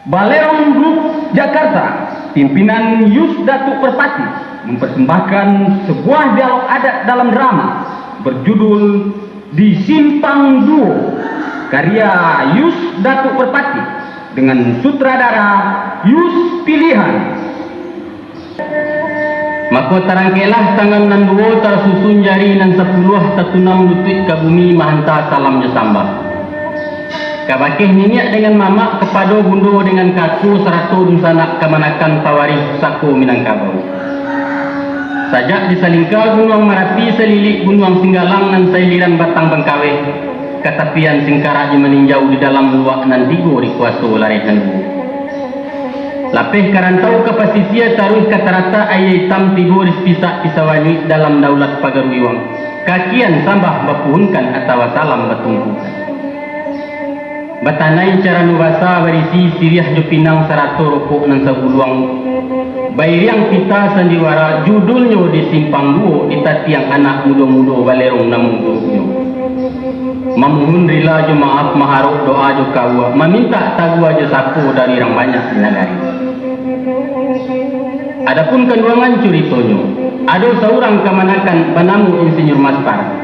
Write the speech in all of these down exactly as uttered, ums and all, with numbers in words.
Balerong Group Jakarta, pimpinan Yus Datuk Perpati, mempersembahkan sebuah dialog adat dalam drama berjudul Di Simpang Duo, karya Yus Datuk Perpati, dengan sutradara Yus Pilihan. Mako, tarangkeklah tangan nan duo, tarasusun jari nan sapuluah, tatunam lutuik ka bumi, mahanta salam jo sambah. Kabakeh niniak dengan mamak, kapado bundo dengan kako, sarato dunsanak kamanakan, pawarih pusako Minangkabau. Sajak di salingka Gunuang Marapi, salilik Gunuang Singgalang, nan sailiran Batang Bangkaweh, ka tapian Singkarak jo Maninjau, di dalam luak nan tigo, di kuaso lareh nan duo. Lapeh ka rantau ka pasisia, taruih ka taratak Aia Itam, tibo di Sipisak Pisau Anyuik, dalam daulat Pagaruiwang, kakian sambah bapuhunkan, atawa salam batungkukan. Batanai carano basa, barisi siriah jo pinang, sarato ropok nan sabuluang, bairiang pita sandiwara, judulnyo Di Simpang Duo, ditatiang anak mudo-mudo, balerong namo gurunyo. Mamuhun rila jo maaf, maharok doa jo kaua, mamintak tagua jo sapo dari urang banyak di nagari. Adapun kanduangan curitonyo, ado saurang kamanakan banamo Insinyur Maspar.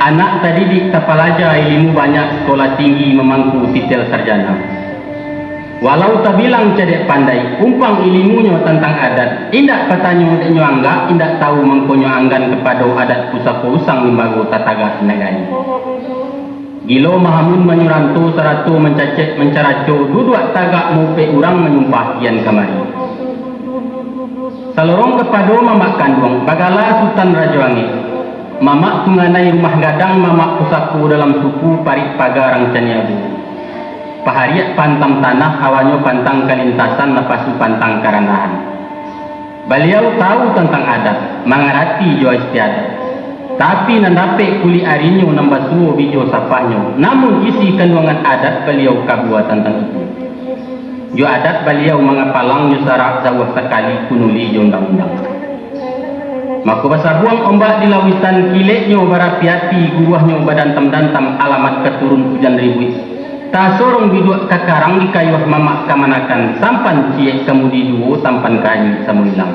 Anak tadidik tapalaja, ilimu banyak, sekolah tinggi mamangku titel sarjana. Walau tabilang cadiak pandai, umpang ilimunyo tantang adat, indak patanyo dek nyo anggak, indak tahu mangkonyo anggan kapado adat pusako usang limbago tatagak nagari. Gilo mahamun manyuranto sarato mancacek mancaraco, duduak tagak maupek urang manyumpah kian kamari. Salorong kapado mamak kanduang, bagala Sutan Rajo Angek. Mamak tunganai rumah gadang, mamak pusako dalam suku, parik paga rang caniago. Pahariak pantam tanah, awanyo pantang kalintasan, napasu pantang karandahan. Baliau tahu tantang adat, mangarati jo istiadat. Tapi nan dapek kulik arinyo, nan basuo bijo sapahnyo, namun isi kanduangan adat baliau kabua tantang itu. Jo adat baliau mangapalang, jo sarak jauah sakali kunuli jo undang-undang. Mako basabuang ombak di lauitan, kileknyo barapi-api, guruahnyo badantam-dantam, alamat ka turun ujan ribuik. Tasorong biduak ka karang, dikayuah mamak kamanakan, sampan ciek kamudi juo, tampan ka anyuik samo ilang.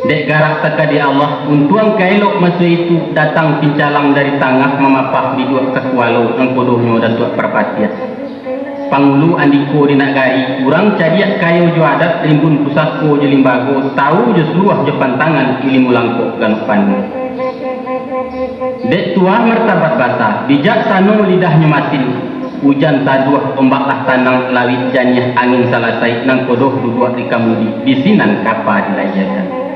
Dek garak takadi Allah, untuang ka elok maso itu, datang pincalang dari tangah, mamapah biduak ka kualo, nangkodohnyo Datuak Parpatiah. Pangulu andiko di nagari, urang cadiak kayo jo adat, rimbun pusako jo limbago, tawu jo suluah jo pantangan, ilimu langkok ganok panuah. Dek tuah martabat basa, bijaksano lidahnyo masin, ujan taduah, ombak lah tanang, lawik janiah, angin salasai, nangkodoh duduak di kamudi, di sinan kapa dilayiekan.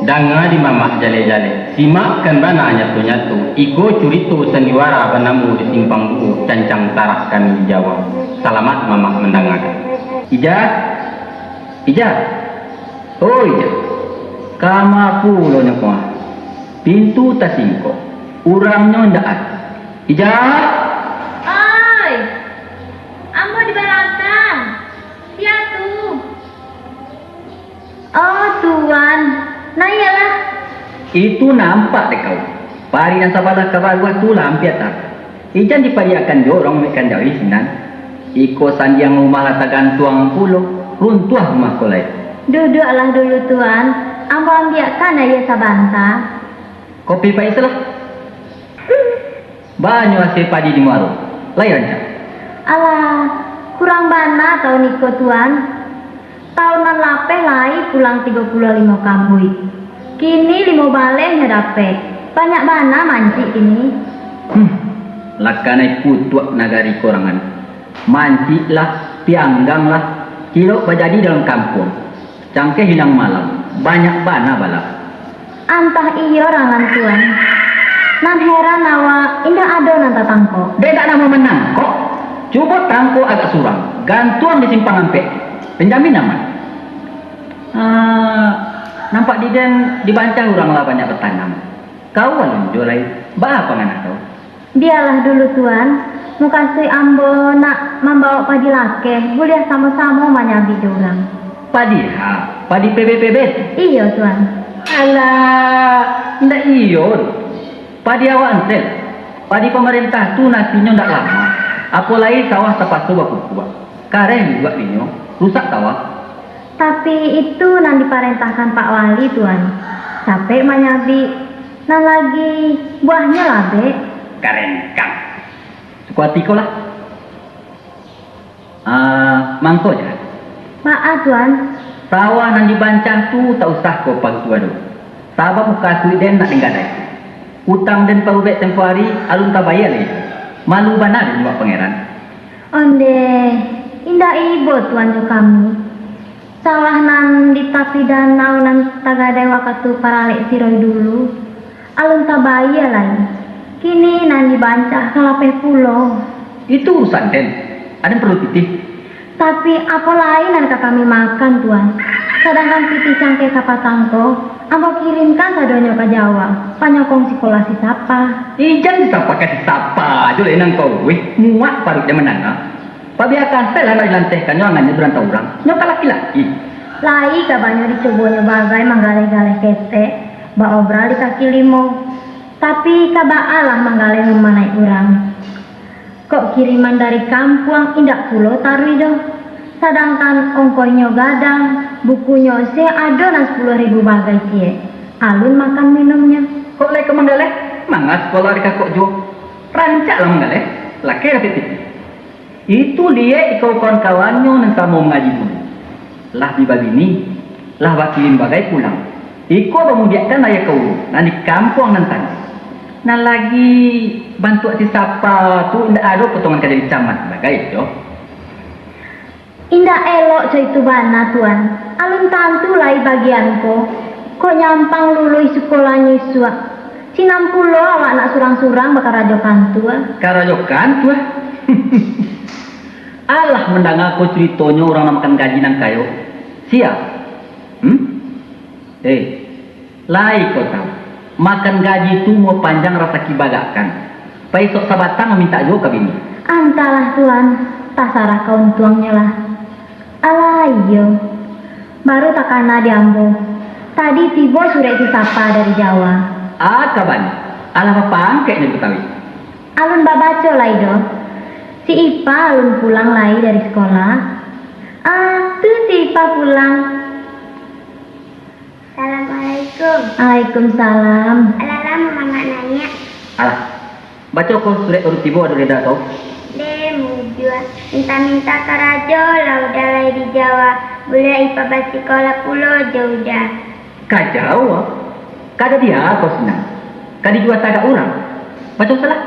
Danga di mamak jaleh-jaleh, simakkan bana nyato-nyato, iko curito sandiwara banamo Di Simpang Duo, cancang tarah kami di Jawa. Salamat mamak mandangakan. Ija, Ija, oh Ija, kama pulo nyo ko? Pintu tasingkok, urangnyo indak ado. Ija! Oi! Ambo di balakang. Sia tu? Oh, Tuan. Nah, iyolah. Itu nampak dek kau. Parik nan sabalah ka baruah tu lah ampia taruih. Ijan dipariakkan jo urang mamekan jawi sinan. Iko sandiang rumah lah tagantuang pulo, runtuah rumah ko lai. Duduaklah dulu, Tuan. Ambo ambiakkan aia sabanta. Kopi paislah. Banyak hasil padi di muaro. Lai rancak. Alah, kurang bana taun iko, Tuan. Taun nan lapeh lai pulang tigo puluah limo kambuik. Kini limo baleh nyo dapek. Banyak bana mancik kini. Hmm, lakanai putuak nagari korangan. Mancik lah, pianggang lah, cilok bajadi dalam kampuang. Cangkeh inang malam, banyak bana bala. Antah iyo rangan Tuan. Nan heran awak, indak ado nan tatangkok. Dek dak namuah manangkok, cubo tangkok agak surang, gantuang di simpang ampek. Penjamin aman. Ah, nampak di den dibancah urang lah banyak batanam. Kau alun jo lai, baa panganah kau? Bialah dulu, Tuan. Mukasuik ambo nak mambawok padi lakeh, buliah samo-samo manyabik jo urang. Padi ha, padi pebet-pebet? Iyo, Tuan. Alah, ndak iyo doh. Padi awak entel. Padi pamarentah tu nasinyo ndak lamo. Apo lai sawah tapaso bapupuak. Kareh dibuek dinyo, rusak sawah. Tapi itu nan diparentahkan Pak Wali, Tuan. Capek manyabik, nan lagi buahnyo labek. Karengkang. Suko ati ko lah. Ah, mangko ja. Maaf, Tuan. Sawah nan dibancah tu tak usah ko parutua doh. Sabab mukasuik den nak den gadai. Utang den parubek tempo ari, alun tabayia lai. Malu bana den buek pangeran. Ondeh, indak ibo Tuan jo kami. Sawah nan di tapi danau nan tagadai wakatu paralek siroi dulu, alun tabayia lai. Kini nan dibancah ka lapeh pulo. Itu urusan den. Aden perlu pitih. Tapi, apo lai nan ka kami makan, Tuan? Sadangkan pitih cangkeh kapatang ko, ambo kirimkan sadonyo ka Jawa, panyokong sikolah si Sapa. Ijan si Sapa ka si Sapa jo lai nan kau, weh, muak paruik den mandanga. Pabiakan se lah nak dilantehkannyo angannyo di rantau urang. Nyo kan laki-laki. Lai kabanyo dicubonyo bagai manggaleh-galeh ketek, baobral di kaki limo. Tapi ka baa lah manggaleh rumah naik urang. Kok kiriman dari kampuang indak pulo taruih doh. Sadangkan ongkohnyo gadang, bukunyo se ado nan sapuluah ribu bagai ciek. Alun makan minumnyo. Kok lai ka manggaleh? Manga sikolah di kakok juo. Rancak lah manggaleh, lakeh dapek pitih. Itu liek iko kawan-kawannyo nan samo mangaji dulu. Lah bi babini, lah bakilim bagai pulang. Iko bamudiakkan ayah ka ulu, nan di kampuang nan tadi. Nan lagi bantuak si Sapa tu indak ado potongan ka jadi camat bagai jo. Indak elok co itu bana, Tuan. Alun tantu lai bagian ko. Kok nyampang luluih sikolahnyo isuak. Sinan pulo awak nak surang-surang bakarajo kantua. Karajo kantua? Alah mandanga ko curitonyo urang nak makan gaji nan kayo. Sia? Hmm? Eh, lai kau tahu, makan gaji tu umua panjang rasaki bagakkan. Pai sok sabatang mintak juo ka bini. Antahlah, Tuan, tasarah ka untuangnyo lah. Alah, iyo. Baru takana di ambo. Tadi tibo surek si Sapa dari Jawa. Ah, kaban. Alah bapangkeknyo Betawi. Alun babaco lai doh. Si Ipa alun pulang lai dari sikolah. Ah, tu si Ipa pulang. Assalamualaikum. Waalaikumsalam. Alah lamo mamak naiak? Alah, baco ko surek urang tibo ado reda tu. Deh, mujua. Minta-minta karajo lah udah lai di Jawa. Buliah Ipa basikolah pulo jo udah. Ka Jawa? Ka jadi apo sinan? Ka dijua tagak urang? Baco salah.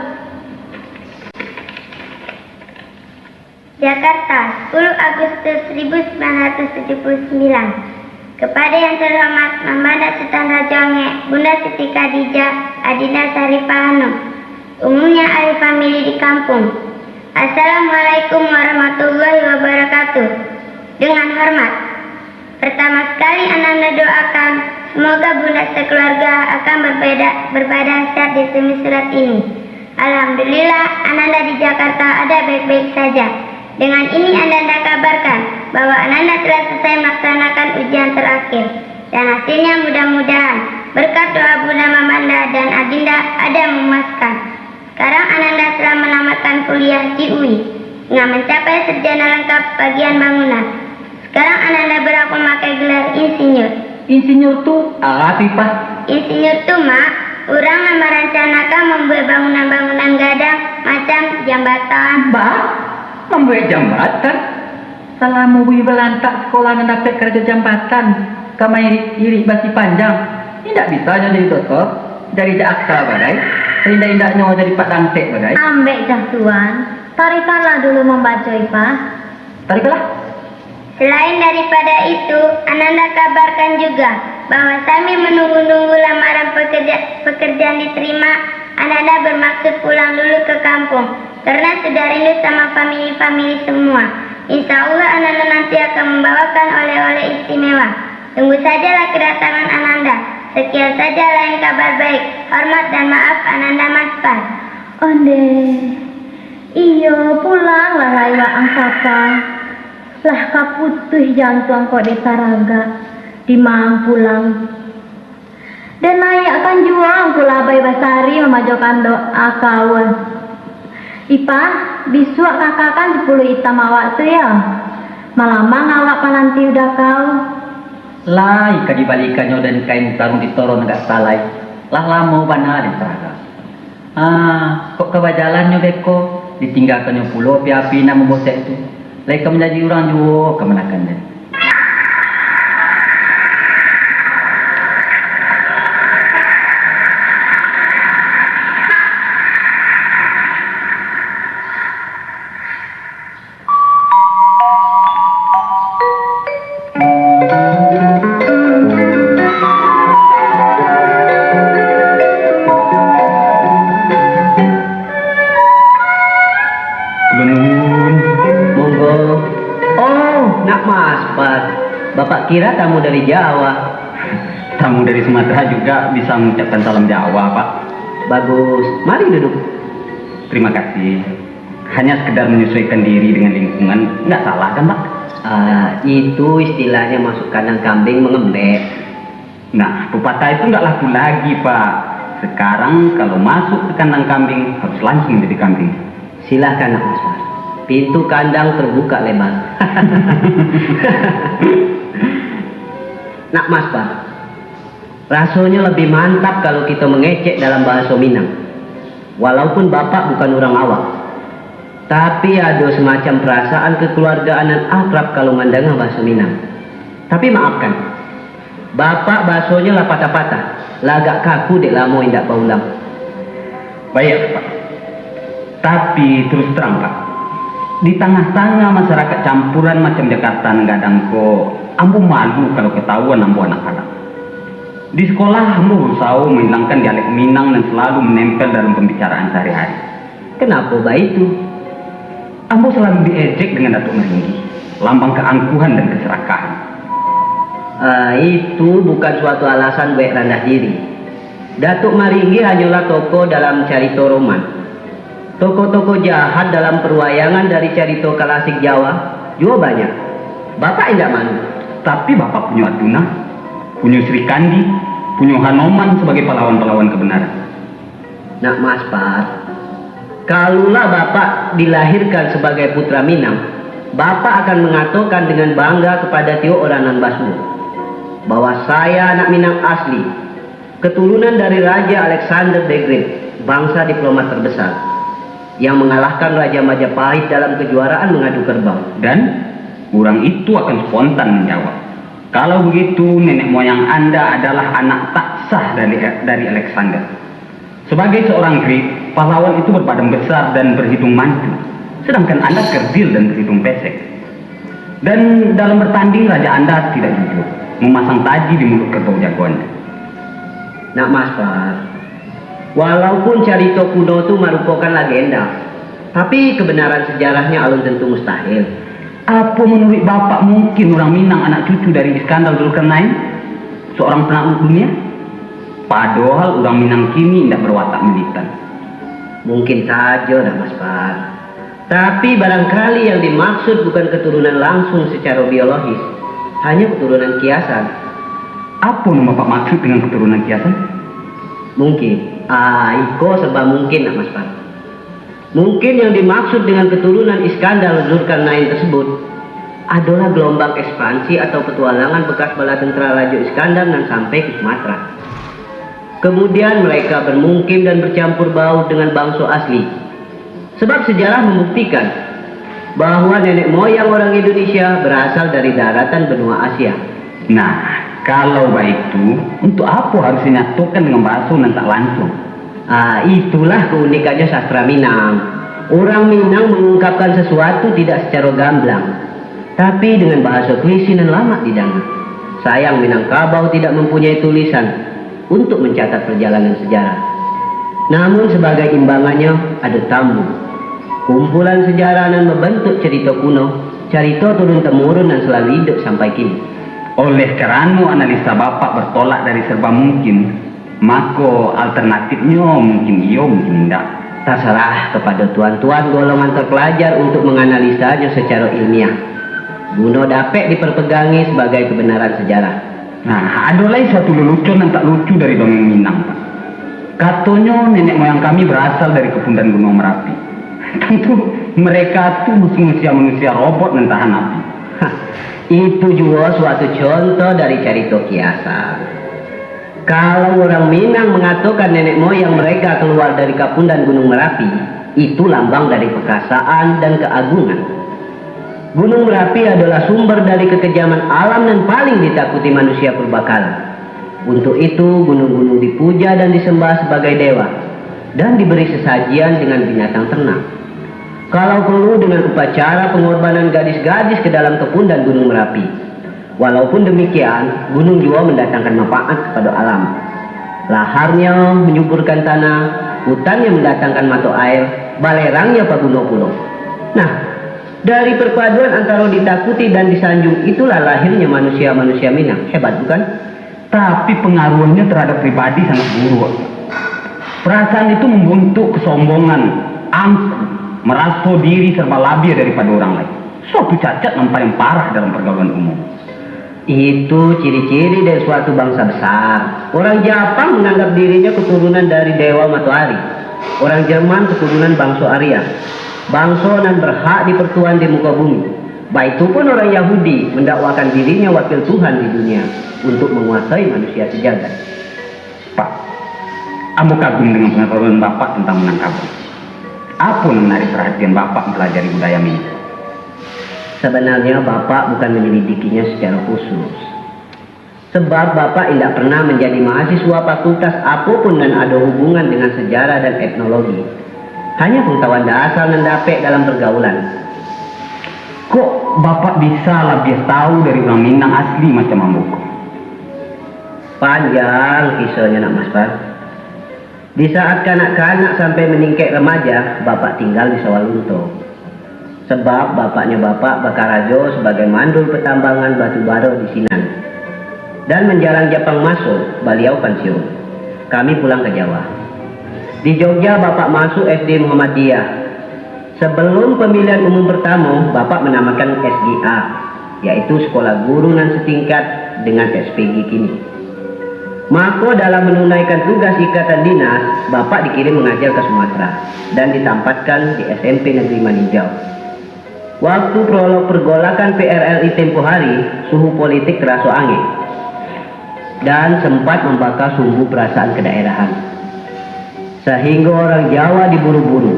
Jakarta, sepuluh Agustus seribu sembilan ratus tujuh puluh sembilan. Kepada Yang Terhormat Mambanda Sutan Rajo Angek, Bunda Siti Khadijah, Adinda Syarifah Hanum, umumnya ahli famili di kampung. Assalamualaikum warahmatullahi wabarakatuh. Dengan hormat. Pertama sekali Ananda doakan, semoga Bunda sekeluarga akan berbeda, berbadan sehat di semi surat ini. Alhamdulillah, Ananda di Jakarta ada baik-baik saja. Dengan ini Ananda kabarkan bahwa Ananda telah selesai melaksanakan ujian terakhir. Dan hasilnya mudah-mudahan berkat doa Bunda Mambanda dan Adinda ada memuaskan. Sekarang Ananda telah menamatkan kuliah di U I dengan mencapai sarjana lengkap bagian bangunan. Sekarang Ananda berhak memakai gelar insinyur. Insinyur tu apo, Ipa? Insinyur tu, Mak, urang nan marancanakan mambuek bangunan-bangunan gadang macam jambatan. Ba? Mambuek jambatan? Salamo Bui balantak sikolah nan dapek karajo jambatan, ka mairik-irik basi panjang, indak bisa nyo jadi doktor, jadi jaksa bagai, saindak-indaknyo jadi padangtek bagai. Ambek jah, Tuan, tarikanlah dulu mambaco, Ipa. Tarikanlah. Selain daripada itu, Ananda kabarkan juga bahwa sambil menunggu-nunggu lamaran pekerja-, pekerjaan diterima, Ananda bermaksud pulang dulu ke kampung karena sudah rindu sama famili-famili semua. Insya Allah, Ananda nanti akan membawakan oleh-oleh istimewa. Tunggu sajalah kedatangan Ananda. Sekian saja lain kabar baik. Hormat dan maaf, Ananda Maspar. Ondeh. Iyo, pulanglah lai waang Sapa. Lah ka putuih jantuang kok dek taragak, dimaang pulang. Den naiakkan juo angku labai basari mamajokan doa kaua. Ipa, Bisuak kakakan si puluah itam awak tu, yo? Malamang awak palanti udakau. Lai ka dibalikannyo den kain taruih di toron agak salai. Lah lamo bana den taraga. Ah, kok ka bajalannyo beko, ditinggakannyo pulo api-api nan mambosek tu. Lai ka manjadi urang juo kamanakan den. Ulun nuhun. Monggo. Oh, nak maaspat. Bapak kira tamu dari Jawa. Tamu dari Sumatera juga bisa mengucapkan salam Jawa, Pak. Bagus. Mari duduk. Terima kasih. Hanya sekedar menyesuaikan diri dengan lingkungan, nggak salah kan, Pak? Ah, itu istilahnya masuk kandang kambing mengembek. Nah, pepatah itu nggak laku lagi, Pak. Sekarang kalau masuk ke kandang kambing, harus langsung jadi kambing. Silahkan, Nak Maspar. Pintu kandang terbuka lebar. Nak Maspar, rasonyo lebih mantap kalau kito mengecek dalam bahaso Minang. Walaupun Bapak bukan urang awak, tapi ado semacam perasaan kekeluargaan nan akrab kalau mandanga bahaso Minang. Tapi maafkan, Bapak basonyo lah patah-patah, lah agak kaku dek lamo indak baulang. Baiak, Pak. Tapi, terus terang, Pak, di tangah-tangah masyarakat campuran macam Jakarta nan gadang ko, ambo malu kalau ketahuan ambo anak Padang. Di sekolah, ambo berusaho menghilangkan dialek Minang nan selalu menempel dalam pembicaraan sehari-hari. Kenapa baitu? Ambo selalu diejek dengan Datuk Maringgi, lambang keangkuhan dan keserakahan. Ah, itu bukan suatu alasan buek randah diri. Datuk Maringgi hanyolah tokoh dalam carito roman. Tokoh-tokoh jahat dalam perwayangan dari carito klasik Jawa juo banyak. Bapak indak malu. Tapi Bapak punyo Arjuna, punyo Sri Kandi, punyo Hanoman sebagai pahlawan-pahlawan kebenaran. Nak Maspar, kalulah Bapak dilahirkan sebagai putra Minang, Bapak akan mengatokan dengan bangga kepada tiok urang nan basuo, bahwa saya anak Minang asli, keturunan dari Raja Alexander the Great, bangsa diplomat terbesar, yang mengalahkan Raja Majapahit dalam kejuaraan mengadu kerbau. Dan urang itu akan spontan menjawab, "Kalau begitu, nenek moyang Anda adalah anak tak sah dari, dari Alexander." Sebagai seorang Greek, pahlawan itu berbadan besar dan berhidung mancung, sedangkan Anda kerdil dan berhidung pesek. Dan dalam bertanding, raja Anda tidak jujur, memasang taji di mulut kerbau jagoannya. Nak Maspar, walaupun carito kuno tu marupokan legenda, tapi kebenaran sejarahnya alun tentu mustahil. Apo manuruik Bapak mungkin urang Minang anak cucu dari Iskandar Zulkarnain, seorang penakluk dunia? Padohal urang Minang kini indak berwatak militan. Mungkin sajo, Nak Maspar. Tapi barangkali yang dimaksud bukan keturunan langsung secara biologis, hanya keturunan kiasan. Apo nan Bapak maksud dengan keturunan kiasan? Mungkin, ah, iko serba mungkin, Nak Maspar. Mungkin yang dimaksud dengan keturunan Iskandar Zulkarnain tersebut adalah gelombang ekspansi atau petualangan bekas bala tentara Rajo Iskandar nan sampai ke Sumatera. Kemudian mereka bermukim dan bercampur baur dengan bangso asli. Sebab sejarah membuktikan bahwa nenek moyang orang Indonesia berasal dari daratan benua Asia. Nah, kalau baitu, untuk apo harus dinyatokan dengan bahaso nan tak lansuang? Ah, itulah keunikannyo sastra Minang. Urang Minang mengungkapkan sesuatu tidak secara gamblang, tapi dengan bahaso puisi nan lamak didanga. Sayang, Minangkabau tidak mempunyai tulisan untuk mencatat perjalanan sejarah. Namun, sebagai imbangannyo, ado tambu, kumpulan sejarah nan membentuk carito kuno, carito turun-temurun nan selalu hidup sampai kini. Oleh karano analisa Bapak bertolak dari serba mungkin, mako alternatifnyo mungkin iyo, mungkin indak. Tasarah kepada tuan-tuan golongan terpelajar untuk menganalisanyo secara ilmiah, guno dapek diperpegangi sebagai kebenaran sejarah. Nah, ado lai suatu lelucon nan tak lucu dari dongeng Minang, Pak. Katonyo, nenek moyang kami berasal dari Kepundan Gunuang Merapi. Tantu mereka tu masih manusia-manusia robot nan tahan api. Hah, itu juo suatu contoh dari carito kiasan. Kalau urang Minang mangatokan nenek moyang mereka kaluar dari Kapundan Gunung Marapi, itu lambang dari pakasaan dan kaagungan. Gunung Marapi adolah sumber dari kakejaman alam nan paling ditakuti manusia purbakala. Untuk itu, gunung-gunung dipuja dan disembah sabagai dewa, dan diberi sasajian dengan binatang ternak. Kalau perlu, dengan upacara pangorbanan gadis-gadis ka dalam Kapundan Gunung Marapi. Walaupun demikian, gunung juo mandatangkan manfaat kapado alam. Laharnyo manyuburkan tanah, hutannyo mandatangkan mato air, balerangnyo paguno pulo. Nah, dari perpaduan antaro ditakuti dan disanjung itulah lahirnyo manusia-manusia Minang. Hebat, bukan? Tapi pengaruhnya terhadap pribadi sangat buruk. Perasaan itu membentuk kesombongan, angkuh, meraso diri serba labiah daripada orang lain. Suatu cacat yang paling parah dalam pergaulan umum. Itu ciri-ciri dari suatu bangsa besar. Orang Japang menganggap dirinya keturunan dari dewa matoari. Orang Jerman keturunan bangso Arya. Bangso nan berhak dipertuan di muka bumi. Baitu pun orang Yahudi mendakwakan dirinya wakil Tuhan di dunia untuk menguasai manusia sejagat. Pak, ambo kagum dengan pengetahuan Bapak tentang Minangkabau. Apo nan menarik perhatian Bapak mempelajari budaya Minang? Sabanarnyo, Bapak bukan manyalidikinya sacaro khusus. Sabab Bapak indak pernah manjadi mahasiswa fakultas apo pun nan ado hubungan dengan sejarah dan etnologi. Hanyo pangatahuan dasar nan dapek dalam pergaulan. Kok Bapak bisa labiah tahu dari urang Minang asli macam ambo ko? Panjang kisonyo, Nak Maspar. Di saat kanak-kanak sampai maningkek remaja, Bapak tinggal di Sawalunto. Sabab bapaknyo Bapak bakarajo sabagai mandul patambangan batu bara di sinan. Dan manjalang Japang maso, baliau pansiun. Kami pulang ka Jawa. Di Jogja, Bapak masuak S D Muhammadiyah. Sabalum pamilihan umum partamo, Bapak manamakan S G A, yaitu Sekolah Guru nan satingkat dengan S P G kini. Mako, dalam manunaikan tugas ikatan dinas, Bapak dikirim mangaja ka Sumatera dan ditampatkan di S M P Negeri Maninjau. Waktu prolog pergolakan P R L I tempo hari, suhu politik taraso angek dan sempat mambaka sumbu parasaan kedaerahan. Sahinggo urang Jawa diburu-buru.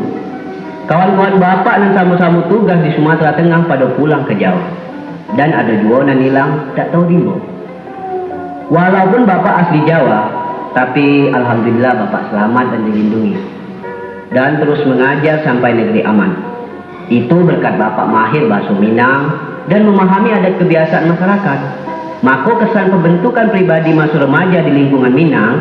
Kawan-kawan Bapak nan samo-samo tugas di Sumatera Tengah pado pulang ka Jawa. Dan ado juo nan ilang, tak tahu di ma. Walaupun Bapak asli Jawa, tapi alhamdulillah Bapak selamat dan dilindungi. Dan terus mangaja sampai negeri aman. Itu berkat Bapak mahir bahaso Minang dan mamahami adat kabiasaan masyarakat. Mako, kesan pambantukan pribadi maso remaja di lingkungan Minang,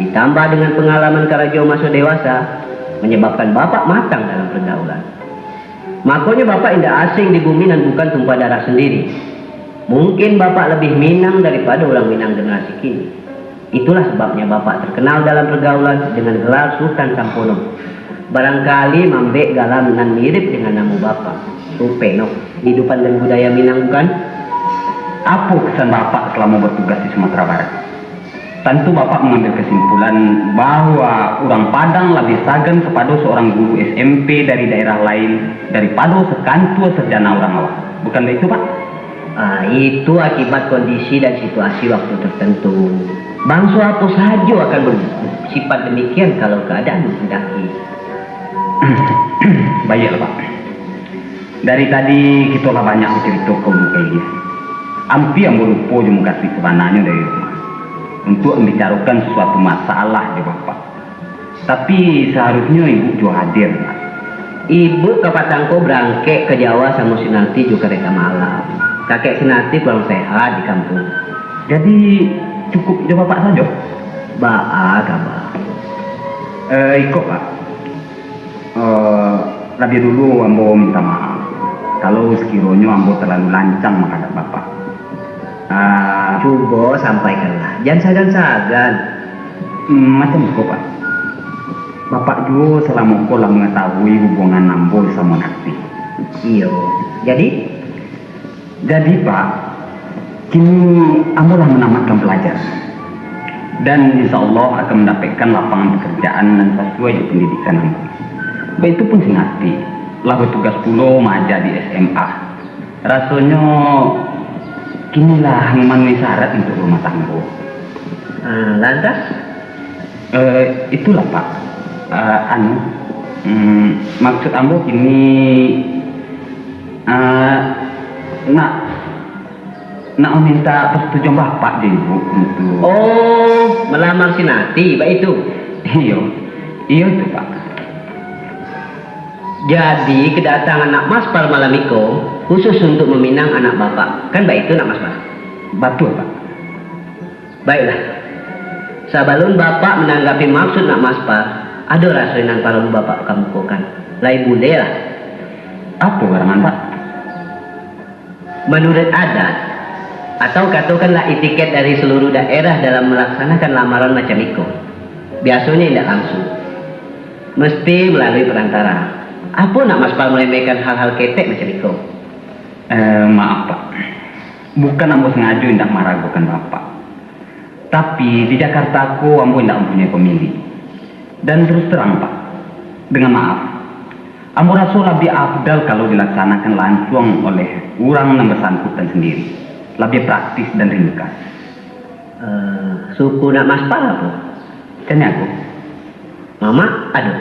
ditambah dengan pangalaman karajo maso dewasa, manyababkan Bapak matang dalam pergaulan. Makonyo Bapak indak asing di bumi nan bukan tumpah darah sandiri. Mungkin Bapak labiah Minang daripado urang Minang generasi kini. Itulah sababnyo Bapak terkenal dalam pergaulan dengan gelar Sutan Sampono. Barangkali mambek galar nan mirip dengan namo Bapak, Rupeno, di Dupan dan Budaya Minang, bukan? Apo kesan Bapak salamo batugas di Sumatera Barat? Tantu Bapak mangambil kasimpulan bahwa urang Padang labiah sagan kapado saurang guru S M P dari daerah lain daripado sakantua sarjana urang awak. Bukan baitu, Pak? Ah, itu akibat kondisi dan situasi waktu tertentu. Bangso apo sajo akan bersifat demikian kalau keadaan menghendaki. Baiaklah, Pak. Dari tadi kito lah banyak bacarito ka ulu ka ilia. Ampia ambo lupo jo mukasuik sabananyo dari rumah, untuak mambicarokan sasuatu masalah jo Bapak. Tapi, saharusnyo Ibu juo hadir, Pak. Ibu kapatang ko barangkek ka Jawa samo Sunarti jo kareta malam. Kakek Sunarti kurang sehat di kampuang. Jadi, cukup jo Bapak sajo? Baa kaba? Eh, iko, Pak. Eh, labiah dulu ambo minta maaf, kalau sakironyo ambo talalu lancang manghadap Bapak. Ah, cubo sampaikanlah, jan sagan-sagan. Hmm, macam iko, Pak. Bapak juo salamo ko lah mangatahui hubungan ambo samo Narti. Iyo. Jadi? Jadi, Pak, kini ambo lah manamatkan palajaran. Dan insya Allah akan mandapekkan lapangan pakarajaan nan sasuai jo pandidikan ambo. Itu pun si Nati, lah batugas pulo maaja di S M A. Rasonyo kini lah mamanuhi syarat untuak rumah tanggo. Ah, lantas? Eh, itulah, Pak. Eh, anu, mm, maksud ambo kini, eh, nak, nak maminta persetujuan Bapak jo Ibu untuak... Oh, malamar si Nati, baitu? Iyo, iyo tu, Pak. Jadi, kedatangan Nak Maspar malam iko khusus untuak maminang anak Bapak. Kan baitu, Nak Maspar? Batua, Pak. Baiklah. Sabalun Bapak mananggapi maksud Nak Maspar, ado raso nan paralu Bapak kamukokan. Lai buliah lah. Apo karangan, Pak? Manuruik adat, atau katokanlah etiket dari saluruh daerah dalam malaksanakan lamaran macam iko, biasonyo indak langsuang. Mesti malalui parantara. Apo Nak Maspar maremehkan hal-hal ketek macam iko? Eh, maaf, Pak. Bukan ambo sangajo indak maragokan Bapak. Tapi, di Jakarta ko ambo indak mampunyoi pamilik. Dan terus terang, Pak, dengan maaf, ambo raso labiah afdal kalau dilaksanakan lansuang oleh urang nan basangkutan sandiri. Labiah praktis dan ringkas. Eh, suku Nak Maspar apo? Caniago. Mamak ado?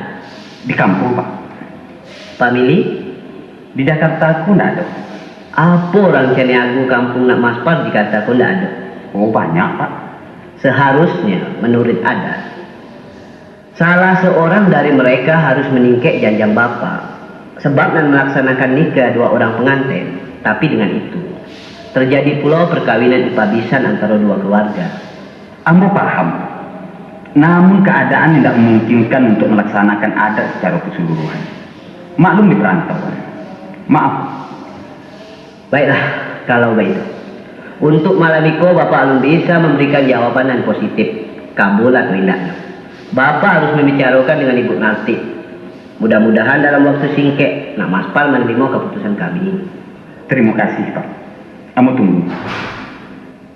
Di kampuang, Pak. Pamilik? Di Jakarta ko ndak ado. Apo urang Caniago kampuang Nak Maspar di Jakarta ko ndak ado? Oh, banyak, Pak. Seharusnya, manuruik adat, salah seorang dari mereka harus maningkek janjang Bapak, sabab nan malaksanakan nikah dua urang panganten, tapi dengan itu, terjadi pulo perkawinan ipa bisan antaro dua kaluarga. Ambo paham, namun kaadaan indak mamungkinkan untuak malaksanakan adat sacaro kasaluruhan. Maklum di parantauan. Maaf. Baiklah, kalau baitu. Untuak malam iko, Bapak alun bisa mambarikan jawaban nan positif, kabul atau indaknyo. Bapak harus mambicarokan dengan Ibu Nati. Mudah-mudahan dalam waktu singkek, Nak Maspar manarimo kaputusan kami. Tarimo kasih, Pak. Ambo tunggu.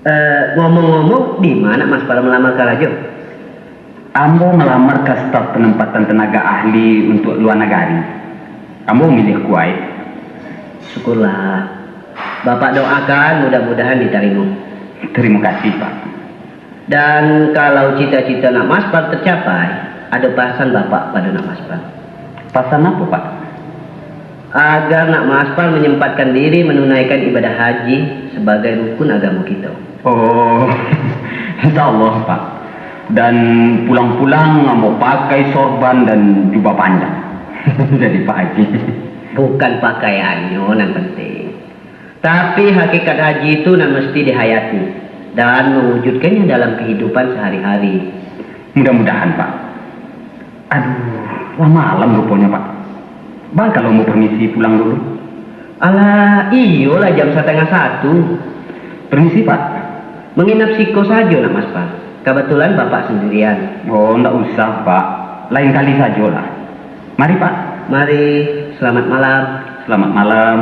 Eh, ngomong-ngomong, di ma Nak Maspar malamar karajo? Ambo malamar ka staf penempatan tenaga ahli untuak lua nagari. Ambo mamiliah Kuwait. Syukurlah. Bapak doakan mudah-mudahan ditarimo. Tarimo kasih, Pak. Dan kalau cita-cita Nak Maspar tercapai, ado pasan Bapak pado Nak Maspar. Pasan apo, Pak? Agar Nak Maspar manyempatkan diri manunaikan ibadah haji sabagai rukun agamo kito. Oh, insya Allah, Pak. Dan pulang-pulang ambo pakai sorban dan jubah panjang. Jadi Pak Haji. Bukan pakaiannyo nan penting, tapi hakikat haji itu nan mesti dihayati dan mawujudkannya dalam kahidupan sahari-hari. Mudah-mudahan, Pak. Aduh, lah malam ruponyo, Pak. Baa kalau ambo permisi pulang dulu? Alah, iyolah jam satangah satu. Permisi, Pak. Manginap siko sajo Nak Maspar. Kabatulan Bapak sandirian. Oh, ndak usah, Pak. Lain kali sajolah. Mari, Pak. Mari, selamat malam. Selamat malam.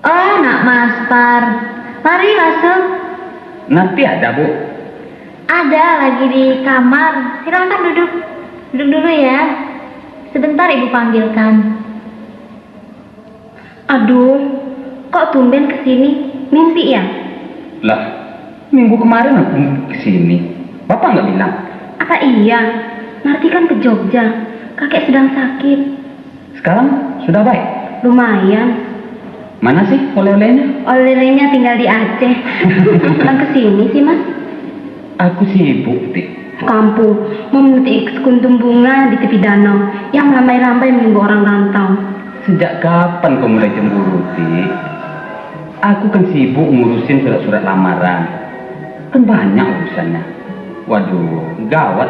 Oh, Nak Maspar. Mari masuk. Nati ada, Bu? Ada, lagi di kamar. Silakan duduk. Duduk dulu ya. Sebentar Ibu panggilkan. Aduh, kok tumben ke sini? Mimpi ya? Lah, minggu kemarin aku ke sini. Bapak nggak bilang? Apa iya? Narti kan ke Jogja. Kakek sedang sakit. Sekarang sudah baik? Lumayan. Mana sih oleh-olehnya? Oleh-olehnya tinggal di Aceh. Pulang ke sini sih, Mas. Aku sibuk, Ti. Kampung, memetik sekuntum bunga di tepi danau yang melambai-lambai menunggu orang rantau. Sejak kapan kau mulai cemburu, Ti? Aku kan sibuk ngurusin surat-surat lamaran. Kan banyak urusannya. Waduh, gawat.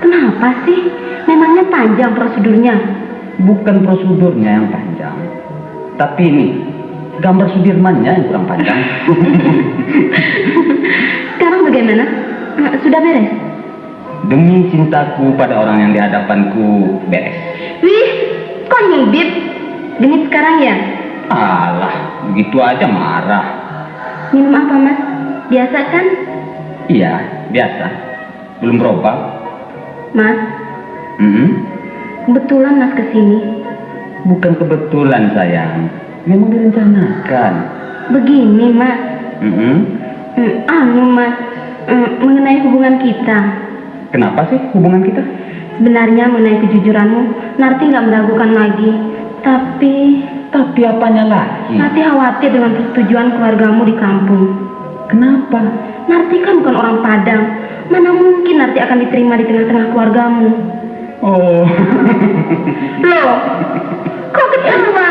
Kenapa sih? Memangnya panjang prosedurnya? Bukan prosedurnya yang panjang, tapi ini, gambar Sudirmannya yang kurang panjang. Sekarang bagaimana? Eh, sudah beres? Demi cintaku pada orang yang di hadapanku, beres. Wih, kok nyubit? Genit sekarang ya? Alah, begitu aja marah. Minum apa, Mas? Biasa kan? Iya, biasa. Belum berubah. Mas, Mm-mm. Kebetulan Mas ke sini. Bukan kebetulan, sayang. Memang direncanakan. Begini, Mas. Mm-mm. Hmm, anu, Mas, hmm, mengenai hubungan kita. Kenapa sih hubungan kita? Sebenarnya mengenai kejujuranmu, Narti nggak meragukan lagi. Tapi Tapi apanya lagi? Narti khawatir dengan persetujuan keluargamu di kampung. Kenapa? Narti kan bukan orang Padang. Mana mungkin Narti akan diterima di tengah-tengah keluargamu? Oh. Loh, kok ketawa?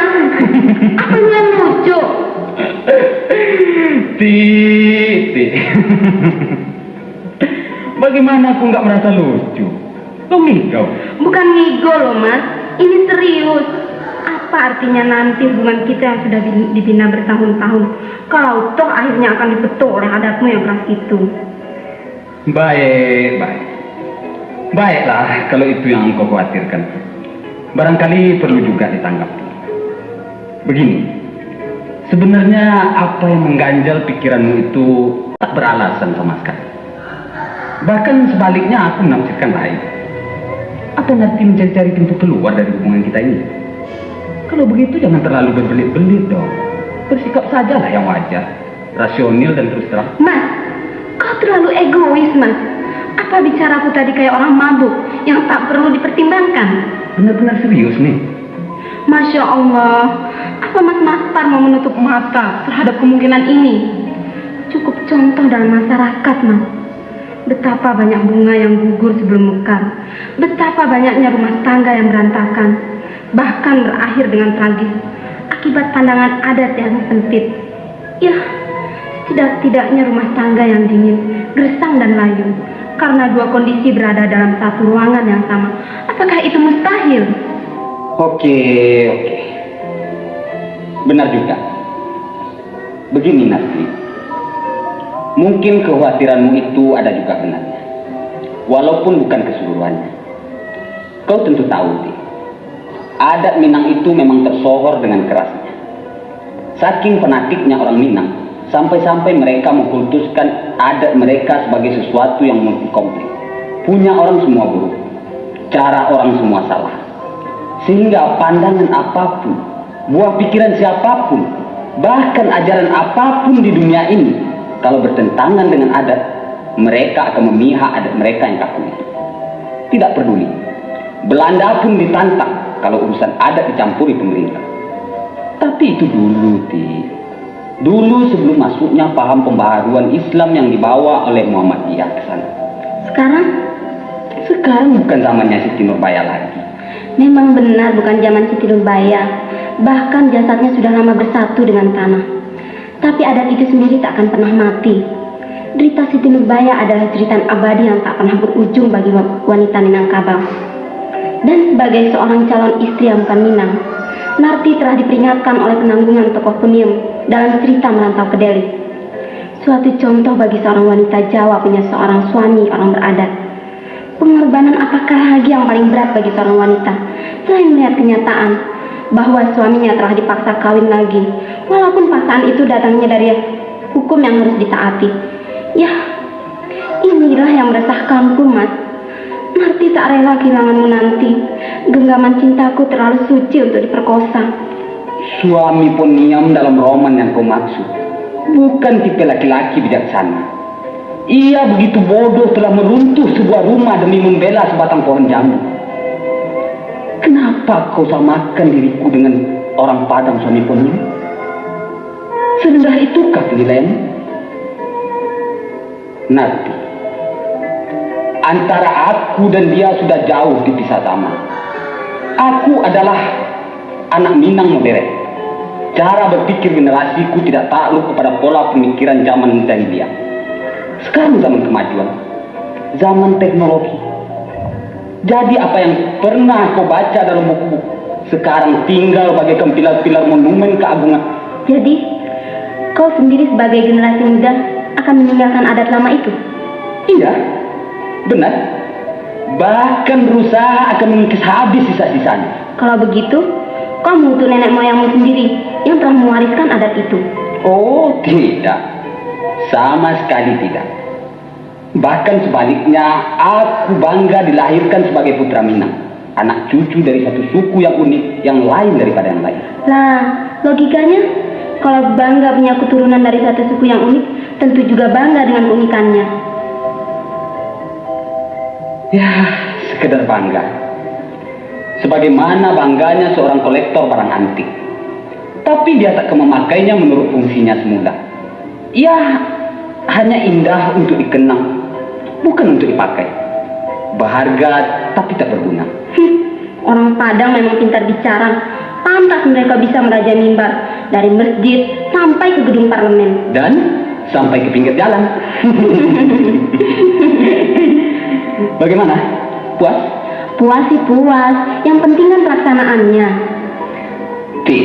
Apanya lucu? Ti, Ti. Bagaimana aku nggak merasa lucu? Kau ngigau? Bukan ngigau loh, Mas. Ini serius. Apa artinya nanti hubungan kita yang sudah di- dibina bertahun-tahun, kalau toh akhirnya akan dipetok oleh adatmu yang keras itu? Baik, baik. Baiklah, kalau itu yang engkau khawatirkan. Barangkali perlu juga ditanggapi. Begini, sebenarnya apa yang mengganjal pikiranmu itu tak beralasan sama sekali. Bahkan sebaliknya, aku menafsirkan lain. Atau Narti mencari-cari pintu keluar dari hubungan kita ini? Kalau begitu, jangan terlalu berbelit-belit dong. Bersikap sajalah yang wajar, rasional dan terus terang. Mas, kau terlalu egois, Mas. Apa bicaraku tadi kayak orang mabuk yang tak perlu dipertimbangkan? Benar-benar serius nih. Masya Allah, apa Mas Maspar mau menutup mata terhadap kemungkinan ini? Cukup contoh dalam masyarakat, Mas. Betapa banyak bunga yang gugur sebelum mekar. Betapa banyaknya rumah tangga yang berantakan, bahkan berakhir dengan tragis akibat pandangan adat yang sempit. Ya, setidak-tidaknya rumah tangga yang dingin, gersang dan layu, karena dua kondisi berada dalam satu ruangan yang sama. Apakah itu mustahil? Oke, oke. Benar juga. Begini, Narti. Mungkin kekhawatiranmu itu ada juga benarnya. Walaupun bukan keseluruhannya. Kau tentu tahu, Ti. Adat Minang itu memang tersohor dengan kerasnya. Saking fanatiknya orang Minang, sampai-sampai mereka mengkultuskan adat mereka sebagai sesuatu yang multi konflik. Punya orang semua buruk, cara orang semua salah. Sehingga pandangan apapun, buah pikiran siapapun, bahkan ajaran apapun di dunia ini, kalau bertentangan dengan adat, mereka akan memihak adat mereka yang kaku itu. Tidak peduli. Belanda pun ditantang kalau urusan adat dicampuri pemerintah. Tapi itu dulu, Ti. Dulu sebelum masuknya paham pembaharuan Islam yang dibawa oleh Muhammadiyah ke sana. Sekarang? Sekarang bukan zamannya Siti Nurbaya lagi. Memang benar bukan zaman Siti Nurbaya. Bahkan jasadnya sudah lama bersatu dengan tanah. Tapi adat itu sendiri tak akan pernah mati. Derita Siti Nurbaya adalah jeritan abadi yang tak pernah berujung bagi wa- wanita Minangkabau. Dan sebagai seorang calon istri yang bukan Minang, Narti telah diperingatkan oleh penanggungan tokoh Puniem dalam cerita Merantau ke Deli. Suatu contoh bagi seorang wanita Jawa punya seorang suami orang beradat. Pengorbanan apakah lagi yang paling berat bagi seorang wanita, selain melihat kenyataan bahwa suaminya telah dipaksa kawin lagi, walaupun paksaan itu datangnya dari hukum yang harus ditaati? Yah, inilah yang meresahkanku, Mas. Narti tak rela kehilanganmu nanti. Genggaman cintaku terlalu suci untuk diperkosa. Suami Puniem dalam roman yang kau maksud bukan tipe laki-laki bijaksana. Ia begitu bodoh telah meruntuh sebuah rumah demi membela sebatang pohon jambu. Kenapa kau samakan diriku dengan orang Padang, suami Puniem? Serendah itukah penilaianmu? Narti, antara aku dan dia sudah jauh dipisah zaman. Aku adalah Anak Minang moderen. Cara berpikir generasiku tidak takluk kepada pola pemikiran zaman jahiliah. Sekarang zaman kemajuan, zaman teknologi. Jadi apa yang pernah kau baca dalam buku, sekarang tinggal bagaikan pilar-pilar monumen keagungan. Jadi, kau sendiri sebagai generasi muda akan meninggalkan adat lama itu? Iya, benar. Bahkan berusaha akan mengikis habis sisa-sisanya. Kalau begitu, kau mengutuk nenek moyangmu sendiri yang telah mewariskan adat itu. Oh, tidak. Sama sekali tidak. Bahkan sebaliknya, aku bangga dilahirkan sebagai putra Minang, anak cucu dari satu suku yang unik, yang lain daripada yang lain. Lah, logikanya, kalau bangga punya keturunan dari satu suku yang unik, tentu juga bangga dengan keunikannya. Ya, sekedar bangga. Sebagaimana bangganya seorang kolektor barang antik. Tapi dia tak akan memakainya menurut fungsinya semula. Ia hanya indah untuk dikenang, bukan untuk dipakai. Berharga, tapi tak berguna. Hmm, orang Padang memang pintar bicara. Pantas mereka bisa merajai mimbar dari masjid sampai ke gedung parlemen. Dan sampai ke pinggir jalan. Bagaimana? Puas? Puas sih puas. Yang penting kan pelaksanaannya. Ti,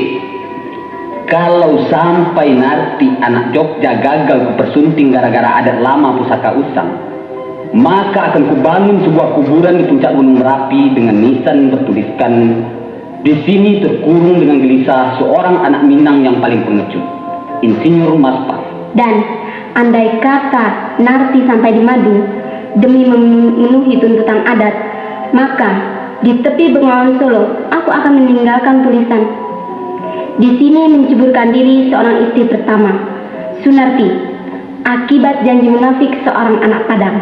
kalau sampai nanti anak Jogja gagal kupersunting gara-gara adat lama pusaka usang, maka akan kubangun sebuah kuburan di puncak Gunung Merapi dengan nisan bertuliskan, "Di sini terkurung dengan gelisah seorang anak Minang yang paling pengecut, Insinyur Maspar." Dan andai kata Narti sampai di Madu demi memenuhi tuntutan adat, maka di tepi Bengawan Solo aku akan meninggalkan tulisan, "Di sini menceburkan diri seorang istri pertama, Sunarti, akibat janji munafik seorang anak Padang."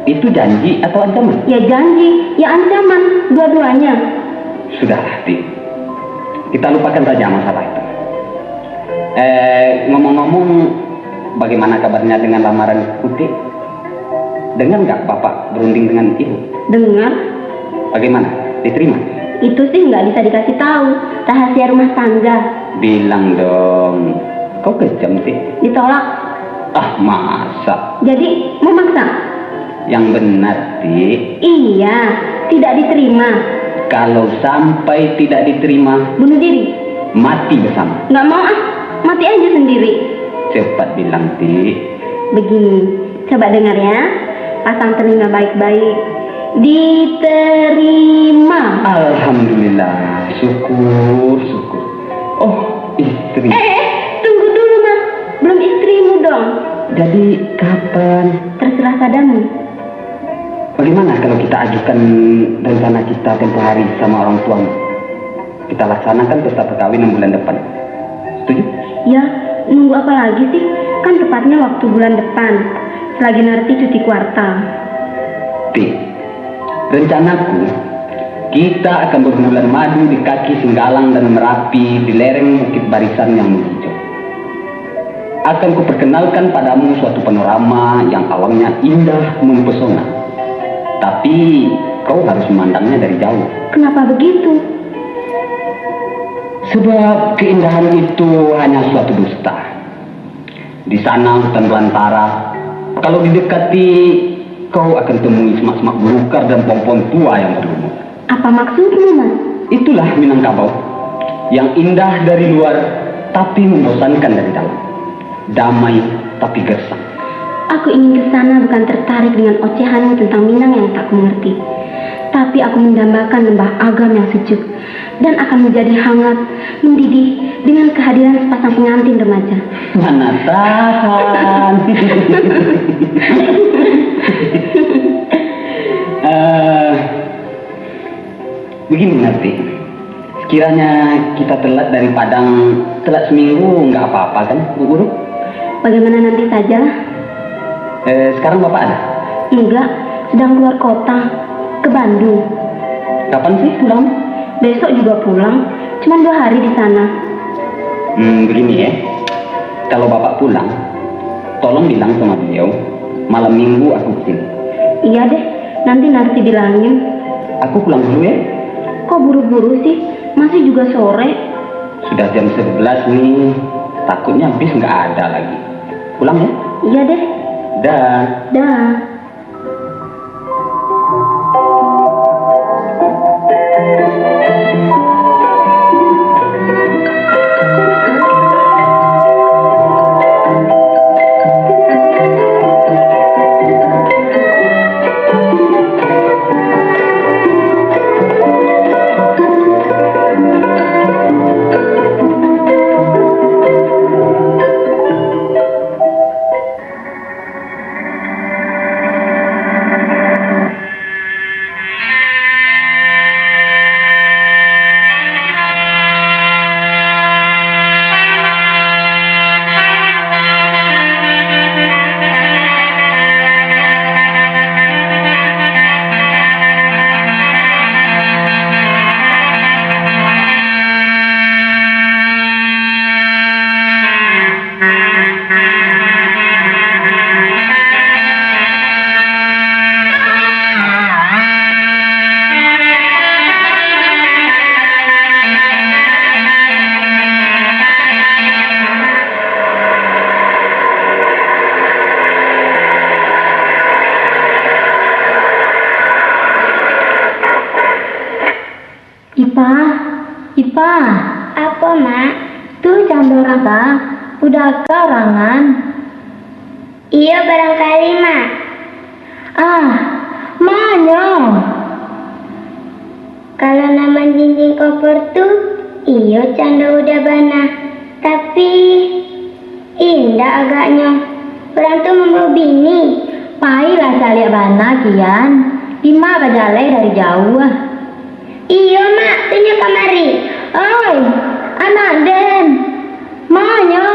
Itu janji atau ancaman? Ya janji, ya ancaman, dua-duanya. Sudahlah, Ti. Kita lupakan saja masalah itu. Eh, ngomong-ngomong, bagaimana kabarnya dengan lamaran Uti? Dengar nggak Bapak berunding dengan Ibu? Dengar. Bagaimana? Diterima? Itu sih nggak bisa dikasih tahu, rahasia rumah tangga. Bilang dong. Kau kejam sih. Ditolak. Ah, masa? Jadi, mau maksa? Yang benar, Ti. Iya, tidak diterima. Kalau sampai tidak diterima, bunuh diri. Mati bersama. Nggak mau ah, mati aja sendiri. Cepat bilang, Ti. Begini, coba dengar ya. Pasang telinga baik-baik. Diterima. Alhamdulillah, syukur, syukur. Oh, istri. Eh, eh, tunggu dulu, Mas. Belum istrimu dong. Jadi, kapan? Terserah padamu. Bagaimana kalau kita ajukan rencana kita tempoh hari sama orang tuamu? Kita laksanakan pesta perkawinan bulan depan. Setuju? Ya, nunggu apa lagi sih? Kan tepatnya waktu bulan depan, selagi Narti cuti kuartal. Ti, rencanaku, kita akan berbulan madu di kaki Singgalang dan Merapi di lereng Bukit Barisan yang menghijau. Akan kuperkenalkan padamu suatu panorama yang alamnya indah mempesona. Tapi, kau harus memandangnya dari jauh. Kenapa begitu? Sebab keindahan itu hanya suatu dusta. Di sana hutan belantara. Kalau didekati, kau akan temui semak-semak belukar dan pohon-pohon tua yang berlumut. Apa maksudmu, Mas? Itulah Minangkabau. Yang indah dari luar, tapi membosankan dari dalam. Damai, tapi gersang. Aku ingin ke sana bukan tertarik dengan ocehanmu tentang Minang yang tak kumengerti. Tapi aku mendambakan lembah Agam yang sejuk dan akan menjadi hangat, mendidih dengan kehadiran sepasang pengantin remaja. Mana tahan. Eh, Begini nanti, sekiranya kita telat dari Padang, telat seminggu, nggak apa-apa kan, Bu Guru? Bagaimana nanti sajalah. Eh, sekarang Bapak ada? Enggak, sedang keluar kota, ke Bandung. Kapan sih pulang? Besok juga pulang, cuma dua hari di sana. Hmm, begini ya, kalau Bapak pulang, tolong bilang sama beliau, malam minggu aku kesini. Iya deh, nanti nanti bilangin. Aku pulang dulu ya. Kok buru-buru sih? Masih juga sore. Sudah jam sebelas nih, takutnya bis nggak ada lagi. Pulang ya? Iya deh. Dah. Dah. Ipa, Ipa. Apo, Mak? Tu cando urang ta, udah ka urangan. Iyo, barangkali, Mak. Ah, manyo? Kalau nan manjinjing kompor tu, iyo cando udah bana. Tapi, indak agaknyo. Urang tu mambawa bini. Pailah caliak bana kian, dima bajaleh dari jauah. Iyo, Mak, tu nyo kamari. Oi, anak den, manyo?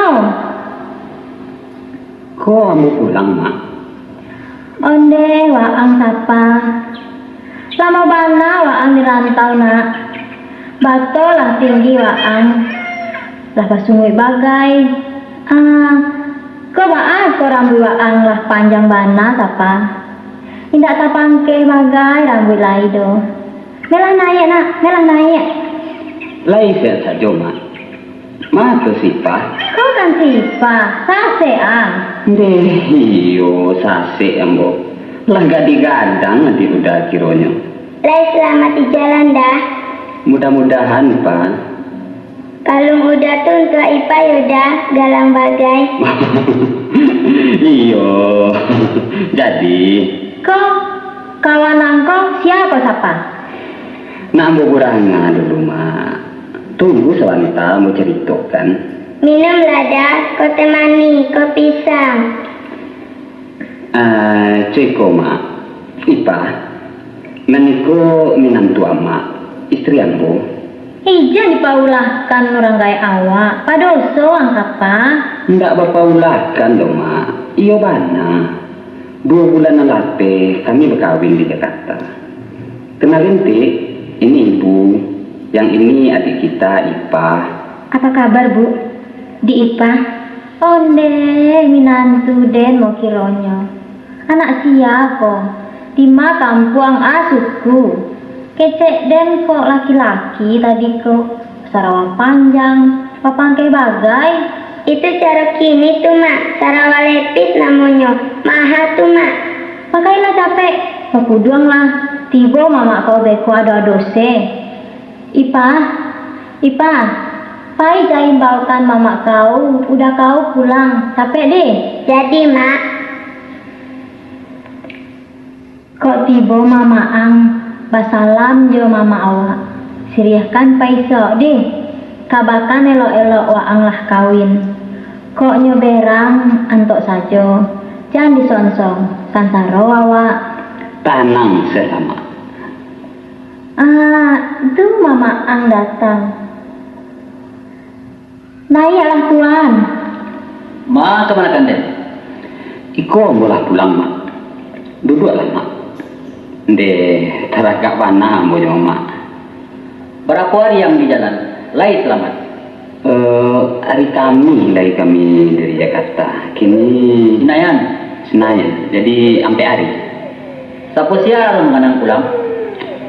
Ko ambo pulang, Mak. Ondeh waang sapa. Lamo bana waang di rantau, Nak. Bato lah tinggi waang. Lah basunguik bagai. Ah, ko baa ko rambuik waang lah panjang bana sapa. Indak tapangkeh bagai rambuik lai doh. Melah naiak, Nak, melah naiak. Lai sehat sajo, Mak. Ma tu si Ipah? Ko kan si Ipah, sasek ang. Ndeh, iyo, sasek ambo. Lah gadih gadang adiak Uda kironyo. Lai salamaik di jalan, Da? Mudah-mudahan, Ipah. Kalung Uda tu untuak Ipah yo, Da, galang bagai. Iyo, jadi. Ko, kawan ang ko sia ko sapa? Nak ambo buranga dulu, Mak. Tunggu sabanta, ambo caritokan. Minumlah, Da, ko teh manih, ko pisang. Ah, co iko, Mak. Ipah, nan iko minantu amak, istri ambo. Ijan dipaulahkan urang gaek awak, padoso ang sapa? Ndak bapaulahkan doh, Mak. Iyo bana. Duo bulan nan lapeh kami bakawin di Jakarta. Kenalin, Tik, ini ibu, yang ini adik kita, Ipah. Apa kabar, Bu? Di Ipah? Ondeh, minantu den mo kironyo. Anak sia ko? Dima kampuang a suku? Kecek den kok laki-laki tadi ko, sarawa panjang, bapangkeh bagai. Itu caro kini tu, Mak, sarawa lepis namonyo, maha tu, Mak. Pakailah capek, bakuduanglah, tibo mamak kau beko ado-ado se. Ipah, Ipah, pai ja imbaukan mamak kau, Uda kau pulang, capek deh. Jadi, Mak. Kok tibo mamak ang, basalam jo mamak awak, siriahkan pai saok deh, kabakan elok-elok waang lah kawin. Kok nyo berang, antok sajo, jan disonsong, sansaro awak. Tanang se lah, Mak. Ah, tu mamak ang datang. Naiaklah, Tuan. Ma, kamanakan den? Iko ambo lah pulang, Mak. Duduaklah, Mak. Ndeh, taragak bana ambo jo Mak. Barapo ari ang di jalan? Lai salamaik? Eh, ari Kamih lai kami dari Jakarta. Kini Sinayan. Sinayan. Jadi, ampek ari. Sapo sia nan mangganang pulang?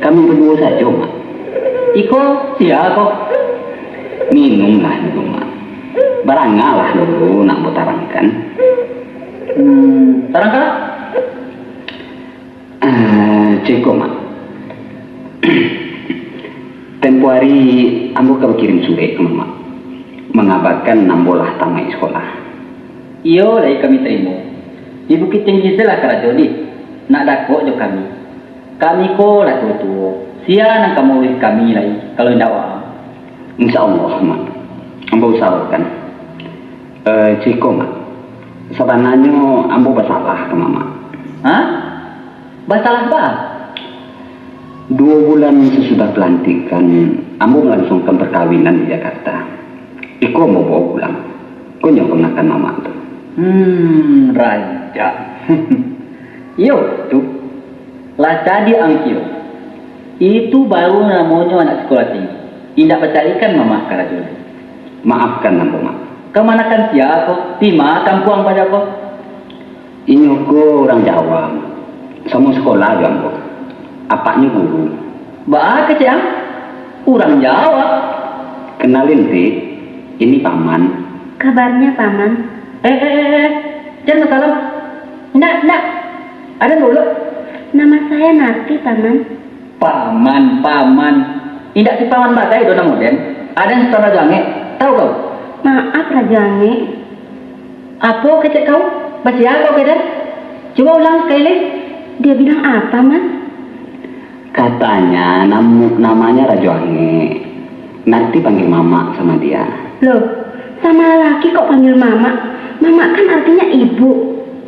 Kami baduo sajo, Mak. Iko sia ko? Minumlah dulu, Mak. Barangalah dulu, nak ambo tarangkan. Hmm, tarangkanlah. Eh, ceko, Mak. Tempo ari ambo ka bakirim surek ka Mamak, mangabakan ambo lah tamaik sikolah. Iyo, lai kami tarimo. Di Bukittinggi se lah karajo, Dik. Nak dakek jo kami. Kami ko lah tuo-tuo. Sia nan ka mauruih kami lai, kalau indak waang? Insya Allah, Mak. Ambo usahokan. Eh, ceko, Mak. Sabananyo ambo basalah ka Mamak. Hah? Basalah baa? Duo bulan sasudah pelantikan, ambo malangsungkan parkawinan di Jakarta. Iko ambo bao pulang. Ko nyo kamanakan Mamak tu. Hmm, rancak. Iyo, tu. Lah cadiak ang kiro. Itu baru namonyo anak sikolah tinggi. Indak bacalikan Mamak karajo. Maafkan ambo, Mak. Kamanakan sia ko? Di ma kampuang paja ko? Inyo ko urang Jawa, Mak. Samo sikolah jo ambo. Apaknyo guru. Baa kecek ang? Urang Jawa. Kenalin, Ti. Ini Paman. Kabarnya, Paman? Eh, eh, eh, eh. Jan basalam. Indak, indak. Aden dulu. Nama saya Narti, Paman. Paman, Paman. Indak si Paman bagai do namo den. Aden si Paman Rajo Angek. Tahu kau? Maaf, Rajo Angek. Apo kecek kau? Basia kau ka den? Cubo ulang sakali lai. Dia bilang apa, Mas? Katanya, namu-, namanya Rajo Angek. Nanti panggil Mamak sama dia. Loh, sama laki kok panggil Mamak? Mamak kan artinya ibu.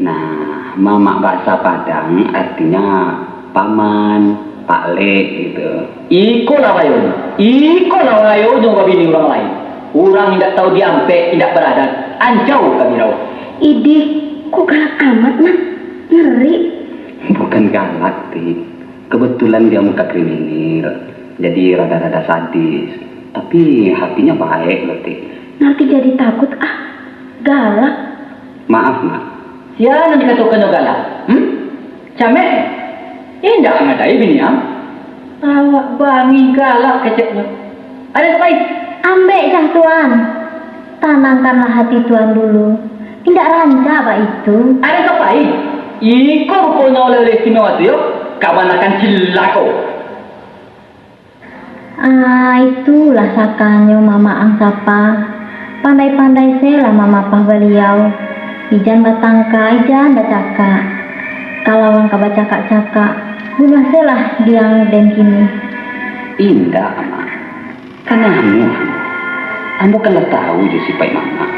Nah, Mamak bahasa Padang artinya paman, Pak Lek gitu. Iko lah rayo, iko lah rayo jo babini urang lain. Urang indak tahu diampek, indak baradat, ancau ka birau. Idih, kok galak amat, Mak? Ngeri. Bukan galak, Ti. Kebetulan dia muka kriminal, jadi rada-rada sadis. Tapi hatinya baik loh, Ti. Nanti jadi takut, ah. Galak. Maaf, Mak. Sia nan dikatokannyo galak? Hmm? Camek, eh? Indak ang adai bini ang? Awak bangih galak keceknyo. Aden ka pai? Ambek cah Tuan. Tanangkanlah hati Tuan dulu. Indak rancak baitu. Aden ka pai? Iko ruponyo oleh-oleh istimewa tu yo. Kamanakan cilako. Ah, itulah sakannyo mamak ang sapa. Pandai-pandai se lah mamapah baliau. Ijan batangka, ijan bacakak. Kalau ang ka bacakak-cakak, bunuah se lah diang den kini. Indak, Mak. Kan anu, ambo kan lah tahu jo sipaik Mamak.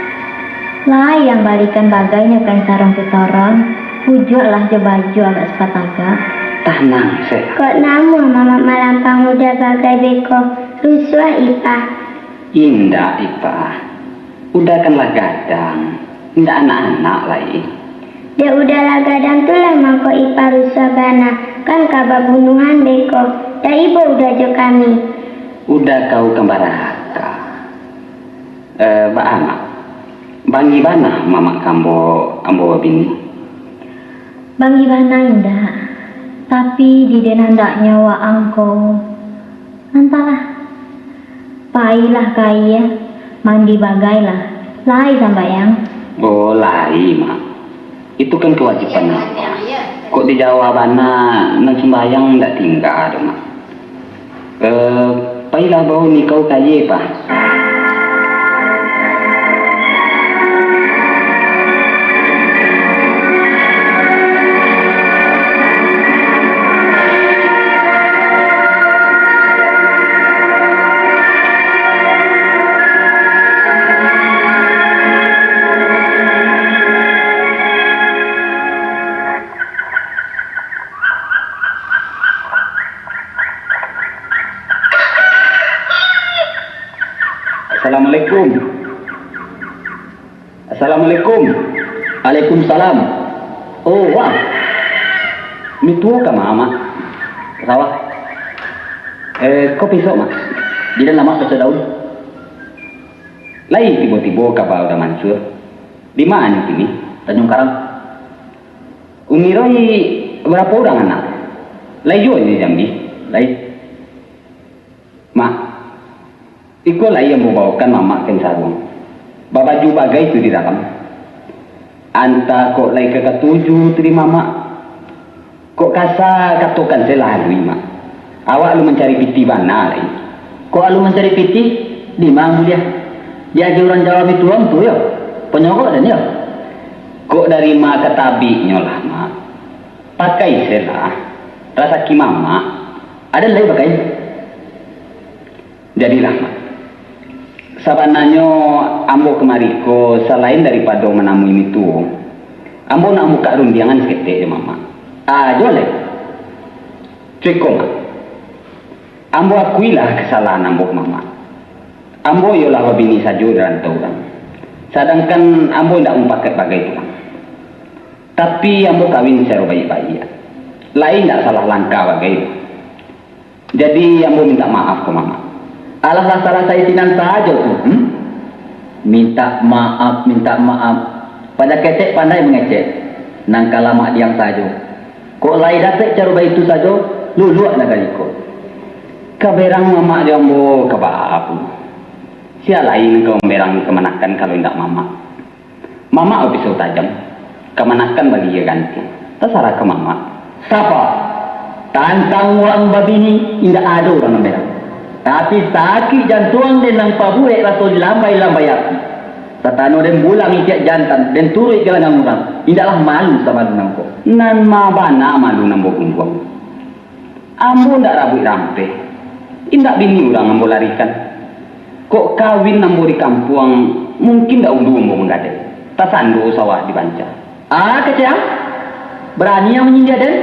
Lai ang balikan bagainyo kain sarung kitoron, pujuaklah jo baju agak sapatagak. Tanang se. Kok namuah Mamak malampang Uda bagai beko, rusuah Ipah. Indak, Ipah. Uda kan lah gadang, indak anak-anak lai. Dek Uda lah gadang tu lah mangko Ipah rusuah bana, kan ka babunuahan beko, dak ibo Uda jo kami. Uda kau kan baraka. Eh, baa, Mak? Bangih bana Mamak ka ambo, ambo babini? Bangih bana indak, tapi di den andaknyo waang ko, antahlah. Pailah ka aia, mandi bagailah, lai sambayang. Oh, lai, Mak. Itu kan kawajiban Ipah. Kok di Jawa bana, nan sumbayang ndak tingga doh, Mak. Eh, pailah bao nikau ka aia, Pah. Assalamualaikum. Assalamualaikum. Waalaikumsalam. Oh, wah. Mituo ka ma, Mak? Ka sawah. Eh, ko pisok, Mak? Jidan lamak pacok daun. Lai tibo-tibo kaba Uda Mansur. Di ma nyo kini? Tanjung Karang. Umi Roy, barapo urang anak? Lai juo inyo Jambi? Lai. Mak, Iko lai ambo baokan mamak ka saruang. Babaju bagai tu di dalam. Antah kok lai ka katuju tu di mamak. Kok kasa katokan se lah alui, Mak. Awak alun mancari pitih bana lai. Kok alun mancari pitih? Di ma buliah? Di aja urang Jawa bituang tu yo. Ponyorok den yo. Kok dari ma ka tabiknyo lah, Mak. Pakai se lah. Rasaki mamak. Aden lai pakai. Jadilah, Mak. Sabananyo, ambo kamari ko, salain daripado manamui mituo, ambo nak mambukak rundiangan saketek jo mamak. Ajo lai. Cuko, Mak. Ambo akuilah kasalahan ambo ka mamak. Ambo iyolah babini sajo di rantau urang. Sadangkan ambo indak mupakaik bagai pulang. Tapi ambo kawin sacaro baiak-baiak. Lai indak salah langkah bagai. Jadi, ambo mintak maaf ka mamak. Alah, lah salasai sinan sajo tu, hmm? Mintak maaf, mintak maaf. Pado ketek pandai mangecek. Nan ka lamak diam sajo. Kok lai dapek caro baitu sajo, luluak nagari ko. Ka berang mamak jo ambo ka baa pulo. Sia lain ka mamberang kamanakan kalau indak mamak. Mamak bapisau tajam, kamanakan bagiya gantiang. Tasarah ka mamak. Sapa? Tantang waang babini, indak ado urang nan berang. Tapi sakik jantuang den nan pabuek raso dilambai-lambai api. Satano den bulang itiak jantan, den turuik galangan urang, indaklah malu samalu nangko. Nan ma bana malu nan bagunduang. Ambo ndak rabuik rampeh, indak bini urang ambo larikan. Kok kawin ambo di kampuang, mungkin dahulu ambo manggadai, tasando sawah di banca. Ah, kecek ang! Barani ang manyindia den?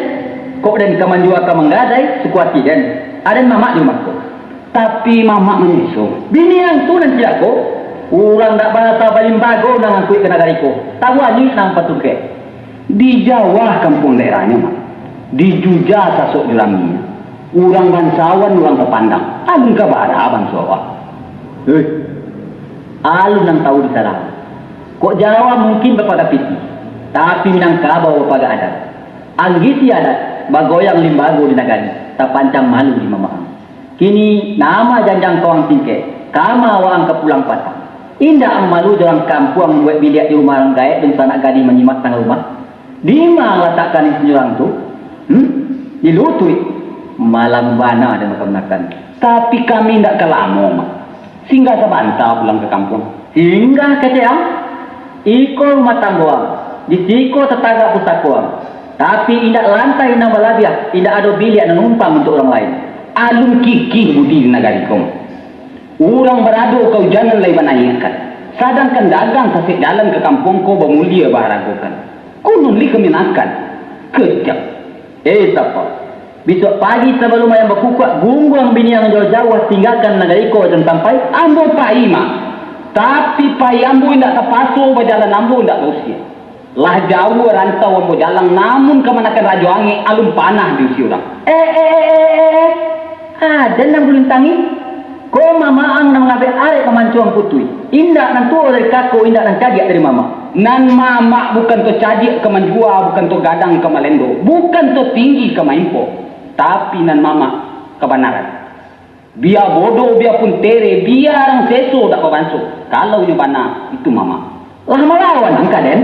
Kok den ka manjua ka manggadai, suko ati den. Aden mamak di rumah ko. Tapi mamak manyeso. Bini ang tu nan cilako. Urang dak barasa balimbago nan angkuik ka nagari ko. Tabuah nyuik nan patungkek. Di Jawa kampuang daerahnyo, Mak. Di Juja sasok jo ramihnyo. Urang bansawan, urang tapandang. Alun ka bara banso awak. Heh, alun nan tahu di sarang. Kok Jawa mungkin bapagak pitih, tapi Minangkabau bapagak adat. Anggisi adat, bagoyang limbago di nagari, tapancang malu di mamak ang. Kini, nama janjang ka waang tingkek, kama waang ka pulang patang. Indak ang malu jo urang kampuang mambuek biliak di rumah urang gaek dunsanak gadih manyimak tangah rumah? Dima ang latakkan insinyur ang tu? Hmm? Di lutuik? Malam bana den makan-makan. Tapi kami indak ka lamo, Mak. Singgah sabanta pulang ka kampuang. Singgah kecek ang? Iko rumah tanggo ang, di siko tatagak pusako ang. Tapi indak lantai nan balabiah, indak ado biliak nan numpang untuak urang lain. Alun kikih budi di nagari ko. Urang barado kaujanan lai banaiakan, sadangkan dagang sasek jalan ka kampuang ko bamulia baharagokan. Kunun lai kaminakan. Kejam. Eh, sapa? Bisuak pagi sabalum ayam bakukuak, gungguang bini ang jauah-jauah tinggakan nagari ko jan sampai, ambo pai, Mak. Tapi pai ambo indak tapaso, bajalan ambo indak bausia. Lah jauah rantau ambo jalang, namun kamanakan Rajo Angek alun panah diusia urang. Eh, eh, eh, eh, eh, eh. Aden nan bulun tangih. Ko mamak ang nan mangabek arek mamancuang putuih. Indak nan tuo dari kako, indak nan cadiak dari mamak. Nan mamak bukan to cadiak ka manjua, bukan to gadang ka malendo, bukan to tinggi ka maimpok. Tapi nan mamak kabanaran. Bia bodoh, biapun tere, bia rancak seso dak babanso. Kalau nyo bana, itu mamak. Lah malawan ang ka den?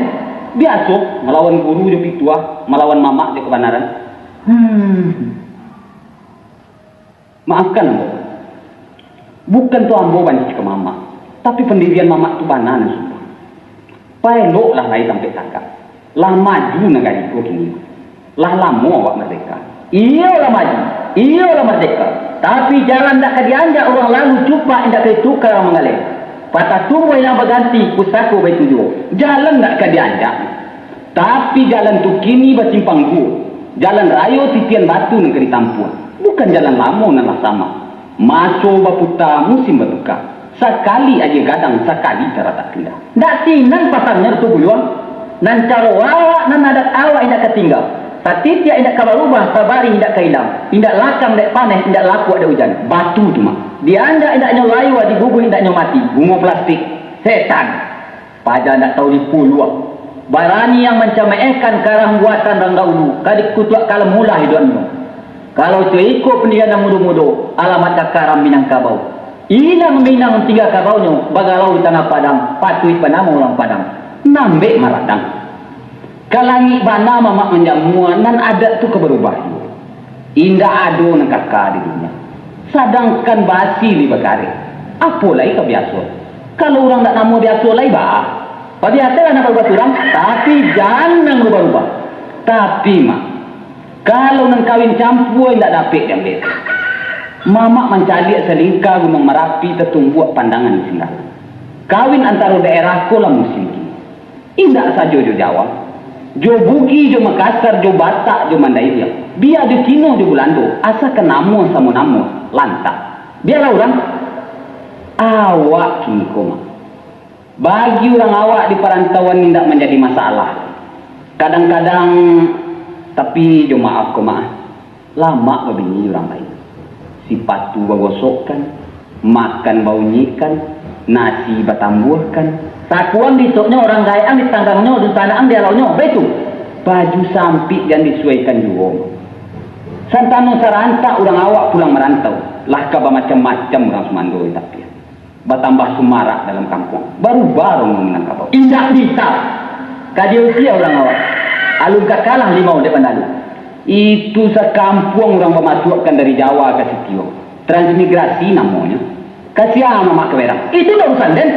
Biaso, malawan guru jo pituah, malawan mamak jo kabanaran. Hmm. Maafkan ambo. Bukan tu ambo banci ka mamak, tapi pandirian mamak tu bana nan sumpah. Paeloklah lai tampek tagak. Lah maju nagari ko kini. Lah lamo awak mardeka. Iyo lah maju, iyo lah mardeka. Tapi jalan ndak ka dianjak urang lalu, cupak indak ka ditukar urang manggaleh. Patah tumbuah indak baganti, pusako baitu juo. Jalan ndak ka dianjak. Tapi jalan tu kini basimpang duo. Jalan rayo titian batu nan ka ditampuah. Bukan jalan lamo nan lah samak. Maso baputa, musim batuka. Sakali agiah gadang, sakali taratak pindah. Ndak sinan pasangnyo tu buyuang. Nan caro awak, nan adat awak indak ka tingga. Satitiak indak ka barubah, sabarih indak ka ilang. Indak lakang dek paneh, indak lapuak dek ujan. Batu tu mah. Dianjak indak nyo layua, diguguih indak nyo mati. Bungo plastik. Setan. Paja ndak tahu dipuluah. Barani ang mancamehkan karang buatan rang dahulu, ka dikutuak kalam ulah iduiknyo. Kalau co iko pandirian nan mudo-mudo, alamat ka karam Minangkabau. Ilang Minang tingga kabaunyo, bagalau di tangah padang, patuik banamo urang Padang, nambek maradang. Ka langik bana mamak manjamua, nan adat tu ka barubah juo. Indak ado nan kaka di dunia. Sadangkan basi li bagareh, apo lai ka biaso? Kalau urang ndak namo biaso lai, baa? Babiaso lah nak barubah surang, tapi jan nan barubah-rubah. Tapi, Mak, kalau nan kawin campua indak dapek diambiak. Mamak mancaliak salingka Gunuang Marapi tatumbuak pandangan di Singgalang. Kawin antaro daerah ko lah musim kini. Indak sajo jo Jawa, jo Bugis, jo Makassar, jo Batak, jo Mandailing, bia jo Cino, jo Bulando, asakan namo samo namo, lantak. Bialah urang. Awak kini ko, Mak. Bagi urang awak di parantauan indak manjadi masalah. Kadang-kadang, tapi jo maaf ko, Mak, lamak babini urang lain. Sipatu bagosokkan, makan baunyikan, nasi batambuahkan. Sakuang disoknyo urang gaek ang ditanggangnyo, dunsanak ang dialaunyo, baitu. Baju sampik jan disuaikan juo. Santano sarantak urang awak pulang marantau, lah ka bamacam-macam urang sumando di tapian. Batambah sumarak dalam kampuang. Barubah rono Minangkabau. Indak bisa. Ka diusia urang awak. Alun ka kalah limau dek bandalu. Itu sakampuang urang bamasuakkan dari Jawa ka sitio. Transmigrasi namonyo. Ka sia mamak ka berang? Itu ndak urusan den.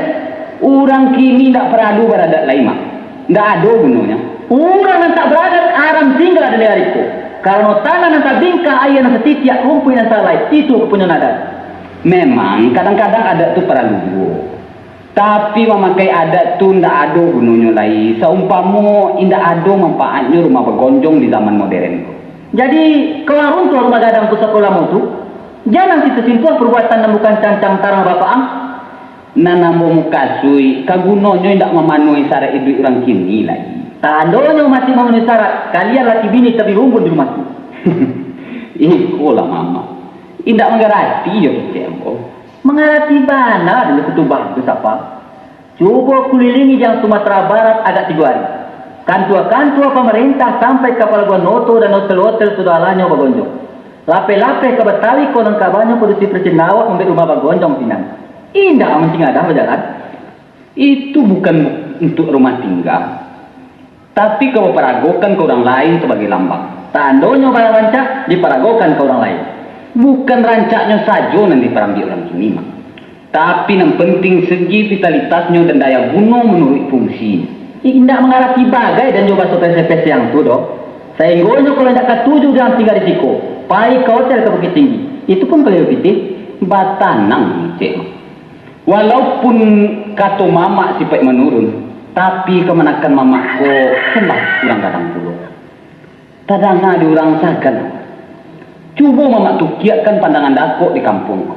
Urang kini ndak paralu baradat lai, Mak. Ndak ado gunonyo. Urang nan tak baradat aram tingga di nagari ko. Karano tanah nan tabingkah, aia nan satitiak, rumpuik nan salai, itu punyo adat. Memang, kadang-kadang adat tu paralu juo. Tapi, mamakai adat tu ndak ado gunonyo lai, saumpamo indak ado manfaatnyo rumah bagonjong di zaman moderen ko. Jadi, ka urang runtuah rumah gadang pusako lamo tu, jan ang sintuah-sintuah pabuatan nan bukan cancang tarang bapak ang. Nan ambo mukasuik, ka gunonyo indak mamanuahi saraik iduik urang kini lai. Tandonyo masih mamanuahi saraik, kalian laki bini tabi rumbun di rumah tu. Ikolah, Mamak. Indak mangarati jo kecek ambo. Mangarati bana dulu kutubah tu, sapa? Cubo kulilingi jan Sumatera Barat agak tigo ari. Kantua-kantua pamarintah sampai ka palabuahan oto dan otel-otel sudah alanyo bagonjong. Lapeh-lapeh ka Batawi ko nan kabanyo padusi parcindawak mambuek rumah bagonjong sinan. Indak mancing adah bajalan. Itu bukan untuak rumah tingga. Tapi ka baparagokan ka urang lain sabagai lambang. Tandonyo barancak diparagokan ka urang lain. Bukan rancaknyo sajo nan diparambiak urang kini, Mak. Tapi nan penting segi vitalitasnyo dan daya guno manuruik fungsi. Indak mangarati bagai dan jo baso pese-pese ang tu doh. Sainggonyo kalau indak katuju jo ang tingga di siko, pai ka otel ka Bukittinggi. Itu pun kalau iyo pitih, batanang, cek, Mak. Walaupun kato mamak sipaik manurun, tapi kamanakan mamak ko kan lah urang gadang pulo. Tadanga di urang sagan. Cubo mamak tukiakkan pandangan dakok di kampuang ko.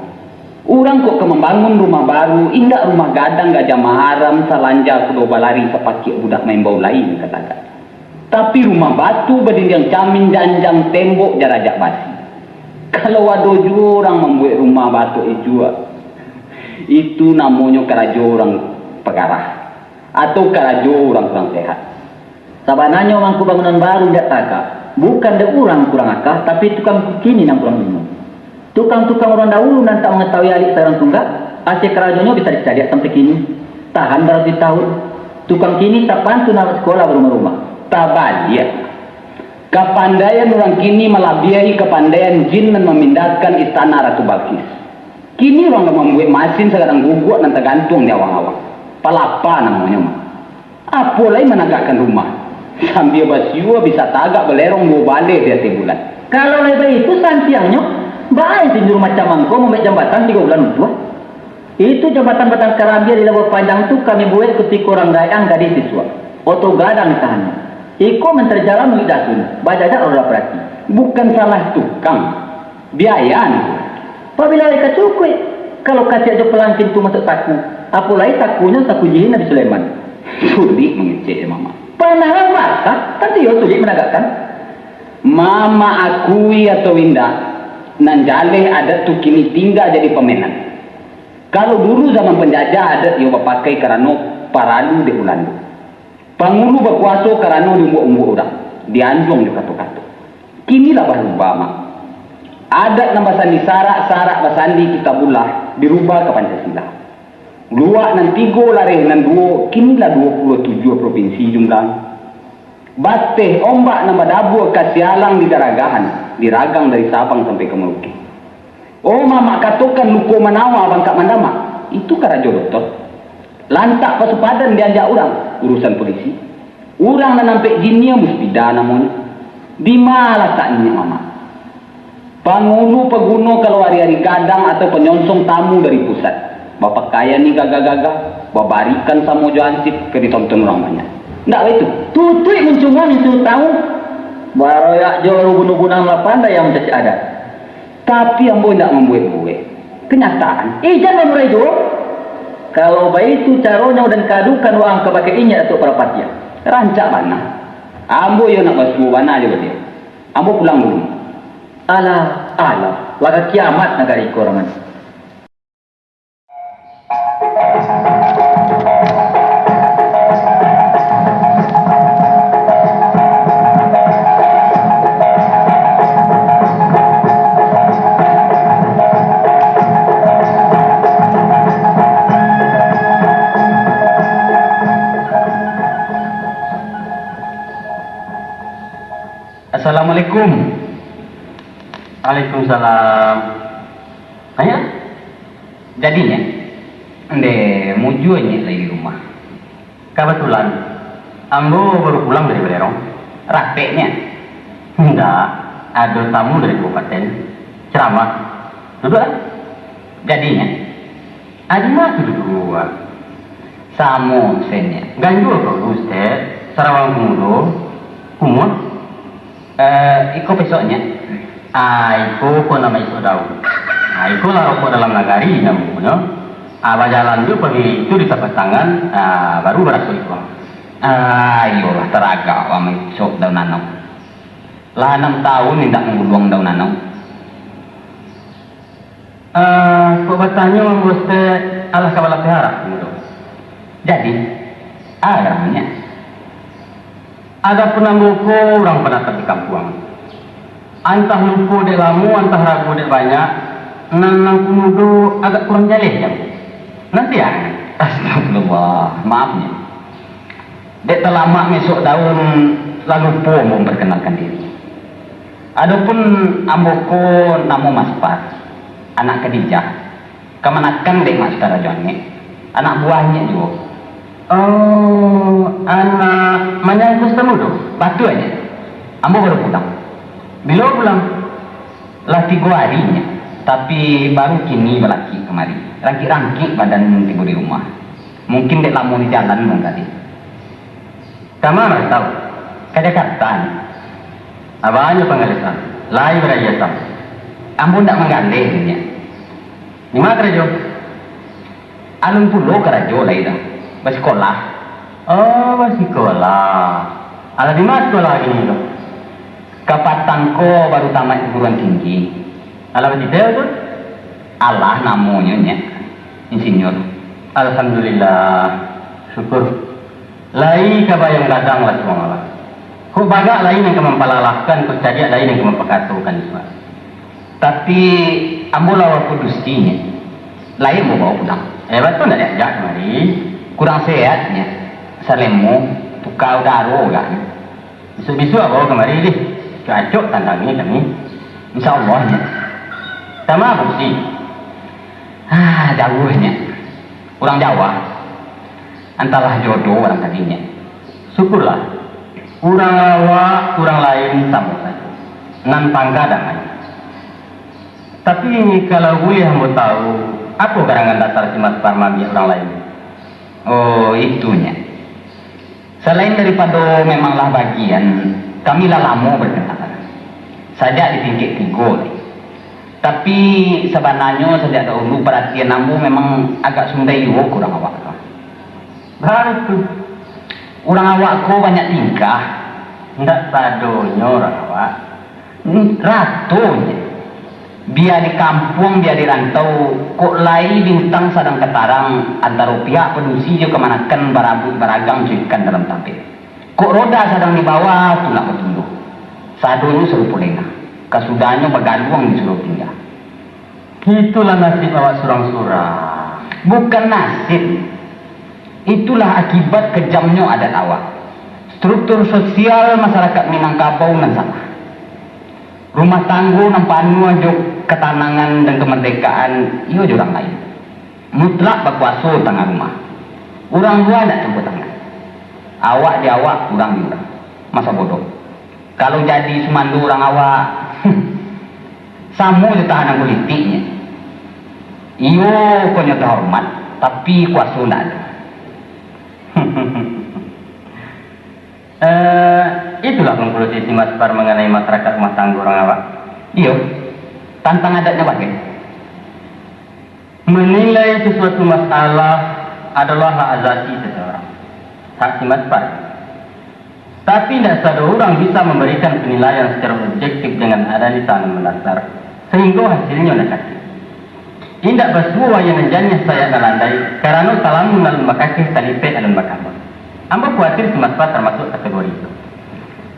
Urang kok ka mambangun rumah baru, indak rumah gadang gajah maharam, salanja kudo balari sapakiak budak maimbau lain ka tagak. Tapi rumah batu badindiang camin, janjang tembok jarajak basi. Kalau ado juo urang mambuek rumah batuak ijuak, itu namonyo karajo urang pagarah, atau karajo urang kurang sehat. Sabananyo mangko bangunan baru indak tagak, bukan dek urang kurang aka, tapi tukang kini nan kurang ilmu. Tukang-tukang urang dahulu nan tak mangatahui alik saurang tunggak, asie karajonyo bisa dicaliak sampai kini. Tahan baratuih tahun. Tukang kini tapantun awak sikolah barumah-rumah. Tabaliak. Kapandaian urang kini malabiahi kapandaian jin nan mamindahkan istana Ratu Balkis. Kini urang lah mambuek masin sagadang guguak nan tagantuang di awang-awang. Palapa namonyo mah. Apo lai managakkan rumah, sambia basiua bisa tagak balerong duo baleh di ateh bulan. Kalau lai baitu santiangnyo, baa inyo rumah camang ko mambuek jambatan tigo bulan untuah? Itu jambatan batang karambia di Labuah Panjang tu kami buek kutiko urang gaek ang gadih sisuak. Oto gadang ditahannyo. Iko mantar jalan ulik dasun, bajajak roda parati. Bukan salah tukang, biaya nan kurang. Pabila lai ka cukuik, kalau kasiak jo palangkin tu masuak saku, apo lai sakunyo saku jihin Nabi Sulaiman. Sulik mangecek jo mamak. Panangan basah, tantu iyo sulik managakkan. Mamak akui atau indak, nan jaleh adat tu kini tingga jadi pamainan. Kalau dulu zaman panjajah adat iyo bapakai karano paralu dek Bulando. Pangulu bakuaso karano diumbuak-umbuak urang, dianjuang jo kato-kato. Kini lah barubah, Mak. Adat nan basandi sarak, sarak basandi Kitabullah, dirubah ka Pancasila. Luak nan tigo, lareh nan duo, kini lah duo puluah tujuah propinsi jumlahnyo. Bateh ombak nan badabua ka sialang di daragahan, diragang dari Sabang sampai ka Merauke. Oh, mamak katokan luko manawa bangkak mandamak, itu karajo doktor. Lantak pasupadan dianjak urang, urusan polisi. Urang nan ampek jinnyo muspida namonyo. Di ma latak inyo, mamak? Pangulu paguno kalau ari-ari gadang atau panyonsong tamu dari pusat. Bapakaian ni gagah-gagah, babarikan samo jo ansip ka ditonton urang banyak. Ndak baitu? Tutuik muncungan itu tahu. Baroyak jo baru bunuh-bunuhan lah pandai yang mancacik adat. Tapi ambo indak mambuek-buek. Kenyataan. Eh, jan bamurai juo. Kalau baitu caronyo dan kadukan waang ka bakeh inyak Datuak Parapatiah. Rancak bana. Ambo iyo nak basuo bana jo baliau. Ambo pulang dulu. Alah, alah, lah ka kiamat nagari ko raman. Assalamualaikum. Waalaikumsalam. Ayo. Jadinyo, ndeh mujua nyo lai di rumah. Kabatulan, ambo baru pulang dari Balerong. Rapeknyo. Ndak, ado tamu dari kabupaten. Ceramah. Duduaklah. Jadinyo, adi ma tu duduak? Samo absennyo. Ganjua ko, Ustaz? Sarawang kumudo, kumuah. Eh, iko pesoknyo. Ah, iko ko namo isok daun. Ah, iko lah rokok dalam nagari namonyo. Ah, bajalan tu pagi tu di tapak tangan, ah, baru baraso iko. Ah, iyolah, taragak wang isok daun anau. Lah anam taun indak mangguluang daun anau. Eh, kok batanyo, Ustaz, alah ka balapeh arah tu, Mudo? Jadi, a garannyo. Adopun ambo ko urang panatap di kampuang. Antah lupo dek lamo, antah ragu dek banyak, nan, nan kumudo agak kurang jaleh, jan. Nan siang. Astagfirullah, maaf nyo. Dek talamak mesok daun, lah lupo ambo mamparkenalkan diri. Adopun ambo ko namo Mas Pas, anak Kadijah, kamanakan dek Mak Sutan Rajo Angek, anak buahnyo juo. Oh, anak manyangko Sutan Mudo? Batua nyo. Ambo baru pulang. Bilo pulang? Lah tigo ari nyo, tapi baru kini balakik kamari. Rangkik-rangkik badan tibo di rumah. Mungkin dek lamo di jalan mungkin. Kama marantau? Ka Jakarta ni. Abanyo panggaleh san, lai baraia san. Ambo ndak manggaleh nyo. Di ma karajo? Alun pulo karajo lai doh. Basikolah. Oh, basikolah. Alah, di ma sikolah kini tu? Kapatang ko baru tamat guruan tinggi. Alah, batiteh tu? Alah, namonyo nyo insinyur. Alhamdulillah. Syukur. Lai ka bayang gadang lah suang lah. Kok bagak lai nan ka mampalalahkan, kok cadiak lai nan ka mampakatokan isuak. Tapi, ambo lah waku dusi nyo. Lai ambo bawa pulang. Eh, batua ndak diajak kamari. Kurang sehat nyo. Salemo, tuka udaro agaknyo. Bisuak-bisuak bawa kamari dih. Cocok tandangi kami. Insya Allah nyo. Tama fungsi. Ah, jauah nyo. Urang Jawa. Antahlah jodoh urang tadi nyo. Syukurlah. Urang awak, urang lain samo sajo. Nan pangka damai. Tapi, kalau buliah ambo tahu, apo karangan dasar si Mas Par maambiak urang lain? Oh, itu nyo. Salain daripado memang lah bagian, kami lah lamo bakenalan. Sajak di tingkek tigo lai. Tapi, sabananyo sajak dahulu paratian ambo memang agak sundai juo ka urang awak tu. Baa tu? Urang awak ko banyak tingkah. Ndak sadonyo urang awak. Hmm, ratonyo. Bia di kampuang, bia di rantau, kok lai bintang sadang ka tarang, antaro pihak padusi jo kamanakan barabuik baragang jo ikan dalam tapek. Kok roda sadang di bawah, tulak batundo. Sadonyo sarupo lengah. Kasudahnyo bagaluang disuruah pindah. Itulah nasib awak surang-surang. Bukan nasib. Itulah akibat kejamnyo adat awak. Struktur sosial masyarakat Minangkabau nan salah. Rumah tanggo nan panuah jo katanangan dan kamardekaan, iyo jo urang lain. Mutlak bakuaso tangah rumah. Urang lua indak campua tangan. Awak di awak, urang di urang. Masa bodoh. Kalau jadi sumando urang awak, samo jo tahanan politiknyo. Iyo, konyo tahormat, tapi kuaso ndak ado. Eh, itulah konklusi si Maspar manganai masyarakat rumah tanggo urang awak. Iyo, tantang adatnyo bagai. Menilai sesuatu masalah adolah hak azasi seseorang, hak si Maspar. Tapi, indak sado urang bisa mambarikan panilaian sacaro objektif dengan analisa nan mandasar, sahinggo hasilnyo negatif. Indak basuo ayah nan janiah sayak nan landai, karano talamun alun bakakeh, talipek alun bakambang. Ambo kuatir si Maspar tamasuak kategori itu.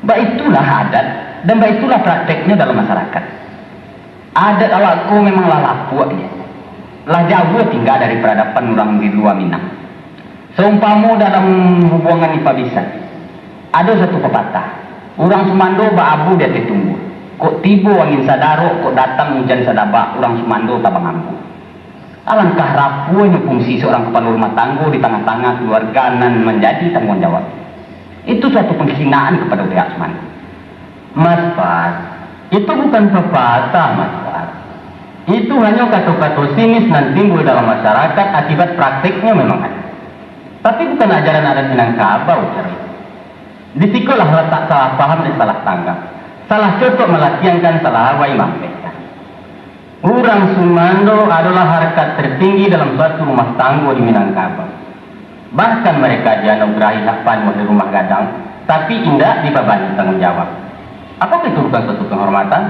Baitulah adat, dan baitulah prakteknyo dalam masyarakat. Adat awak ko memang lah lapuak, yo. Lah jauah tingga dari paradaban urang di lua Minang. Saumpamo dalam hubuangan ipa bisan, ado satu papatah, urang sumando baabu di ateh tumbuah. Kok tibo angin sadarok, kok datang ujan sadabak, urang sumando tabang ambuih. Alangkah rapuahnyo fungsi seorang kapalo rumah tanggo di tangah-tangah kaluarga nan manjadi tangguang jawab. Itu suatu panghinaan kapado pihak sumando. Maspar, itu bukan papatah, Maspar. Itu hanyo kato-kato sinis nan timbul dalam masyarakat akibat prakteknyo memang ado. Tapi, bukan ajaran adat Minangkabau caro itu. Di sikolah latak salah paham dek salah tanggap, salah cocok malatiangkan, salah awai maampehkan. Urang sumando adolah harkat tertinggi dalam suatu rumah tanggo di Minangkabau. Bahkan, mereka dianugerahi hak panuah di rumah gadang, tapi indak dibabani tangguang jawab. Apakah itu bukan suatu penghormatan?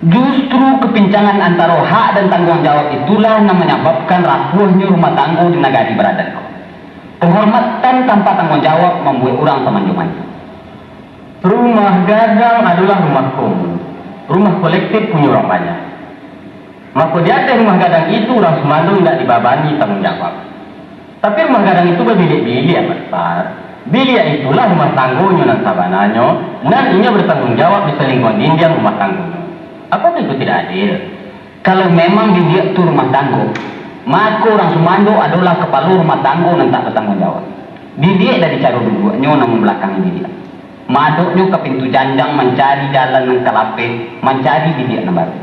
Justru kepincangan antaro hak dan tangguang jawab itulah nan manyababkan rapuahnyo rumah tanggo di nagari baradat ko. Penghormatan tanpa tangguang jawab mambuek urang tamanjo-manjo. Rumah gadang adolah rumah komun, rumah kolektif punyo urang banyak. Mako, di ateh rumah gadang itu, urang sumando indak dibabani tangguang jawab. Tapi, rumah gadang itu babiliak-biliak, Maspar. Biliak itulah rumah tanggonyo nan sabananyo, nan inyo batangguang jawab di salingkuang dindiang rumah tanggonyo. Apakah itu tidak adil? Kalau memang biliak tu rumah tanggo, mako, urang sumando adolah kapalo rumah tanggo nan tak batangguang jawab. Diliek dari caro duduaknyo nan mambalakangi biliak. Maadoknyo ka pintu janjang mancari jalan nan ka lapeh, mancari biliak nan baru.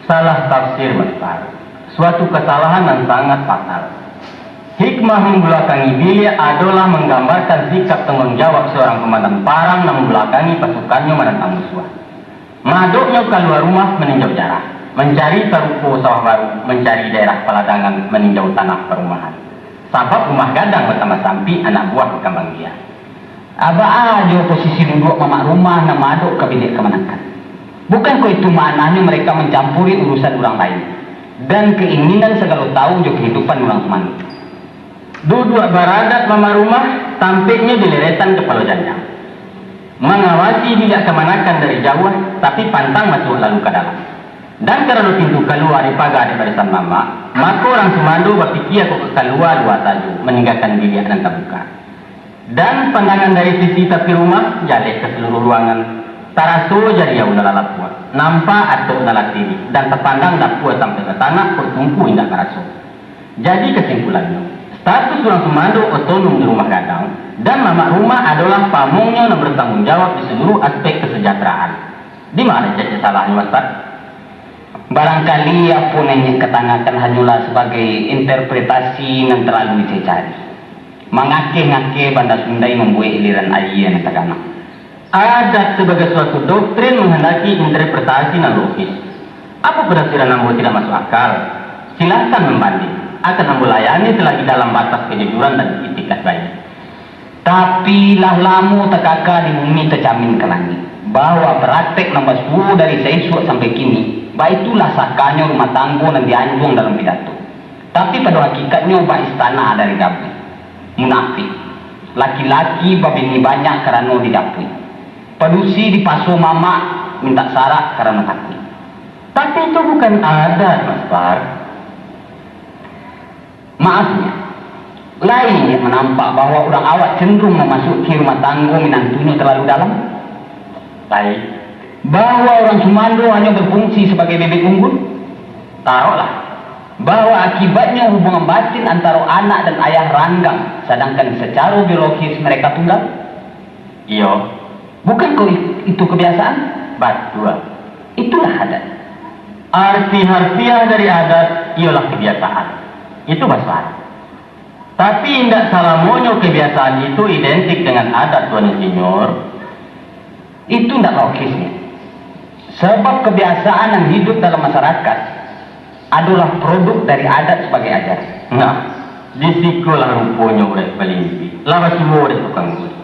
Salah tafsir, Maspar. Suatu kasalahan nan sangat fatal. Hikmah mambalakangi biliak adolah manggambarkan sikap tangguang jawab seorang komandan parang nan mambalakangi pasukannyo manantang musuah. Maadoknyo kalua rumah maninjau jarah, mancari sarupo sawah baru, mancari daerah paladangan, maninjau tanah parumahan. Sabab rumah gadang batambah sampik, anak buah bakambang biak. Baa jo posisi duduak mamak rumah nan maadok ka biliak kamanakan? Bukankah itu maknanyo mereka mancampuri urusan urang lain, dan kainginan sagalo tahu jo kahidupan urang sumando? Duduak baradat mamak rumah, tampeknyo di leretan kapalo janjang. Mangawasi biliak kamanakan dari jauah, tapi pantang masuak lalu ka dalam. Dan karano pintu kalua di paga dek barisan mamak, mako, urang sumando bapikia kok ka kalua-lua sajo, maninggakan biliak nan tabuka. Dan pandangan dari sisi tapi rumah, jaleh ka saluruah ruangan, taraso jariau nan lah lapuak, nampak atok nan lah tirik, dan tapandang dapua sampai ka tanak, kok tumpu indak maraso. Jadi, kasimpulannyo, status urang sumando otonom di rumah gadang, dan mamak rumah adolah pamongnyo nan batangguang jawab di saluruah aspek kasajahteraan. Di ma cacek salahnyo, Maspar? Barangkali apo nan inyo katangakan hanyolah sabagai interpretasi nan talalu dicari-cari. Mangakeh-ngakeh banda sundai mambuek iliran aia nan taganang. Adat sabagai suatu doktrin manghandaki interpretasi nan logis. Apo penafsiran ambo tidak masuk akal? Silahkan mambanding. Akan ambo layani selagi dalam batas kejujuran dan itikad baik. Tapi, lah lamo takaka di bumi, tacamin ka langik, bahwa praktek nan basuo dari saisuak sampai kini, baitulah sakanyo rumah tanggo nan dianjuang dalam pidato. Tapi, pado hakikatnyo, baistana dari dabuik. Munafik. Laki-laki babini banyak karano didapuik. Padusi dipaso mamak mintak sarak karano takuik. Tapi itu bukan adat, Mas Par. Maafnya, lain yang nampak bahwa urang awak cenderung mamasuki rumah tanggo minantunyo talalu dalam. Lain. Bahwa urang sumando hanyo bafungsi sabagai bebek unggun. Taroklah, bahwa akibatnyo hubungan batin antaro anak dan ayah ranggang, sadangkan sacaro biologis mereka tunggal. Iyo. Bukankah i-, itu kebiasaan? Batua. Itulah adat. Arti harfiah dari adat iyolah kebiasaan. Itu baso Arab. Tapi indak salamonyo kebiasaan itu identik dengan adat, Tuan Insinyur. Itu ndak logisnyo. Sabab kebiasaan yang hidup dalam masyarakat adolah produk dari adat sabagai ajaran. Nah, di sikolah ruponyo urek balimpik, lah basuo dek tukang gulik.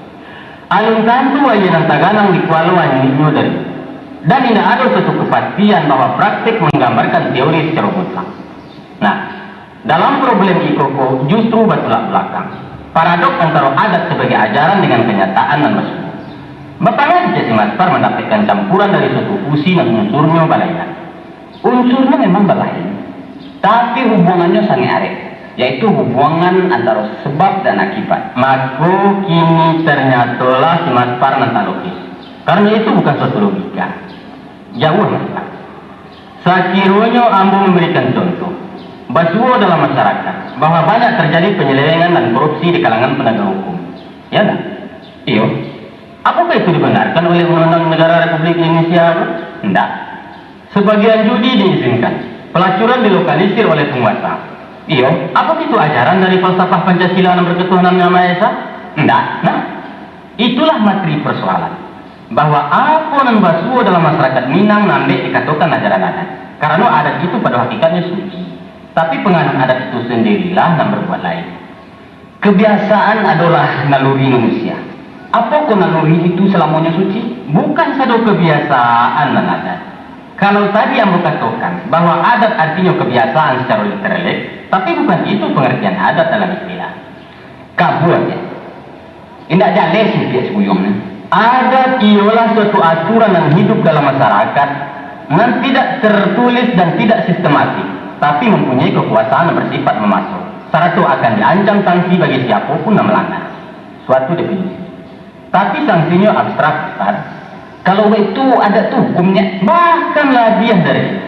Alun tantu aia nan taganang di kualo anyuiknyo dari, dan indak ado satu kepastian bahwa praktik manggambarkan teori sacaro mutlak. Nah, dalam problem iko ko justru batulak balakang. Paradok antaro adat sabagai ajaran dengan kanyataan nan basuo. Bapangacek si Maspar mandapekkan campuran dari suatu fusi nan unsurnyo balainan. Unsurnyo memang balain, tapi hubungannyo sangaik arek, yaitu hubungan antaro sebab dan akibat. Mako, kini ternyatolah si Maspar nan talogis. Karano itu bukan suatu logika. Jauah, Maspar. Sakironyo ambo mambarikan contoh, basuo dalam masyarakat, bahwa banyak terjadi penyelewengan dan korupsi di kalangan penegak hukum. Ya ndak? Iyo. Apakah itu dibenarkan oleh Undang-Undang Negara Republik Indonesia? Ndak. Sebagian judi diizinkan, pelacuran dilokalisir oleh penguasa. Iyo. Apakah itu ajaran dari falsafah Pancasila nan berketuhanan yang Maha Esa? Ndak. Nah, itulah materi persoalan, bahwa apo nan basuo dalam masyarakat Minang nan dek dikatokan ajaran adat, karano adat itu pado hakikatnyo suci, tapi panganut adat itu sendirilah nan berbuat lain. Kebiasaan adolah naluri manusia. Apo ko naluri itu salamonyo suci? Bukan sado kebiasaan nan adat. Kalau tadi ambo katokan bahwa adat artinyo kebiasaan sacaro literalek, tapi bukan itu pangartian adat dalam istilah. Kabuannya. Indak jaleh sih piak sibuyuang ni. Adat iyolah suatu aturan nan hidup dalam masyarakat, nan tidak tertulis dan tidak sistematik, tapi mempunyai kekuasaan yang bersifat memaksa, sarato akan diancam sanksi bagi siapo pun nan melanggar. Suatu definisi. Tapi sangsinyo abstrak, Ustaz. Kalau baitu, adat tu hukumnya bahkan labiah dari itu.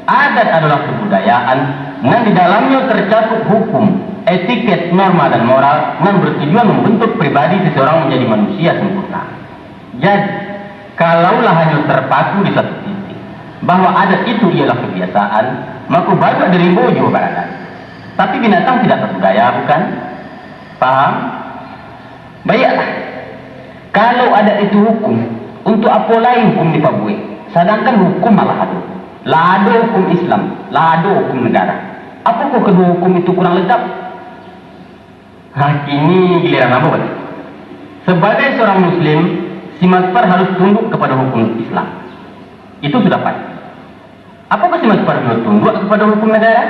Adat adalah kebudayaan nan di dalamnyo tercakup hukum, etiket, norma, dan moral nan bertujuan membentuk pribadi seseorang menjadi manusia sempurna. Jadi, kalaulah hanyo terpaku di satu titik, bahwa adat itu ialah kebiasaan, mako baruak di rimbo juo baradat. Tapi binatang tidak berbudaya, bukan? Paham? Baiaklah, kalau adat itu hukum, untuak apo lai hukum dipabuek, sadangkan hukum malah ado? Lah ado hukum Islam, lah ado hukum negara. Apokoh kaduo hukum itu kurang lengkap? Nah, kini giliran ambo baliak. Sabagai saurang muslim, si Maspar harus tunduk kapado hukum Islam. Itu sudah pasti. Apokoh si Maspar juo tunduak kapado hukum nagara?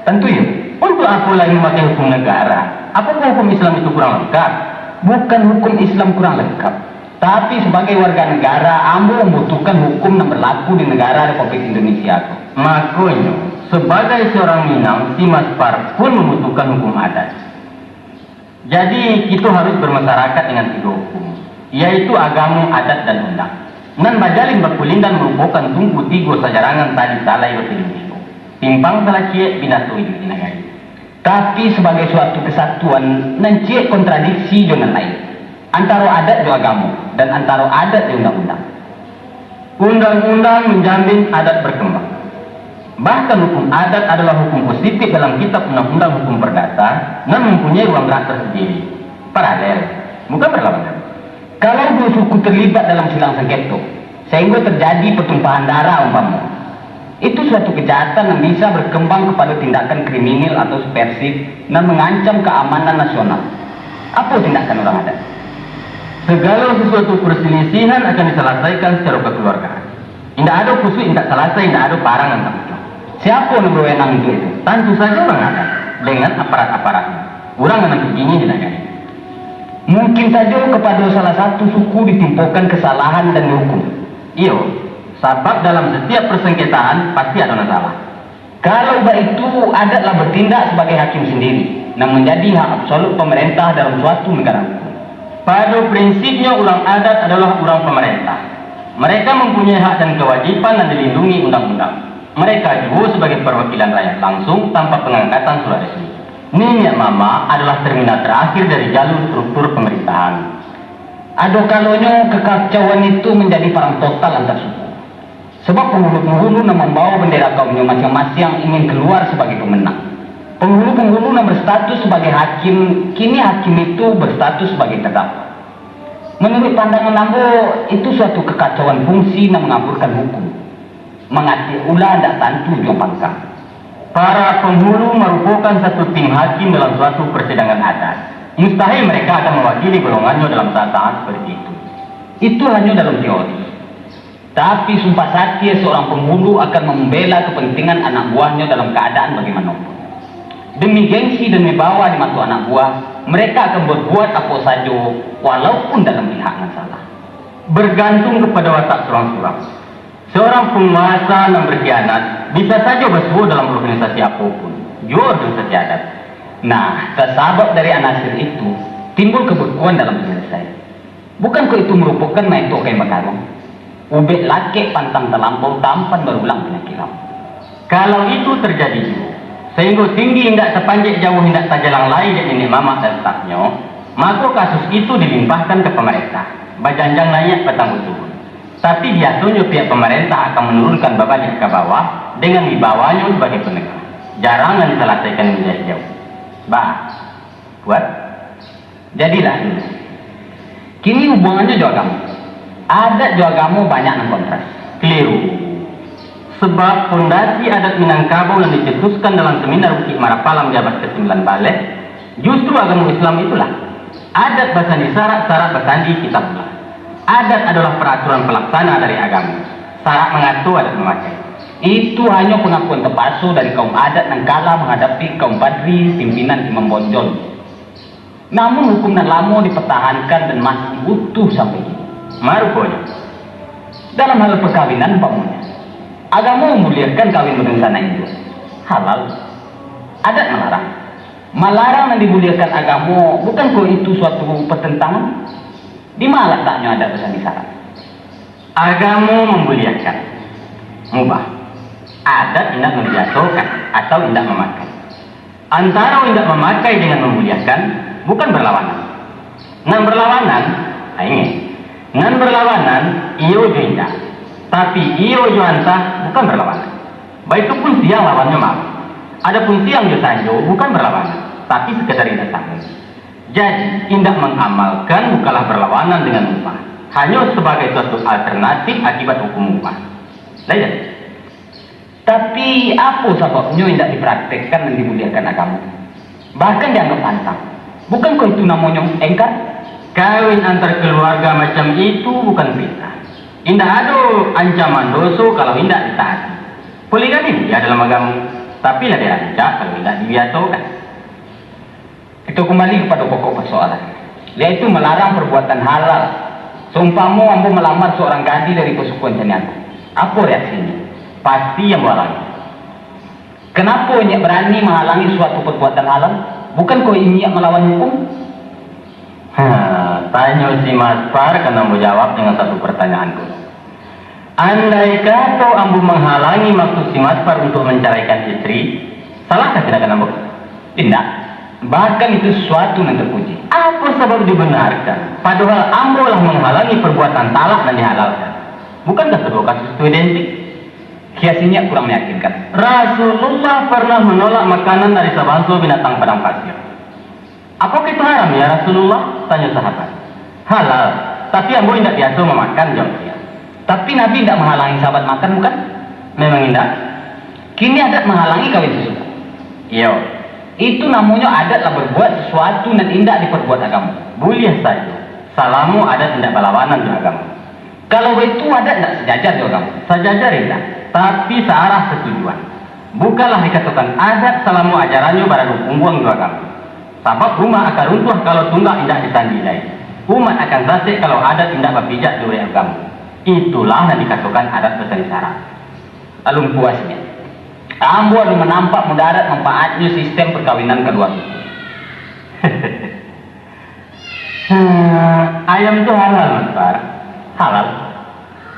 Tantu iyo. Untuak apo lai mamakai hukum nagara? Apokoh hukum Islam itu kurang lengkap? Bukan hukum Islam kurang lengkap, tapi sabagai warga nagara, ambo mambutuhkan hukum nan balaku di nagara Republik Indonesia ko. Makonyo, sabagai saurang Minang, si Maspar pun mambutuhkan hukum adat. Jadi, kito harus bermasyarakat dengan tigo hukum, yaitu agamo, adat, dan undang. Nan bajalin bakulindan marupokan tungku tigo sajarangan tali talai batiling tigo, timpang talaciek binaso iduik di nagari. Tapi, sabagai suatu kesatuan, nan ciek kontradiksi jo nan lain, antaro adat jo agamo, dan antaro adat jo undang-undang. Undang-undang menjamin adat berkembang. Bahkan hukum adat adalah hukum positif dalam kitab undang-undang hukum perdata nan mempunyai ruang gerak tersendiri, paralel, bukan berlawanan. Kalau duo suku terlibat dalam silang sengketo, sehingga terjadi pertumpahan darah umpamo, itu suatu kejahatan yang bisa berkembang kepada tindakan kriminal atau subversif nan mengancam keamanan nasional. Apo tindakan urang adat? Segalo sesuatu perselisihan akan diselesaikan secara kekeluargaan. Indak ado kusuik indak salasai, indak ado parang nan tak pecah. Siapo nan bawenang untuak itu? Tantu sajo urang adat, dengan aparat-aparatnyo, urang nan bajingiah di nagari. Mungkin sajo kapado salah satu suku ditimpokan kasalahan dan dihukum. Iyo, Sabab dalam satiap parsangkitaan pasti ado nan salah. Kalau baitu, adat lah batindak sabagai hakim sandiri, nan manjadi hak absolut pamarentah dalam suatu nagara hukum. Pado prinsipnyo, urang adat adolah urang pamarentah. Mereka mampunyai hak dan kawajiban nan dilindungi undang-undang. Mereka juo sabagai parwakilan rakyat langsuang tanpa pangangkatan surat resmi. Niniak mamak adolah terminal tarakhir dari jalur struktur pamarintahan. Ado kalonyo kakacauan itu manjadi parang total antar suku. Sabab panghulu-panghulu nan mambawa bandera kaumnyo masiang-masiang ingin kalua sabagai pamenang. Panghulu-panghulu nan barstatus sabagai hakim, kini hakim itu barstatus sabagai tadakwa. Manuruik pandangan ambo, itu suatu kakacauan fungsi nan mangaburkan hukum. Mangatik ula ndak tantu jo pangka. Para panghulu marupokan satu tim hakim dalam suatu parsidangan adat. Mustahil mereka akan mawakili golongannyo dalam saat-saat saparti itu. Itu hanyo dalam teori. Tapi, sumpah satie, saurang panghulu akan mambela kapantingan anak buahnyo dalam kaadaan bagaimanopun. Demi gengsi dan wibawa di mato anak buah, mereka akan babuek apo sajo, walaupun dalam pihak nan salah. Bargantung kapado watak surang-surang. Saurang panguasa nan barkhianat bisa sajo basuo dalam organisasi apo pun, juo organisasi adat. Nah, tasabab dari anasir itu, timbul kabakuan dalam panyalasai. Bukankah itu marupokan maetoh kain bakaruang? Ubek lakek pantang talampau, tampan barulang panyakik lamah. Kalau itu tarjadi juo, sainggo tinggi indak tapanjek, jauah indak tajalang lai dek niniak mamak dan stafnyo, mako kasus itu dilimpahkan ka pamarentah, bajanjang naiak batanggo turun. Tapi, biasonyo pihak pamarentah akan manurunkan babaliak ka bawah dengan wibawanyo sabagai panagah. Jarang nan disalasaikan nan jauah-jauah. Bah, buat Jadilah dulu. Kini hubungannyo jo agamo. Adat jo agamo banyak nan kontras. Keliru. Sabab pondasi adat Minangkabau nan dicetuskan dalam seminar Bukik Marapalam di abad kasambilan baleh, justru agamo Islam itulah. Adat basandi syarak, syarak basandi kitabullah. Adat adolah paraturan palaksana dari agamo. Syarak mangato, adat mamakai. Itu hanyo pangakuan tapaso dari kaum adat nan kalah manghadapi kaum padri pimpinan Imam Bonjol. Namun, hukum nan lamo dipatahankan dan masih utuh sampai kini. Maruponyo, dalam hal pakawinan, umpamonyo, agamo mamuliakan kawin badunsanak induak, halal. Adat malarang. Malarang nan dimuliakan agamo, bukankah itu suatu patantangan? Di ma lataknyo adat basandi syarak? Agamo mambuliahkan, mubah. Adat indak mambiasokan atau indak mamakai. Antaro indak mamakai dengan mambuliahkan, bukan barlawanan. Nan barlawanan, a, ingek, nan barlawanan iyo jo indak. Tapi, iyo jo antah bukan barlawanan. Baitu pun siang lawannyo malam. Adapun siang jo sanjo bukan barlawanan, tapi sakadar indak samo. Jadi, indak mangamalkan bukanlah barlawanan dengan mubah, hanyo sabagai suatu alternatif akibat hukum mubah. Lai jadi. Tapi, apo sababnyo indak dipraktekkan nan dimuliakan agamo? Bahkan dianggap pantang. Bukankah itu namonyo engkar? Kawin antar kaluarga macam itu bukan fitnah. Indak ado ancaman doso kalau indak ditaati. Poligami buliah dalam agamo, tapi labiah rancak kalau indak dibiasokan. Kito kumbali kapado pokok parsoalan, yaitu malarang parbuatan halal. Saumpamo ambo malamar saurang gadih dari pasukuan Caniago, apo reaksinyo? Pasti ambo halangi. Kanapo inyiak barani mahalangi suatu parbuatan halal? Bukankah inyiak malawan hukum? Ha, tanyo si Maspar, kan ambo jawab dengan satu partanyaan ko. Andai kato ambo manghalangi maksud si Maspar untuak mancaraikan istri, salahkah tindakan ambo? Indak. Bahkan itu suatu nan tapuji. Apo sabab dibenarkan, padohal ambo lah manghalangi parbuatan talak nan dihalalkan? Bukankah kaduo kasus tu identik? Kias inyiak kurang meyakinkan. Rasulullah parnah manolak makanan dari sabanso binatang padang pasir. "Apokoh itu haram, ya Rasulullah?" tanyo sahabat. "Halal, tapi ambo indak biaso mamakan," jawab baliau. Tapi Nabi indak mahalangi sahabat makan, bukan? Memang indak. Kini adat mahalangi kawin sasuku. Iyo. Itu namonyo adat lah barbuat sasuatu nan indak diparbuat agamo. Buliah sajo, salamo adat indak balawanan jo agamo. Kalau baitu, adat indak sajajar jo agamo? Sajajar indak, tapi saarah satujuan. Bukanlah dikatokan adat salamo ajarannyo baradu pungguang jo agamo. Sabab rumah akan runtuah kalau tunggak indak disandi lai. Umat akan sasek kalau adat indak bapijak jo urek agamo. Itulah nan dikatokan adat basari sara. Alun puasnyo, ambo alun manampak mudarat manfaatnyo sistem parkawinan kaduo suku. Hmm, ayam tu halal, Mas Bar. Halal.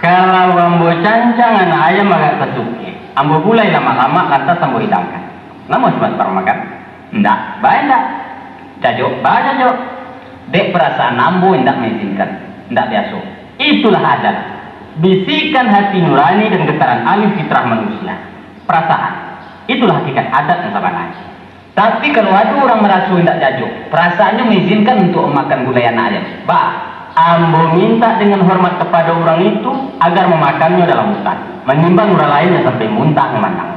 Kalau ambo cancang anak ayam agak sasuke, ambo bulai lamak-lamak lantas ambo idangkan. Namo si Mas Bar makan? Ndak, baa ndak. Jajok, baa jajok. Dek parasaan ambo indak maizinkan. Ndak biaso. Itulah adat. Bisikan hati nurani dan getaran alih fitrah manusia. Parasaan. Itulah hakikat adat yang sabananyo. Tapi kalau ado urang maraso indak jajok, perasaannyo maizinkan untuak mamakan gulai anak ayam, bah, ambo mintak dengan hormat kapado urang itu agar mamakannyo dalam hutan, manimbang urang lain nan sampai muntah mamandang.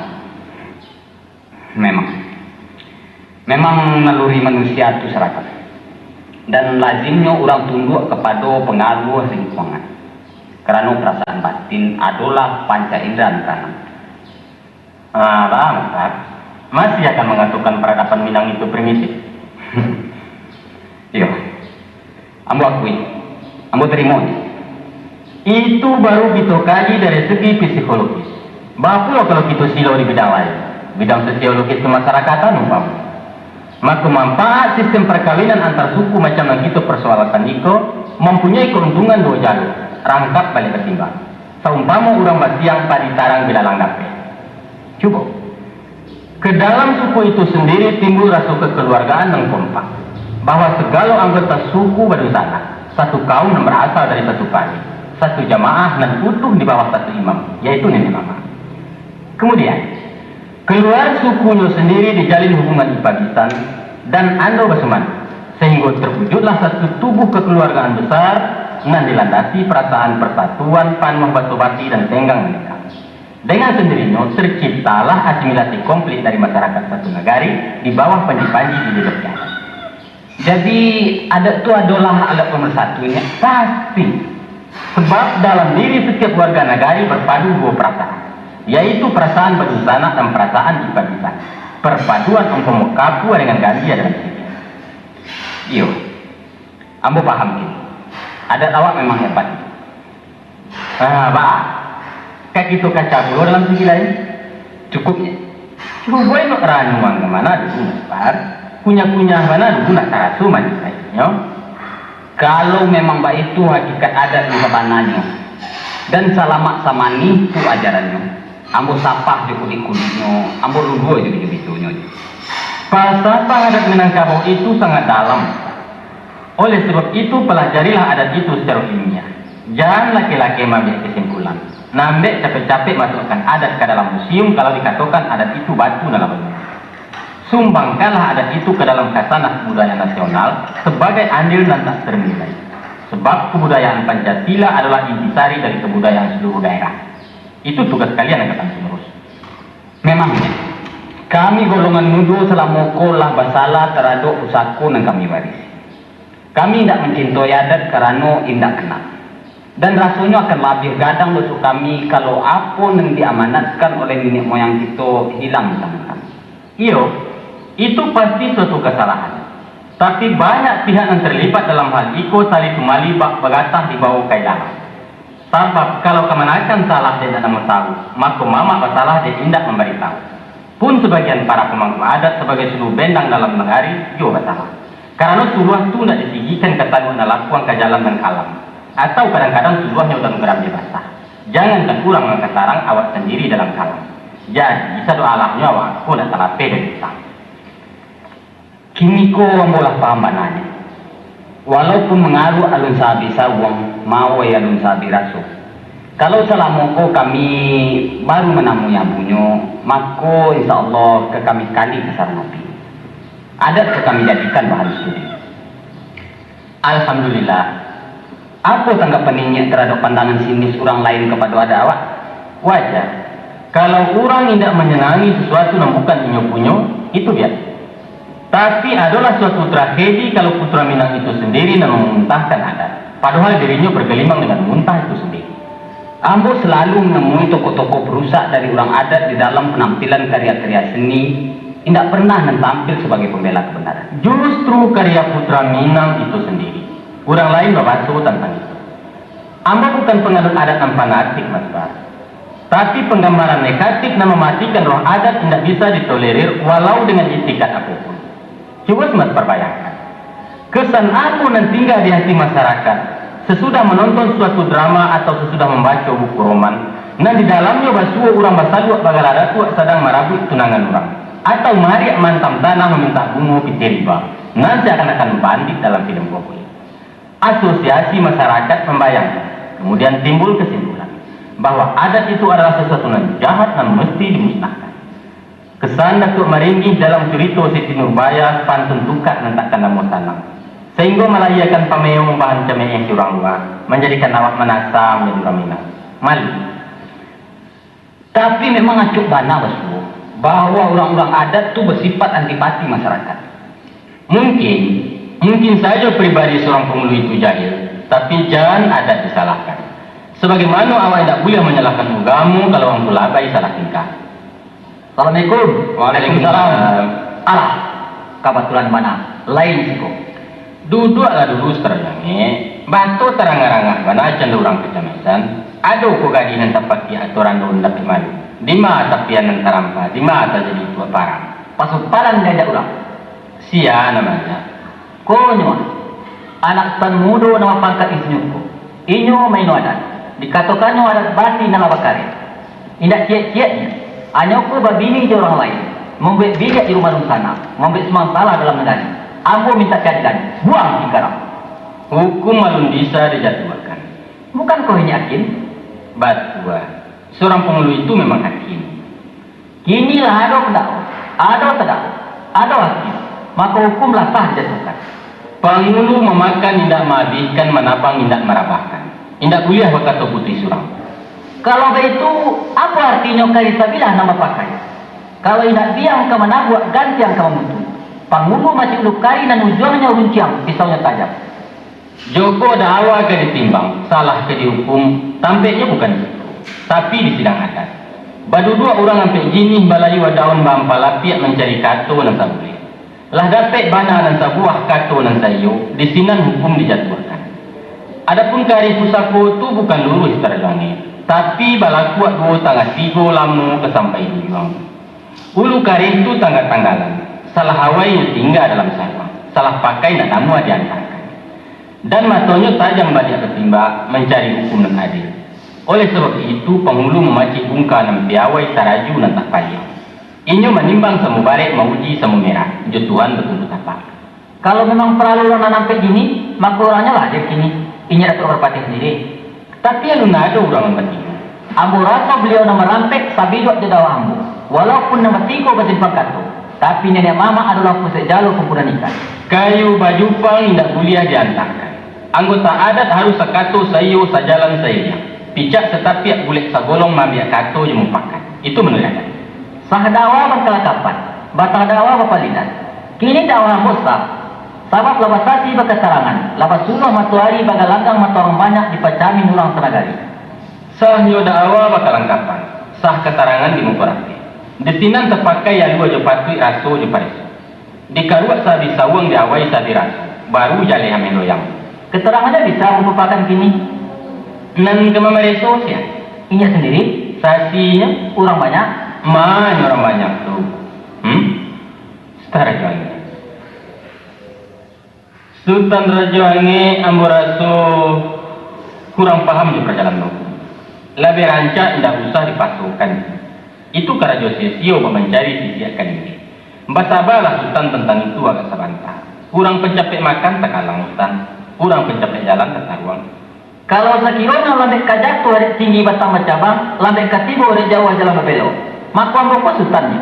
Memang, memang naluri manusia tu sarakah, dan lazimnyo urang tunduak kapado pangaruah lingkungan, karano parasaan batin adolah panca indra nan kaanam. Ah, baa, Mas Bar? Masih akan mangatokan paradaban Minang itu primitif? Iyo, ambo akui, ambo tarimo. Itu baru kito kaji dari segi psikologis. Baa pulo kalau kito silo di bidang lain, bidang sosiologis kemasyarakatan umpamo. Mako, manfaat sistem parkawinan antar suku macam nan kito parsoalkan iko mampunyoi kauntungan duo jalur, rangkap baliak batimbang. Saumpamo urang basiang padi tarang bilalang dapek. Cubo. Ka dalam suku itu sandiri timbul raso kakaluargaan nan kompak, bahwa sagalo anggota suku badunsanak, satu kaum nan barasal dari satu paruik, satu jamaah nan utuh di bawah satu imam, yaitu niniak mamak. Kamudian, kalua sukunyo sandiri dijalin hubungan ipa bisan dan ando basumando, sahinggo tawujudlah satu tubuah kakaluargaan basar nan dilandasi parasaan parsatuan panuah basobati dan tenggang maninggang. Dengan sandirinyo, tarciptalah asimilasi komplit dari masarakat satu nagari di bawah panji-panji ideologi adat. Jadi, adat tu adolah alat pamarsatunnyo? Pasti. Sabab dalam diri satiap warga nagari barpadu duo parasaan, yaitu parasaan badunsanak dan parasaan ipa bisan. Parpaduan umpamo kapua dengan gambia dalam siriah. Iyo, ambo paham kini. Adat awak memang hebat. Ah, baa. Ka kito kaca pulo dalam sigi lain. Cukupnyo. Cubo elok ranuang ka mano dulu, Mas Bar. Kunyah-kunyah bana dulu nak taraso manih pahiknyo. Kalau memang baitu hakikat adat nan sabananyo, dan salamak samanih tu ajarannyo, ambo sapah jo kulik-kuliknyo, ambo ruduah jo bijo-bijonyo. Falsafah adat Minangkabau itu sangat dalam. Oleh sabab itu, palajarilah adat itu sacaro ilmiah. Jan lakeh-lakeh maambiak kasimpulan. Nan dek capek-capek masuakkan adat ka dalam museum, kalau dikatokan adat itu batu nan lah banyak. Sumbangkanlah adat itu ka dalam kasanah kabudayaan nasional sabagai andil nan tak tarnilai. Sabab kabudayaan Pancasila adolah intisari dari kabudayaan saluruah daerah. Itu tugas kalian angkatan panerus. Memangnya, kami golongan mudo salamo ko lah basalah taradok pusako nan kami warisi. Kami indak mancintoi adat karano indak kanal. Dan rasonyo akan labiah gadang doso kami, kalau apo nan diamanatkan oleh niniak moyang kito hilang di tangan kami. Iyo, itu pasti suatu kasalahan. Tapi banyak pihak nan tarlibat dalam hal iko, salih tumali bak bagatah dibao ka ilalang. Sabab, kalau kamanakan salah dek nan namo tahu, mako mamak basalah dek indak mambaritahu. Pun sabagian para pamangku adat sabagai suluah bendang dalam nagari juo basalah. Karano suluah tu ndak disigikan ka taguah nan lapuang ka jalan nan kalam, atau kadang-kadang suluahnyo dalam garambia basah. Jangankan urang nan ka sarang, awak sandiri dalam kalam. Jadi, sadoalahnyo awak ko ndak talapeh dari utang. Kini ko ambo lah paham bananyo. Walaupun mangaruak alun saabih sauang, mawai alun saabih raso. Kalau salamo ko kami baru manamui abunyo, mako, insya Allah, ka kami kali ka sarang api. Adat ka kami jadikan bahan studi. Alhamdulillah. Apo tanggapan niniak taradok pandangan sinis urang lain kapado adat awak? Wajar. Kalau urang indak manyanangi sasuatu nan bukan inyo punyo, itu biaso. Tapi, adolah suatu tragedi kalau putra Minang itu sandiri nan mamuntahkan adat, padohal dirinyo bagelimang dengan muntah itu sandiri. Ambo salalu manamui tokoh-tokoh parusak dari urang adat di dalam panampilan karya-karya seni, indak pernah nan tampil sabagai pambela kabanaran. Justru karya putra Minang itu sandiri, urang lain babaso tantang itu. Ambo bukan panganut adat nan fanatik, Mas Bar. Tapi panggambaran negatif nan mamatikan roh adat indak bisa ditolerir walau dengan itikad apo pun. Cubo Mas Bar bayangkan, kesan apo nan tingga di hati masyarakat sasudah manonton suatu drama atau sasudah mambaco buku roman nan di dalamnyo basuo urang basaluak bagala datuak sadang marabuik tunangan urang, atau mariak maantam tanah mamintak bungo pitih riba, nan seakan-akan bandit dalam filem Cowboy. Asosiasi masyarakat mambayangkan, kamudian timbul kasimpulan bahwa adat itu adalah sasuatu nan jahat nan musti dimusnahkan. Kesan Datuak Maringgih dalam curito Siti Nurbaya sapantun tukak nan takkan namuah sanang, sainggo malahiakan pameong bahan cameeh di urang lua, manjadikan awak manasa manjadi urang Minang. Malu. Tapi memang acok bana basuo, bahwa urang-urang adat tu basipaik antipati masyarakat. Mungkin, mungkin sajo pribadi surang pangulu itu jahil, tapi jan adat disalahkan. Sabagaimano awak indak buliah manyalahkan ugamo kalau urang tu labai salah tingkah. Assalamualaikum. Waalaikumsalam. Alah, kabatulan bana, lain siko. Duduaklah dulu, Sutan Rajo Angek. Bato tarangah-rangah bana cando urang kacamatan. Ado ko gadih nan tapakiah atau rando nan dapek malu? Dima tapian nan tarampa? Dima tajadi tuah parang? Pasupalan diajak urang. Sia nan maajak? Konyo, anak sutan mudo nan bapangka insinyur ko. Inyo maino adat. Dikatokannyo adat basi nan lah bakareh. Indak ciek-cieknyo, anyo ko babini jo urang lain, mambuek biliak di rumah dunsanak, mambuek sumang salah dalam nagari. Ambo mintak kaadilan, buang Cingkarang. Hukum alun bisa dijatuahkan. Bukan ko inyo hakim? Batua, surang pangulu itu memang hakim. Kini lah ado pandakwa, ado tadakwa, ado hakim, mako hukum lah sah dijatuahkan. Pangulu mamakan indak maabihkan, manabang indak marabahkan. Indak buliah bakato putuih surang. Kalau baitu, apo artinyo kari sabilah nan bapakai? Kalau indak biang ka manabuak, gantiang ka mamutuih. Pangulu macik ulu kari nan ujuangnyo runciang, pisaunyo tajam. Joko dakwa ka ditimbang, salah ka diukum, tampeknyo bukan di siko, tapi di sidang adat. Baduduak urang ampek jinih, balayu adaun baampalapiak mancari kato nan sabuliah. Lah dapek bana nan sabuah kato nan saiyo, di sinan hukum dijatuahkan. Adapun karih pusako tu bukan luruih Sutan Rajo Angek, tapi balakuak duo tangah tigo lamo ka sampai di ujuang. Ulu karih tu tangga-tanggalan, salah awai nyo tingga dalam saruang, salah pakai nak namuah diantakan. Dan matonyo tajam baliak batimbak mancari hukum nan adil. Oleh sabab itu, pangulu mamacik bungka nan piawai taraju nan tak paliang. Inyo manimbang samo barek, mauji samo merah, jo Tuhan batumpu tapak. Kalau memang paralu urang nan ampek jinih, mako urangnyo lah hadir kini, inyo Datuak Parpatiah sandiri. Tapi alun ado urang nan batigo. Ambo raso baliau nan marampek sabiduak jo dakwa ambo. Walaupun nan batigo basimpang kato, tapi niniak mamak adolah pusek jalo kumpulan ikan. Kayu bajupang indak buliah diantakan. Anggota adat harus sakato saiyo, sajalan sairiang. Picak satapiak, bulek sagolong, maambiak kato jo mupakat. Itu manuruik adat. Sah dakwa bakalangkapan, batal dakwa bapalilan. Kini dakwa ambo sah, sabab lah basasi bakatarangan, lah basuluah matoari bagalanggang, mato urang banyak dipacamin urang sanagari. Sahnyo dakwa bakalangkapan, sah katarangan di muko rapek. Di sinan tapakai alua jo patuik, raso jo pareso. Dikaruak saabih sawuang, diawai saabih raso, baru jaleh ameh loyang. Katarangannyo bisa ambo papakan kini. Nan ka mamareso sia? Inyo sandiri. Sasinyo? Urang banyak. Ma nyo urang banyak tu? Hmm? Sutan Rajo Angek. Sutan Rajo Angek, ambo raso kurang paham jo parjalanan hukum. Labiah rancak indak usah dipasokan. Itu karajo sisio bamancari sisiak ka linggih. Basabalah Sutan tantang itu agak sabanta. Urang pancapek makan takalang, Sutan. Urang pancapek jalan tataruang. Kalau sakironyo lambek ka jatuah dek tinggi batang bacabang, lambek ka tibo dek jauah jalan babelok, mako ambo ko Sutannyo.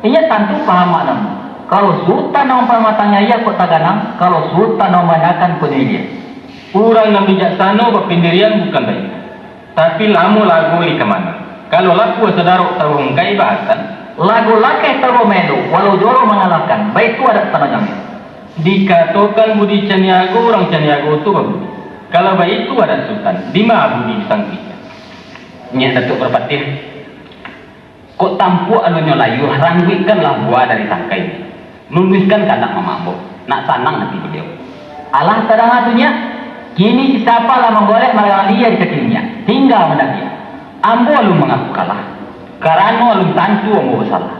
Inyo tantu paham maknanyo. Kalau Sutan nan mampamatangnyo aia kok taganang, kalau Sutan nan mambanyakan kok nyo ilia. Urang nan bijaksano bapandirian bukan baitu, tapi lamo lago di kamana. Kalau lapua sadarok taruah mungkai bahasan. Lago lakeh taruah maelo, walau joro mangalahkan, baitu adat Sutan Rajo Angek. Dikatokan budi caniago, urang caniago tu babudi. Kalau baitu adat Sutan, dima budi disangkuikan? Nyiak Datuak Parpatiah, kok tampuak alun nyo layuah, rangguikkanlah buah dari tangkai. Lunuihkan kandak mamak ambo, nak sanang ati baliau. Alah tadanga tu, Nyiak. Kini si Sapa lah manggolek malayang lia di kaki inyiak, tingga mandabiak. Ambo alun mangaku kalah, karano alun tantu ambo basalah.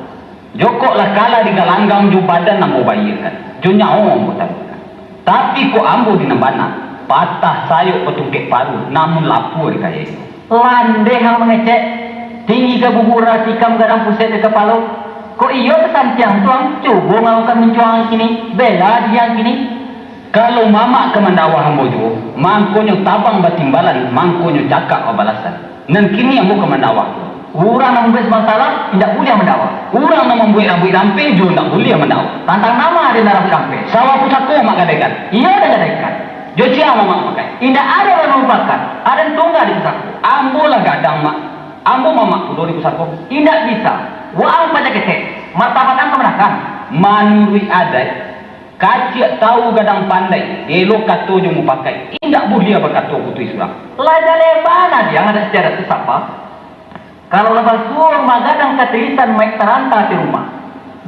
Jokok lah kalah digalanggang jo badan ambo baiakan, jo nyawo ambo taruihkan. Tapi kok ambo di nan bana, patah sayok batungkek paruah, namun lapua di kayek. Landeh ang mangecek, tinggi ka guguar, tikam gadang pusek di kapalo. Kok iyo tasantiang tu ang, cubo ngawakan mincuang ang kini, bela diri ang kini. Kalau mamak ka mandakwa ambo juo, mangkonyo tabang batimbalan, mangkonyo cakak babalasan. Nan kini ambo ka mandakwa. Urang nan mambuek sumbang salah, indak buliah mandakwa. Urang nan mambuek rabuik rampeh juo indak buliah mandakwa. Tantang nama ado nan rabuik rampeh? Sawah pusako mak gadaikan. Iyo den gadaikan. Jo sia mamak makai? Indak ado urang nan mampakan. Aden tungga di pusako. Ambo lah gadang, Mak. Ambo mamak pulo di pusako. Indak bisa. Waang pacah ketek. Martabat ang kamanakan? Manuruik adaik, kaciak tawu gadang pandai, elok kato jo mupakai, indak buliah bakato putuih surang. Lah jaleh bana diang adat istiadat tu, Sapa. Kalau lah basuo rumah gadang katirisan maik taranta di rumah.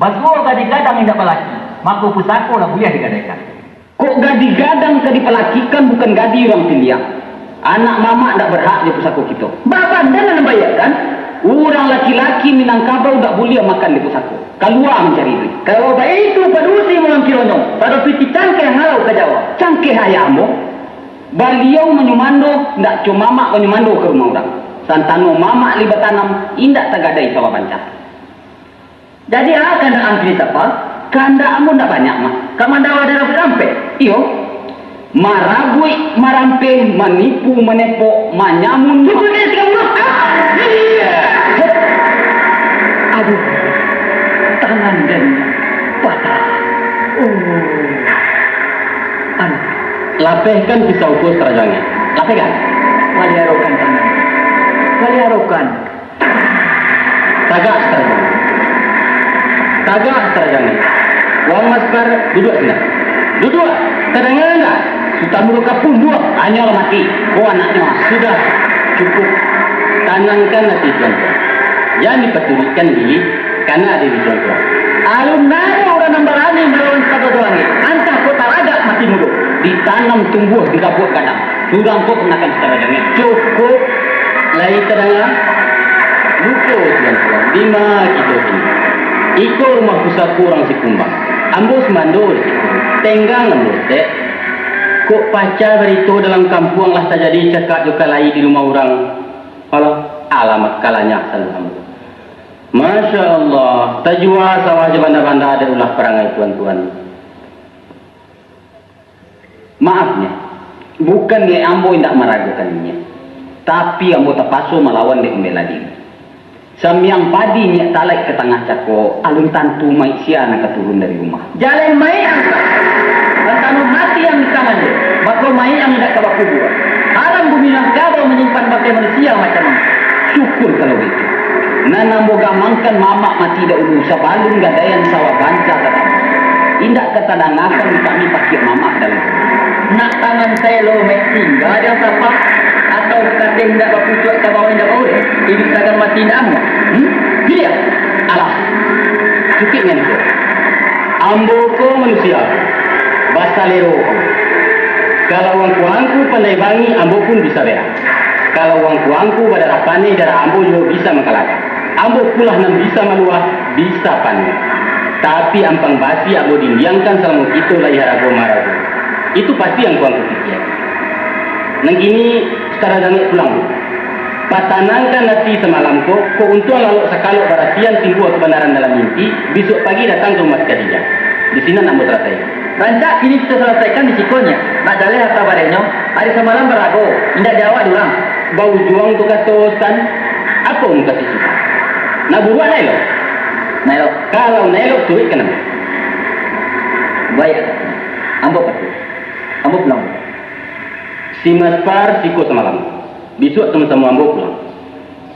Basuo gadih gadang indak balaki, mako pusako lah buliah digadaikan. Kok gadih gadang ka dipalakikan, bukan gadih urang piliak. Anak mamak ndak berhak di pusako kito. Baa bana nan baiakan? Urang laki-laki Minangkabau ndak buliah makan di pusako. Kalua mancari duit. Kalau baitu padusi mangkironyo, pado pitih cangkeh halau ka Jawa. Cangkeh ayah ambo? Baliau manyumando, ndak co mamak manyumando ka rumah urang. Santano mamak lai batanam, indak tagadai sawah banca. Jadi, a kandak ang kini, Sapa? Kandak ambo ndak banyak, Mak. Ka mandakwa dek rabuik rampeh? Iyo. Marabuik, marampeh, manipu, manepok, manyamun. Cukuik dek tigo puluah. Ah! Iya. Aduh. Tangan den patah. Oh. Aduh. Lapehkan pisau ko, Sutan Rajo Angek. Lapehkan. Paliarokan tangan. Paliarokan. Tagak, Sutan Rajo Angek. Tagak, Sutan Rajo Angek. Wang Maspar, duduak sinan. Duduak! Tadanga ndak? Sutan Mudo Kapuan, duduak! Anyo lah mati. Ko anaknyo, sudah. Cukuik. Tanangkan ati tuan-tuan. Jan dipaturuikkan di kana diri tuan-tuan. Alun ado urang nan barani malawan Sutan Rajo Angek. Antah ko taragak mati mudo, ditanam tumbuah di rabuik gadang. Surang ko kamanakan Sutan Rajo Angek. Cukuik. Lai tadanga? Lupo, tuan-tuan. Dima kito kini? Iko rumah pusako urang Sikumbang. Ambo sumando di siko. Tenggang ambo, Tek. Kok pacah barito dalam kampuang lah tajadi cakak jo kalai di rumah urang. Alah, alamak kalanya saluang ambo. Masya Allah, tajua sawah jo banda-banda dek ulah parangai tuan-tuan. Maaf, Nyek. Bukan niaik ambo indak maragokan Nyek, tapi ambo tapaso malawan dek mambela diri. Sambiang padi Nyek talaik ka tangah cako, alun tantu maik sia nan ka turun dari rumah. Jaleh maik ang, Pak. Santano mati ang di tangan den, mako maik ang indak ka bakubua. Haram bumi Minangkabau manyimpan bangkai manusia macam ang. Syukur kalau baitu. Nan ambo gamangkan mamak mati dahulu sabalun gadaian sawah banca tatabang. Indak ka tadangakan kami pakiak mamak dalam. Nak tangan saelo maik tingga di ang, Sapa? Atau kateh indak bapucuak ka bawah indak baureh? Iduik sagan mati indak amuah. Hmm? Piliah. Alah. Cukuik nan iko. Ambo ko manusia, basalero ko. Kalau angku-angku pandai bangih, ambo pun bisa berang. Kalau angku-angku badarah paneh, darah ambo juo bisa mangkalahkan. Ambo pulah nan bisa maluah, bisa paneh. Tapi ampang basi ambo dindiangkan salamo kito lai harago marago. Itu pasti angku-angku pikia. Nan kini, Sutan Rajo Angek pulang. Patanangkan ati samalam ko, kok untuang lalok sakalok barasian timbuah kabanaran dalam mimpi, bisuak pagi datang ka rumah si Kadijah. Di sinan ambo salasaikan. Rancak kini kito salasaikan di siko, Nyek. Nak jaleh harta barehnyo, ari samalam barago, indak di awak di urang. Baujuang tu kato, Sutan. Apo mukasuik Sutan? Nak buruak nak elok? Nak elok. Kalau nak elok, turuikkan ambo. Baiak, ambo patuah. Ambo pulang. Si Maspar siko samalam. Bisuak samo-samo ambo pulang.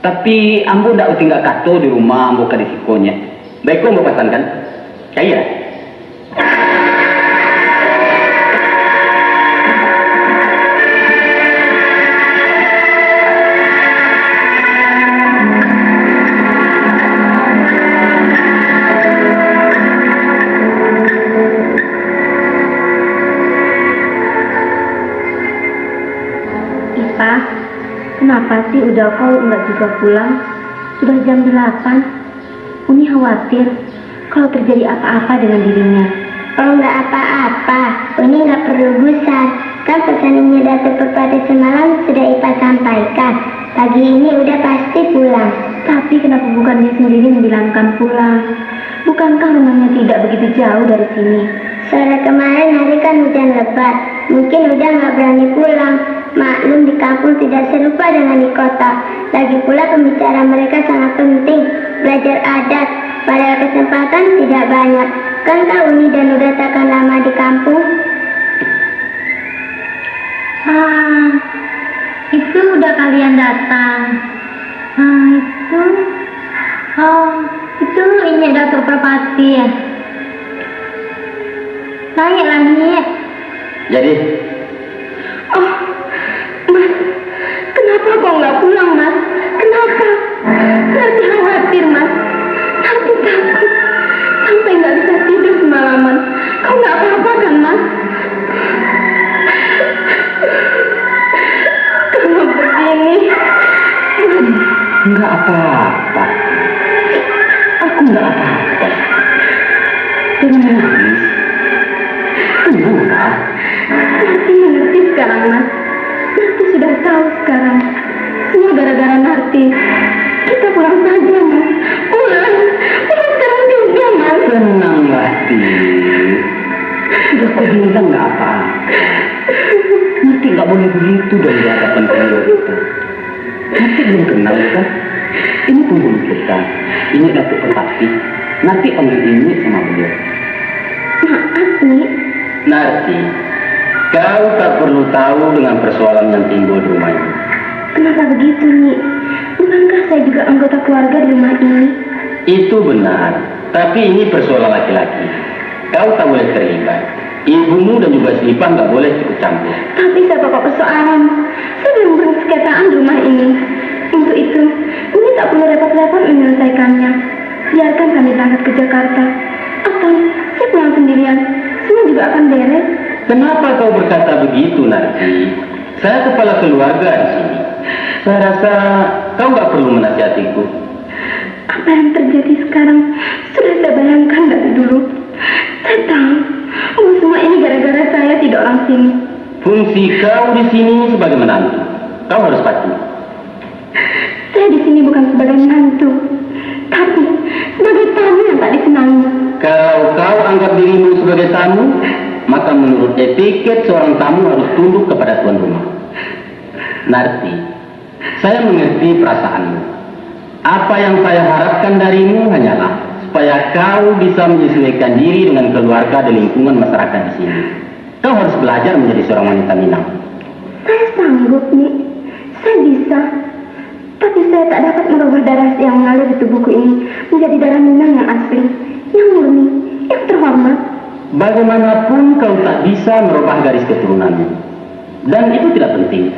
Tapi, ambo ndak batingga kato di rumah ambo ka di siko, Nyek. Baiko ambo pasankan. Cailah. Sudah kau enggak juga pulang? Sudah jam delapan. Uni khawatir kalau terjadi apa-apa dengan dirinya. Oh, enggak apa-apa. Uni enggak perlu gusar. Kan pesan Inyo Datuak Parpatiah semalam sudah Ipa sampaikan. Pagi ini Uda pasti pulang. Tapi kenapa bukan dia sendiri yang bilangkan pulang? Bukankah rumahnya tidak begitu jauh dari sini? Sore kemarin hari kan hujan lebat. Mungkin Uda nggak berani pulang. Maklum, di kampung tidak serupa dengan di kota. Lagi pula, pembicaraan mereka sangat penting, belajar adat, padahal kesempatan tidak banyak. Kan Kak Uni dan Uda takkan lama di kampung? Ah, itu udah kalian datang. Ah, itu. Oh, itu Inyo Datuak Parpatiah. Naiklah, Nyik. Jadi? Oh, Mas, kenapa kau nggak pulang, Mas? Kenapa? Narti khawatir, Mas. Narti takut. Sampai nggak bisa tidur semalaman. Kau nggak apa-apa kan, Mas? Kalau begini, Mas. Enggak apa-apa. Aku enggak apa-apa. Jangan menangis. Tenanglah. Narti mengerti sekarang, Mas. Narti sudah tahu sekarang. Semua gara-gara Narti. Kita pulang saja, Mas. Pulang. Pulang sekarang juga, Mas. Tenanglah, Ti. Sudah aku bilang enggak apa-apa. Narti enggak boleh begitu dong di hadapan keluarga kita. Narti belum kenal, kan? Ini penghulu kita. Ini Datuak Parpatiah. Narti panggil Inyo sama beliau. Maaf, Nyik. Narti, kau tak perlu tahu dengan persoalan yang timbul di rumah ini. Kenapa begitu, Nyik? Bukankah saya juga anggota keluarga di rumah ini? Itu benar, tapi ini persoalan laki-laki. Kau tak boleh terlibat. Ibumu dan juga si Ipah nggak boleh ikut campur. Tapi saya pokok persoalan. Saya belum pernah seketaan di rumah ini. Untuk itu, Uni tak perlu repot-repot menyelesaikannya. Biarkan kami berangkat ke Jakarta. Atau saya pulang sendirian. Semua juga akan beres. Kenapa kau berkata begitu, Narti? Saya kepala keluarga di sini. Saya rasa kau nggak perlu menasihatiku. Apa yang terjadi sekarang sudah saya bayangkan dari dulu. Saya tahu bahwa semua ini gara-gara saya, tidak orang sini. Fungsi kau di sini sebagai menantu. Kau harus patuh. Saya di sini bukan sebagai menantu, tapi sebagai tamu yang tak disenangi. Kalau kau anggap dirimu sebagai tamu, maka menurut etiket seorang tamu harus tunduk kepada tuan rumah. Narti, saya mengerti perasaanmu. Apa yang saya harapkan darimu hanyalah supaya kau bisa menyesuaikan diri dengan keluarga dan lingkungan masyarakat di sini. Kau harus belajar menjadi seorang wanita Minang. Saya sanggup, Nyik. Saya bisa. Tapi saya tak dapat merubah darah yang mengalir di tubuhku ini menjadi darah Minang yang asli, yang murni, yang terhormat. Bagaimanapun kau tak bisa merubah garis keturunanmu. Dan itu tidak penting.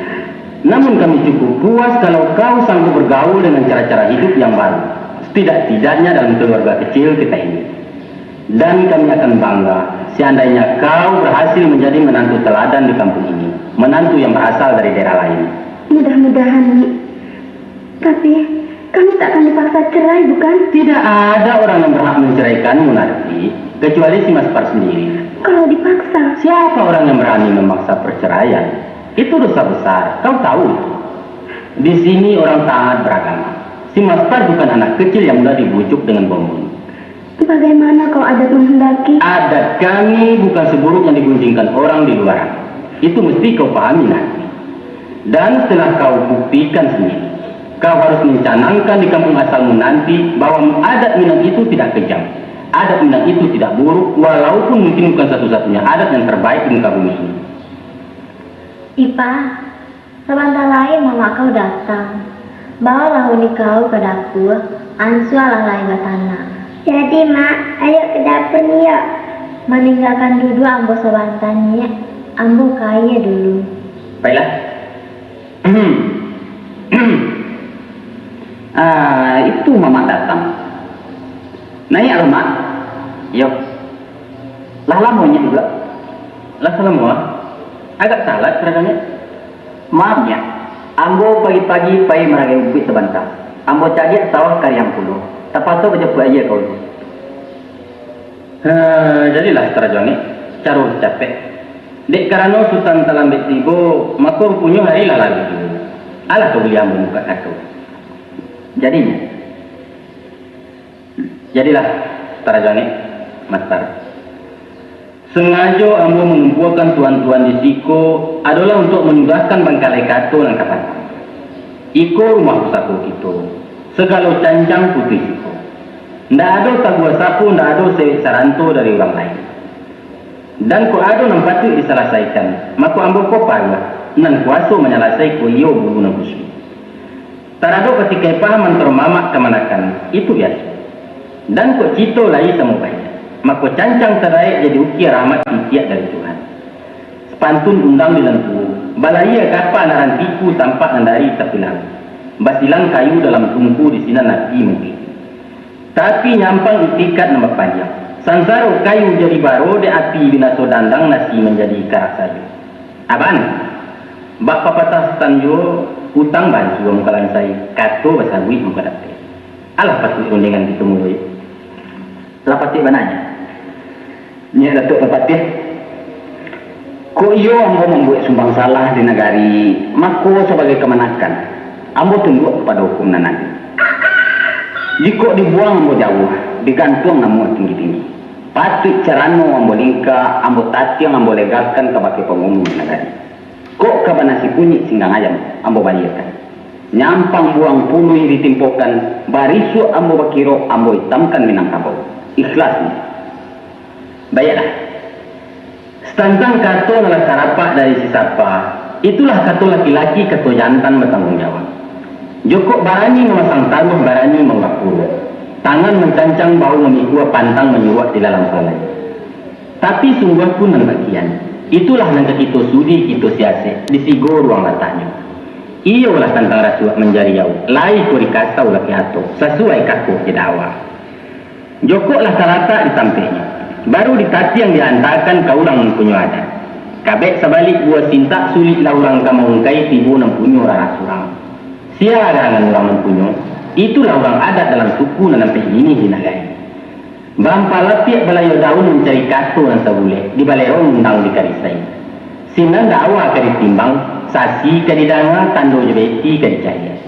Namun kami cukup puas kalau kau sanggup bergaul dengan cara-cara hidup yang baru, setidak-tidaknya dalam keluarga kecil kita ini. Dan kami akan bangga seandainya kau berhasil menjadi menantu teladan di kampung ini, menantu yang berasal dari daerah lain. Mudah-mudahan, Nyik. Tapi, kami tak akan dipaksa cerai, bukan? Tidak ada orang yang berhak menceraikanmu, Narti, kecuali si Mas Par sendiri. Kalau dipaksa? Siapa orang yang berani memaksa perceraian? Itu dosa besar, kau tahu itu. Di sini orang taat beragama. Si Mas Par bukan anak kecil yang mudah dibujuk dengan bonbon. Bagaimana kalau adat menghendaki? Adat kami bukan seburuk yang digunjingkan orang di luaran. Itu mesti kau pahami, Narti. Dan setelah kau buktikan sendiri, kau harus mencanangkan di kampung asalmu nanti bahwa adat Minang itu tidak kejam. Adat Minang itu tidak buruk, walaupun mungkin bukan satu-satunya adat yang terbaik di muka bumi ini. Ipa, sabanta lai mamak kau datang. Baolah uni kau ka dapua, ansualah lai batanak. Jadi, Mak, ayo ka dapua ni, yok. Maninggakan duduak ambo sabanta, Nyik. Ambo ka aia dulu. Baiklah. Ah, itu mamak datang. Naiaklah, Mak. Iyo. Lah lamo nyiak juo? Lah salamo ah. Agak talat kadang-kadang. Maaf, Nyiak. Ambo pagi-pagi pai maragai umpuik sabanta. Ambo caliak sawah kariang pulo. Tapaso bajapuik aia ka ulu. Ha, jadilah tarajo ni, caro capek. Dek karano Sutan talambek tibo, mako ruponyo hari lah lalu juo. Alah ka buliah ambo mukak kato. Jadinyo. Jadilah, tarajo ni, Mastar. Sangajo ambo mangumpuakan tuan-tuan di siko adolah untuak manyudahkan bangkalai kato nan ka patang. Iko rumah pusako kito, sagalo cancang putuih siko. Ndak ado taguah sapo, ndak ado sewek saranto dari urang lain. Dan kok ado nan patuik disalasaikan, mako ambo ko paruah, nan kuaso manyalasai ko iyo bulu nan kusuik. Taradok patikai paha mantaro mamak kamanakan, itu biaso. Dan kok cito lai samo baiak, mako cancang taraek jadi ukia rahmat titiak dari Tuhan. Sapantun undang di nan tuo, balayia kapa naran tiku tampak nan dari tapilang. Basilang kayu dalam tungku di sinan api mungkin. Tapi nyampang itikad nan bapanjang. Sansaro kayu jadi baro dek api binaso dandang nasi manjadi karak sajo. Aban, bak papatah Sutan juo, utang bansuo muka lansai, kato basabuik muka dapek. Alah patuik rundiangan kito muluik. Lah patuik bananyo. Nyiak Datuak Parpatiah, kok iyo ambo mambuek sumbang salah di nagari, mako sabagai kamanakan, ambo tunduak kapado hukum nan ado. Jikok dibuang ambo jauah, digantuang namuah tinggi-tinggi. Patuik carano ambo lingka, ambo tatiang, ambo legakan kabake pangulu di nagari. Kok ka banasi kunyik singgang ayam, ambo baliakan. Nyampang buang puluih ditimpokan, barisuak ambo bakiro, ambo itamkan Minangkabau. Ikhlas ni. Baiaklah. Satantang kato nan lah tarapak dari si sapa, itulah kato laki-laki, kato jantan batangguang jawab. Jokok barani mamasang taruah, barani maulak puruak. Tangan mancancang, bahu mamikua, pantang manyuruak di lalam salai. Tapi sungguah pun nan bakian, itulah nan ka kito sudi, kito siasek, di sigo ruang lataknyo. Iyolah tantang rasuak manjariau, lai ko dikasau laki ato, sasuai kako didakwa. Jokok lah talatak di tampeknyo, baru ditatiang diantakan ka urang nan punyo adat. Kabek sabalik buah sintak, suliklah urang ka maungkai tibo nan punyo rarah surang. Sia garangan urang nan punyo, itulah urang adat dalam suku nan ampek bini di nagari. Bampalapiak balayo daun mancari kato nan sabulek, di balerong undang di karisai. Sinan dakwa ka ditimbang, sasi ka didanga, tando jo beti ka dicaliak.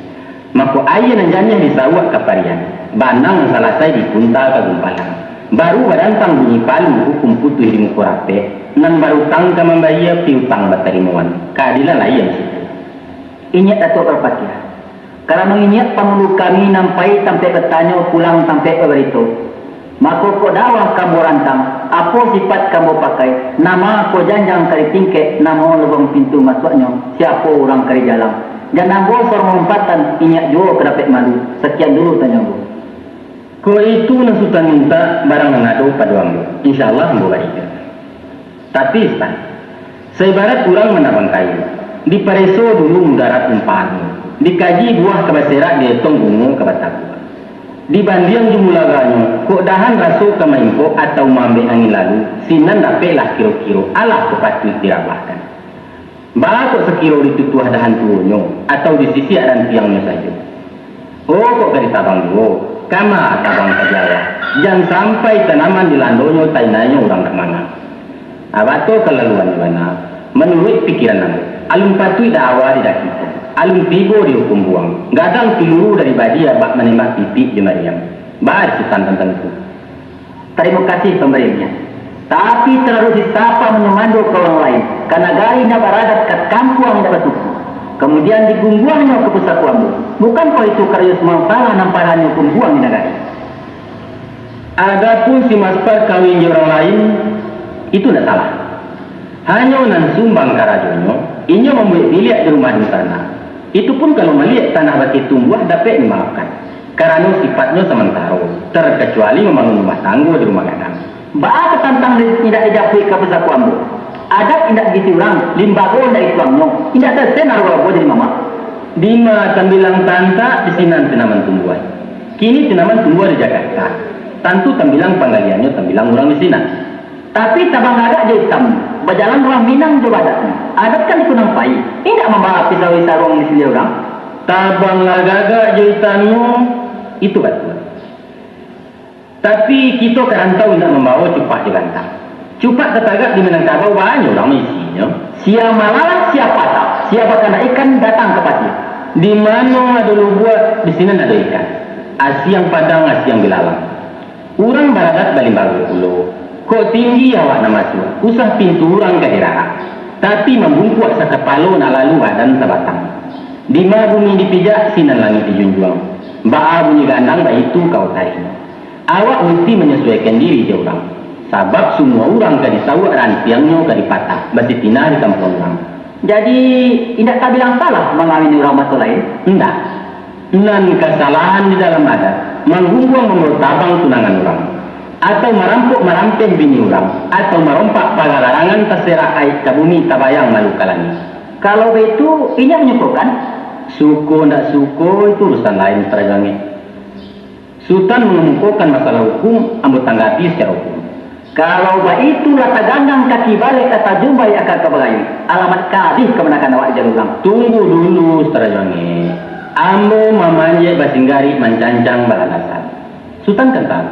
Mako aia nan janiah disauak ka parian, banang nan salasai dipunta ka gumpalan. Baru badantang bunyi palu, hukum putuih di muko rapek, nan barutang ka mambayia, piutang batarimoan, kaadilan lai yang situ. Inyiak Datuak Parpatiah, karano inyiak pangulu kami nan pai tampek batanyo, pulang tampek babarito, mako kok dakwa ka ambo rantang, apo sipaik ka ambo pakai, nan ma kok janjang ka ditingkek, nan ma lubuang pintu masuaknyo, siapo urang ka dijalang. Jan ambo saurang maumpatan, inyiak juo ka dapek malu. Sakian dulu tanyo ambo. Kok itu nan Sutan mintak, barang nan ado pado ambo, insya Allah ambo barikan. Tapi, Sutan, saibarat urang manabang kayu, dipareso dulu mudarat umpahnyo, dikaji buah ka baserak, dietong bungo ka batabuah. Dibandiang jo mularanyo, kok dahan raso ka maimpok atau maambek angin lalu, sinan dapeklah kiro-kiro, alah kok patuik dirabahkan. Baa kok sakiro ditutuah dahan tuonyo, atau disisiak rantiangnyo sajo? Oh, kok ka ditabang juo, kama tabang ka Jawa, jan sampai tanaman dilandonyo, tainainyo urang dak mangah. Abato kalaluannyo bana, manuruik pikiran ambo, alun patuik dakwa di dakiko, alun tibo di hukum buang, gadang piluru dari badia bak manembak pipik jo mariam. Baa di Sutan tantang itu? Tarimo kasih pambariannyo. Tapi, taruih si sapa manyumando ka urang lain, ka nagari indak baradat, ka kampuang indak basuku, kamudian digumbuangnyo ka pusako ambo, bukankoh itu karajo sumang salah nan paranyo gumbuang di nagari? Adapun si Maspar kawin jo urang lain, itu indak salah. Hanyo nan sumbang karajonyo, inyo mambuek biliak di rumah dunsanak. Itu pun kalau maliek tanah bakeh tumbuah dapek dimaafkan, karano sifatnyo samantaro, terkecuali mambangun rumah tanggo di rumah gadang. Baa kok tantang di-, indak dijapuik ka pusako ambo? Adat indak diisi urang, limbago indak dituangnyo, indak sesen arogo-arogo jadi mamak. Dima tambilang tantak, di sinan tanaman tumbuah. Kini tanaman tumbuah di Jakarta, tantu tambilang panggaliannyo tambilang urang di sinan. Tapi tabang gagak jo itam, Bajalan urang Minang jo badak ni, adat kan di kunang pai, indak mambawa pisau di saruang di siliah urang. Tabanglah gagak jo itannyo, itu batua. Tapi kito ka rantau indak mambawa cupak jo gantang. Cupak tatagak di Minangkabau banyak urang maisinyo. Sia malalang, sia patah, sia bakanak ikan datang ka pasia. Di mano ado lubuak, di sinan ado ikan. Asiang padang, asiang bilalang. Urang baradat balimbago pulo. Kok tinggi awak nan masuak, usah pintu urang ka dirarak. Tapi mambungkuak sakapalo nak lalu badan sabatang. Dima bumi dipijak, sinan langik dijunjuang. Baa bunyi gandang, baitu kawa tarinyo. Awak musti manyasuaikan diri jo urang, sabab sumua urang ka disauak, rantiangnyo ka dipatah, basitinah di kampuang urang. Jadi, indak tabilang salah mangawini urang maso lain? Indak. Nan kasalahan di dalam adat, manggungguang mambawa tabang tunangan urang, atau marampok marampeh bini urang, atau marompak paga larangan, taserak aik ka bumi, tabayang malu ka langik. Kalau baitu, inyo manyukokan? Suko ndak suko, itu urusan lain, Sutan Jangek. Sutan mangamukokan masalah hukum, ambo tanggapi sacaro hukum. Kalau baitu, lah taganggang kaki balek, lah tajumbai aka ka bagawi, alamat kabih kamanakan awak di jalua urang. Tunggu dulu, Sutan Jangek. Ambo mamanjek basinggarik, mancancang balandasan. Sutan kan tahu,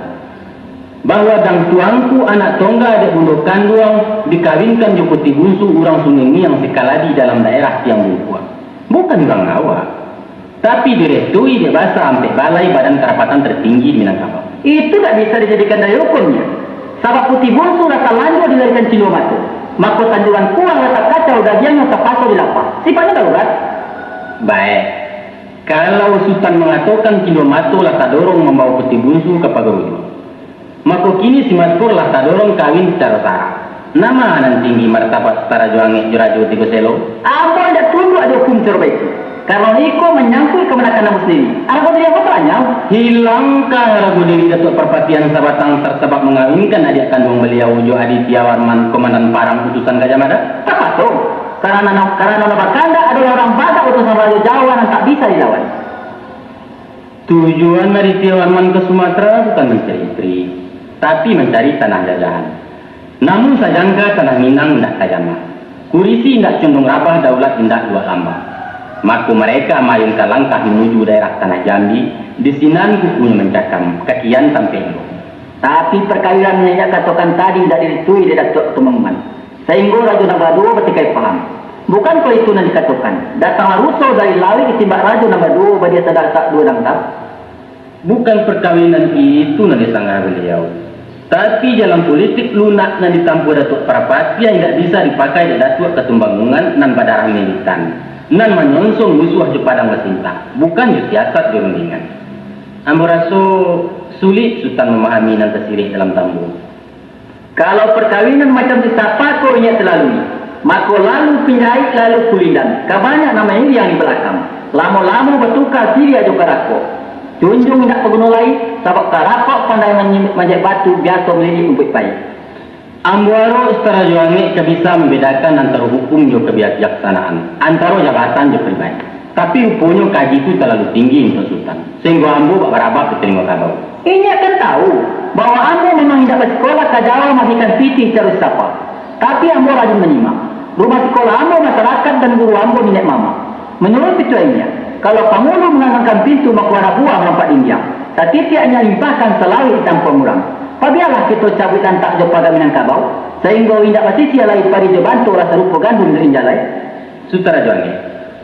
bahwa dang tuangku anak tongga dek bundo kanduang dikawinkan jo Puti Bunsu urang Sungai Miang Sikaladi dalam daerah Tiang Bungkuak. Bukan urang awak. Tapi direstui dek basa ampek balai badan karapatan tertinggi di Minangkabau. Itu dak bisa dijadikan dalil hukumnyo, sabab Puti Bunsu lah talanjua dilarikan Cindua Mato, mako tanjuran kuah lah takacau, dagiangnyo tapaso dilapah. Sifatnyo darurat. Baik, kalau Sutan mangatokan Cindua Mato lah tadorong mambawa Puti Bunsu ka pagar ujuang, mako kini si Maskor lah tadorong kawin sacaro sara. Nan ma nan tinggi martabat Sutan Rajo Angek jo Rajo Tigo Selo? Ambo indak tunduak di hukum saro baitu, karano iko manyangkuik kamanakan ambo sandiri. Arago diri ambo talanyau. Hilangkan arago diri Datuak Parpatiah nan sabatang, sabab mangawinkan adiak kanduang baliau jo Adityawarman, komandan parang utusan Gajah Mada. Tapaso, karano, karano nan bakandak adolah urang badak utusan Rajo Jawa nan tak bisa dilawan. Tujuan Adityawarman ka Sumatera bukan mancari istri, tapi mancari tanah jajahan. Namun sajangka tanah Minang indak tajamah, kurisi indak condong rabah, daulat indak luak lambah. Mako, mareka maayunkan langkah manuju daerah tanah Jambi, di sinan kukunyo mancakam, kakian tampek juo. Tapi parkawinan nan inyo katokan tadi indak direstui dek Datuak Tumangguan. Sainggo rajo nan baduo batikai paham. Bukan kok itu nan dikatokan, datanglah ruso dari lawik ditimbak rajo nan baduo, badia tadasak duo dangkal? Bukan parkawinan itu nan disangaha baliau, tapi jalan politik lunak nan ditampuah Datuak Parpatiah indak bisa dipakai dek Datuak Katumbanggungan nan badarah militan, nan manyonsong musuah jo padang basintak, bukan jo siasat jo rundingan. Ambo raso sulik Sutan mamahami nan tasirek dalam tambo. Kalau parkawinan macam tu, sapa ko inyo talalui, mako lalu pinjaik, lalu kulindan, ka banyak nan mairiang di balakang. Lamo-lamo batuka siriah jo karakok. Junjuang indak paguno lai, sabab karakok pandai manyi-, manjek batu, biaso malilik rumpuik pai. Ambo arok Sutan Rajo Angek ka bisa mambedakan antaro hukum jo kabijaksanaan, antaro jabatan jo pribadi. Tapi ruponyo kaji tu talalu tinggi untuak Sutan, sainggo ambo bak barabak ditalingo kabau. Inyo kan tahu, bahwa ambo memang indak basikolah ka Jawa maagiahkan pitih sacaro sapa. Tapi ambo rajin manyimak. Rumah sikolah ambo masarakat dan guru ambo niniak mamak. Manuruik pituah inyo, kalau pangulu mangangangkan pintu, mako anak buah malompat dindiang. Satitiak inyo limpahkan salawik di tampuang urang. Pabialah kito cabuik lantak jo paga Minangkabau, sainggo indak basisiah lai padi jo banto, lah sarupo gandun jo injalai. Sutan Rajo Angek,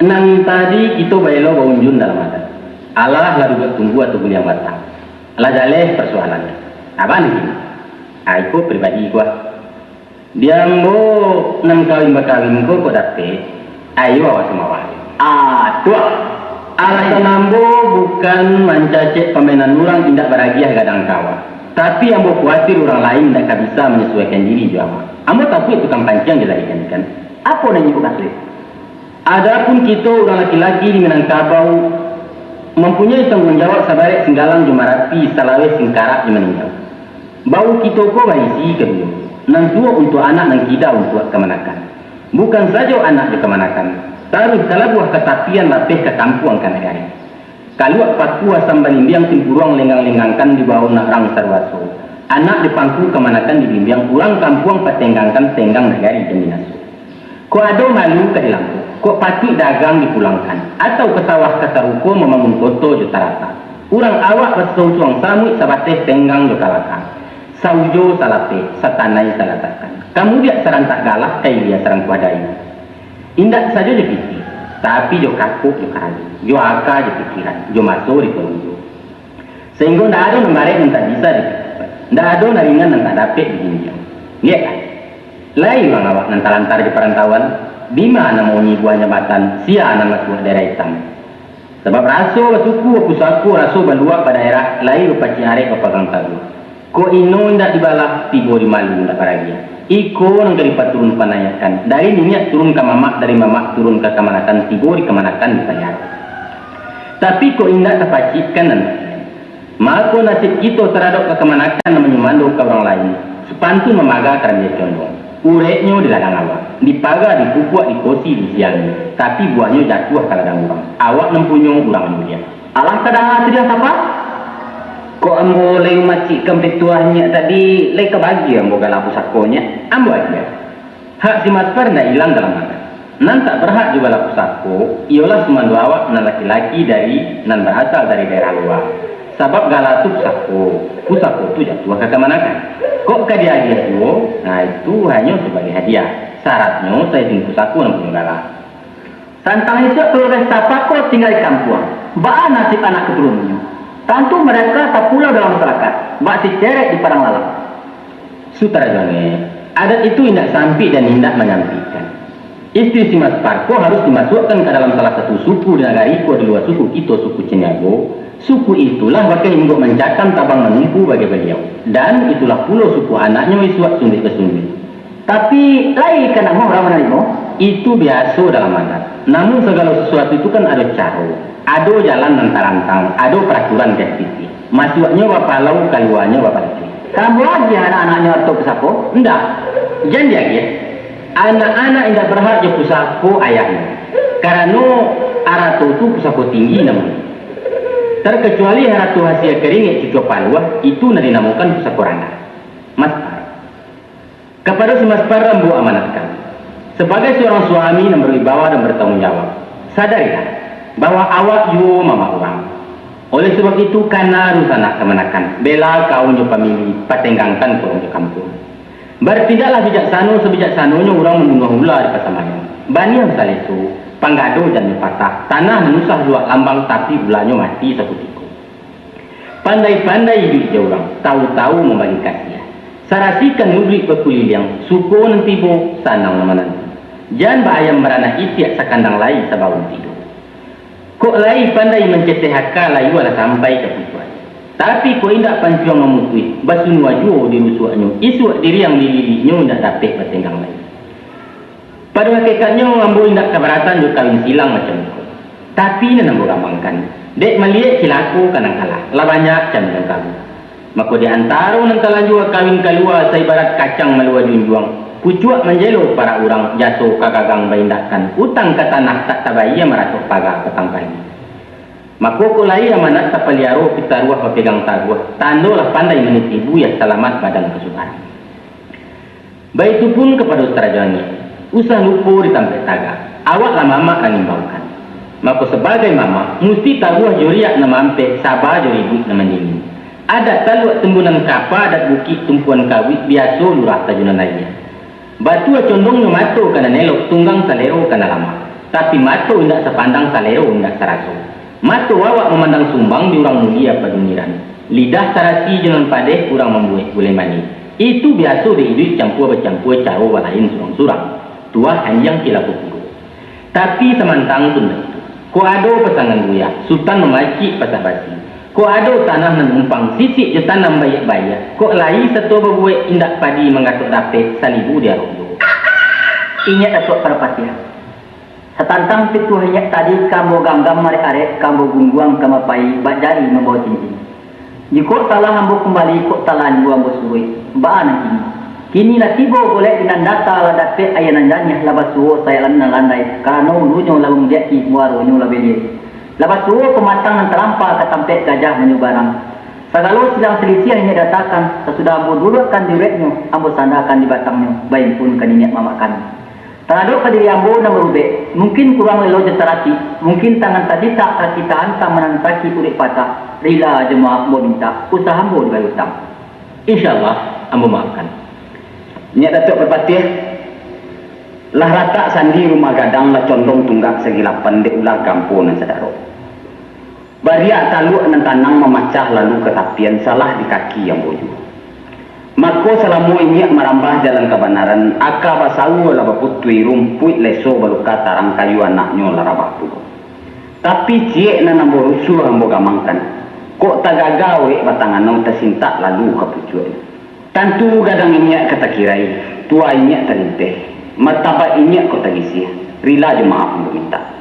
nan tadi kito baelo baunjun dalam adat. Alah lah duduak tumbuah atau guliang batang. Lah jaleh parsoalannyo. Abah nan kini? Ah, iko pribadi ko ah. Di ambo nan kawin bakawin ko kok dapek, ayo awak sumawah. Ah, tuah. Alasan ambo bukan mancacek pamainan urang indak baragiah gadang kawa. Tapi ambo kuatir urang lain indak ka bisa manyasuaikan diri jo awak. Ambo takuik tukang panciang dilahirkan ikan. Apo nan inyo kasuik? Adapun kito urang laki-laki di Minangkabau, mampunyoi tangguang jawab sabarek Singgalang jo Marapi, salaweh Singkarak jo Maninjau. Bahu kito ko barisi kaduo, nan suok untuak anak, nan kida untuak kamanakan. Bukan sajo anak jo kamanakan, taruih talabuah ka tapian, lapeh ka tampuang ka nagari. Kaluak paku asam balimbiang, timpuruang lenggang-lenggangkan, dibao nak rang saruaso. Anak di pangku kamanakan dibimbiang, urang kampuang patenggangkan tenggang nagari demi naso. Kok ado malu ka dilampuak, kok patuik dagang dipulangkan, atau ka sawah ka taruko mambangun koto jo tarata. Urang awak basausuang samuik sabateh tenggang jo kalaka. Saujo salapeh, satanai salatakan. Ka mudiak sarantak galah, ka ilia sarangkuah dayu. Indak sajo jo pitih, tapi jo kakok jo karajo, jo aka jo pikiran, jo maso dipalunjo. Sainggo ndak ado nan barek nan tak bisa dipikirkan, ndak ado nan ringan nan tak dapek dijinjiang. Lieklah, lai urang awak nan talantar di parantauan, dima nan mauni buah jambatan, sia nan masuak daerah itam. Sabab raso basuku bapusako, raso baluak badaerah, lai bapacik arek bapagang taguah. Kok ino indak dibalah, tibo di malu indak baragiah. Iko nan ka dipaturun panaiakan, dari niniak turun ka mamak, dari mamak turun ka kamanakan, tibo di kamanakan dipaliaro. Tapi kok indak tapacikkan nan bakian, mako nasib kito taradok ka kamanakan nan manyumando ka urang lain, sapantun mamaga karambia condong. Ureknyo di ladang awak, dipaga, dipupuak, dikosi, disiangi, tapi buahnyo jatuah ka ladang urang. Awak nan punyo, urang nan buliah. Alah tadanga sudah sapa? Kok ambo lai mamacikkan pituah nyiak tadi, lai ka bagi ambo galah pusako nyiak? Ambo agiah. Hak si Maspar indak ilang dalam adat. Nan tak barhak jo galah pusako, iyolah sumando awak nan laki-laki dari, nan barasal dari daerah lua. Sabab galah tu pusako, pusako tu jatuah ka kamanakan. Kok ka diagiah juo, nah itu hanyo sabagai hadiah. Saratnyo saizin pusako nan punyo galah. Tantang isuak kaluarga Sitapa ko tingga di kampuang. Baa nasib anak katurunannyo? Tantu mereka tapulau dalam masyarakat, bak si cerek di padang lalang. Sutara Juangek, adat itu indak sampik dan indak manyampikkan. Istri si Maspar ko harus dimasuakkan ka dalam salah satu suku di nagari ko di lua suku kito, suku Caniago. Suku itulah bakeh inggok mancakam tabang manumpu bagai baliau. Dan itulah pulo suku anaknyo isuak sunduik basunduik. Tapi, lai ka namuah urang manarimo? Itu biaso dalam adat. Namun sagalo sasuatu itu kan ado caro, ado jalan nan tarantang, ado paraturan ka dititih. Masuaknyo bapalau, kaluanyo bapalicuik. Ka ambo agiah anak-anaknyo arato pusako? Indak, jan diagiah. Anak-anak indak barhak jo pusako ayahnyo, karano arato tu pusako tinggi namonyo. Tarkacuali arato hasia karingek cucua paluah, itu nan dinamokan pusako randah. Maspar. Kapado si Maspar ambo amanatkan, sabagai surang suami nan barwibawa dan batangguang jawab, sadarilah, bahwa awak juo mamak urang. Oleh sabab itu, kana dunsanak kamanakan, bela kaum jo pamili, patenggangkan urang jo kampuang. Bartindaklah bijaksano sabijaksanonyo urang mambunuah ula di Pasamayan. Baniah basaleso, panggado jan dipatah, tanah manusah luak lambang, tapi ulanyo mati sakutiko. Pandai-pandai iduik jo urang, tawu-tawu mambagi kasiah. Sarasikan luduik bakuliliang, suko nan tibo, sanang nan mananti. Jan baayam baranak itiak, sakandang lai sabaun tido. Kok lai pandai manceteh aka, layualah sampai ka pucuak. Tapi kok indak pancuang mamutuih, basunua juo di rusuaknyo, isuak diriang di liliknyo indak dapek batenggang lai. Pado hakikatnyo, ambo indak kabaratan jo kawin silang macam iko. Tapi nan ambo gamangkan, dek maliek cilako ka nan kalah, lah banyak camilan kabu. Mako, di antaro nan talanjua kawin kalua, saibarat kacang malua junjuang, pucuak manjelo parak urang, jaso ka gagang baindakkan, utang ka tanah tak tabayia, maratok paga patang pagi. Mako, kok lai amanat tapaliaro, pitaruah bapegang taguah, tandolah pandai maniti buya, salamat badan kasukaran. Baitu pun kapado Sutara Juangek, usah lupo di tampek tagak, awak lah mamak nan imbaukan. Mako, sabagai mamak, musti taguah jo riak nan maampek, saba jo ribuik nan mandingin. Adat taluak timbunan kapa, adat bukik tumpuan kawik, biaso lurah tajunan aia. Batua condongnyo mato ka nan elok, tunggang salero ka nan lamak. Tapi mato indak sapandang, salero indak saraso. Mato awak mamandang sumbang di urang mulie paduniran. Lidah sarasi jo nan padeh urang mambuwek gulai manih. Itu biaso dek iduik campua-bacampua caro balain surang-surang. Tuah anjiang cilako pulo. Tapi samantang pun baitu. Kok ado pasangan buyah, sutan mamacik pasak basi. Kok ado tanah nan umpang, sisik jo tanam baiak-baiak. Kok lai sato babuwek indak padi manggatok dapek, salibu diarok juo. Inyak Datuak Parapatiah. Satantang pituah inyiak tadi ka ambo ganggam arek-arek, ka ambo gungguang ka mapai, bak jari mambawo cincin. Jikok salah ambo kumbali, kok talanjua ambo suruik, baa nan kini? Kini lah tibo golek di nan data, lah dapek aia nan janiah, lah basuo sayalannyo nan landai, karano ulunyo lah bamudiak, muaronyo lah baliak. Lah basuo pamatang nan talampa, ka tampek gajah manyubarang. Sagalo silang salisiah inyiak datakan, sasudah ambo duduakkan di ureknyo, ambo sandakan di batangnyo, baimpun ka niniak mamak kami. Taradok ka diri ambo nan barubek, mungkin kurang lelo jo tarati, mungkin tangan tasitak kaki tahantang manansaki urek patah, rila jo maaf ambo mintak, usah ambo dibayar utang. Insya Allah, ambo maafkan. Nyiak Datuak Parpatiah, lah ratak sandi rumah gadang, lah condong tunggak sagilapan dek ulah gampo nan sadarok. Bariak taluak nan tanang mamacah lalu ka tapian, salah di kaki ambo juo. Mako, salamo inyiak marambah jalan kabanaran, aka basaua lah baputui, rumpuik leso baluka tarang, kayu anaknyo lah rabah pulo. Tapi, ciek nan ambo rusuah ambo gamangkan, kok tagaga urek batang anau, tasintak lalu ka pucuaknyo. Tantu gadang inyiak ka takirai, tua inyiak talinteh, martabat inyiak kok tagisiah, rila jo maaf ambo mintak.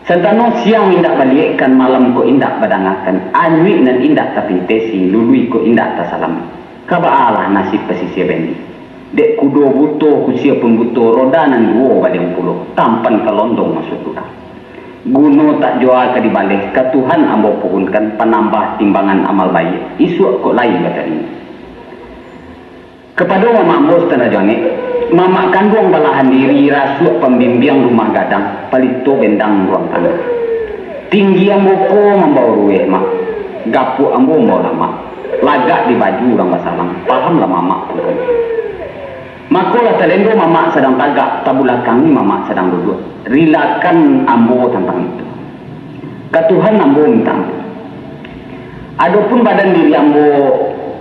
Santano siang indak baliekkan, malam kok indak badangakan, anyuik nan indak tapintesi, lului kok indak tasalami. Ka baalah nasib pasisia bandi. Dek kudo buto, kusia pun buto, roda nan duo baliang pulo, tampan ka londong masuak urang. Guno tak jua ka dibaleh, ka Tuhan ambo pohonkan, panambah timbangan amal baiak, isuak kok lai batarinyo. Kapado mamak ambo Sutan Rajo Angek, mamak kanduang balahan diri, rasuak pambimbiang rumah gadang, palito bendang ruang tangah. Tinggi ambo ko mambao rueh, Mak. Gapuak ambo mambao lamak. Lagak di baju urang basalang, pahamlah mamak tantang itu. Mako lah talendo mamak sadang tagak, tabulakangi mamak sadang duduak. Rilakan ambo tantang itu. Ka Tuhan ambo minta ampun. Adopun badan diri ambo,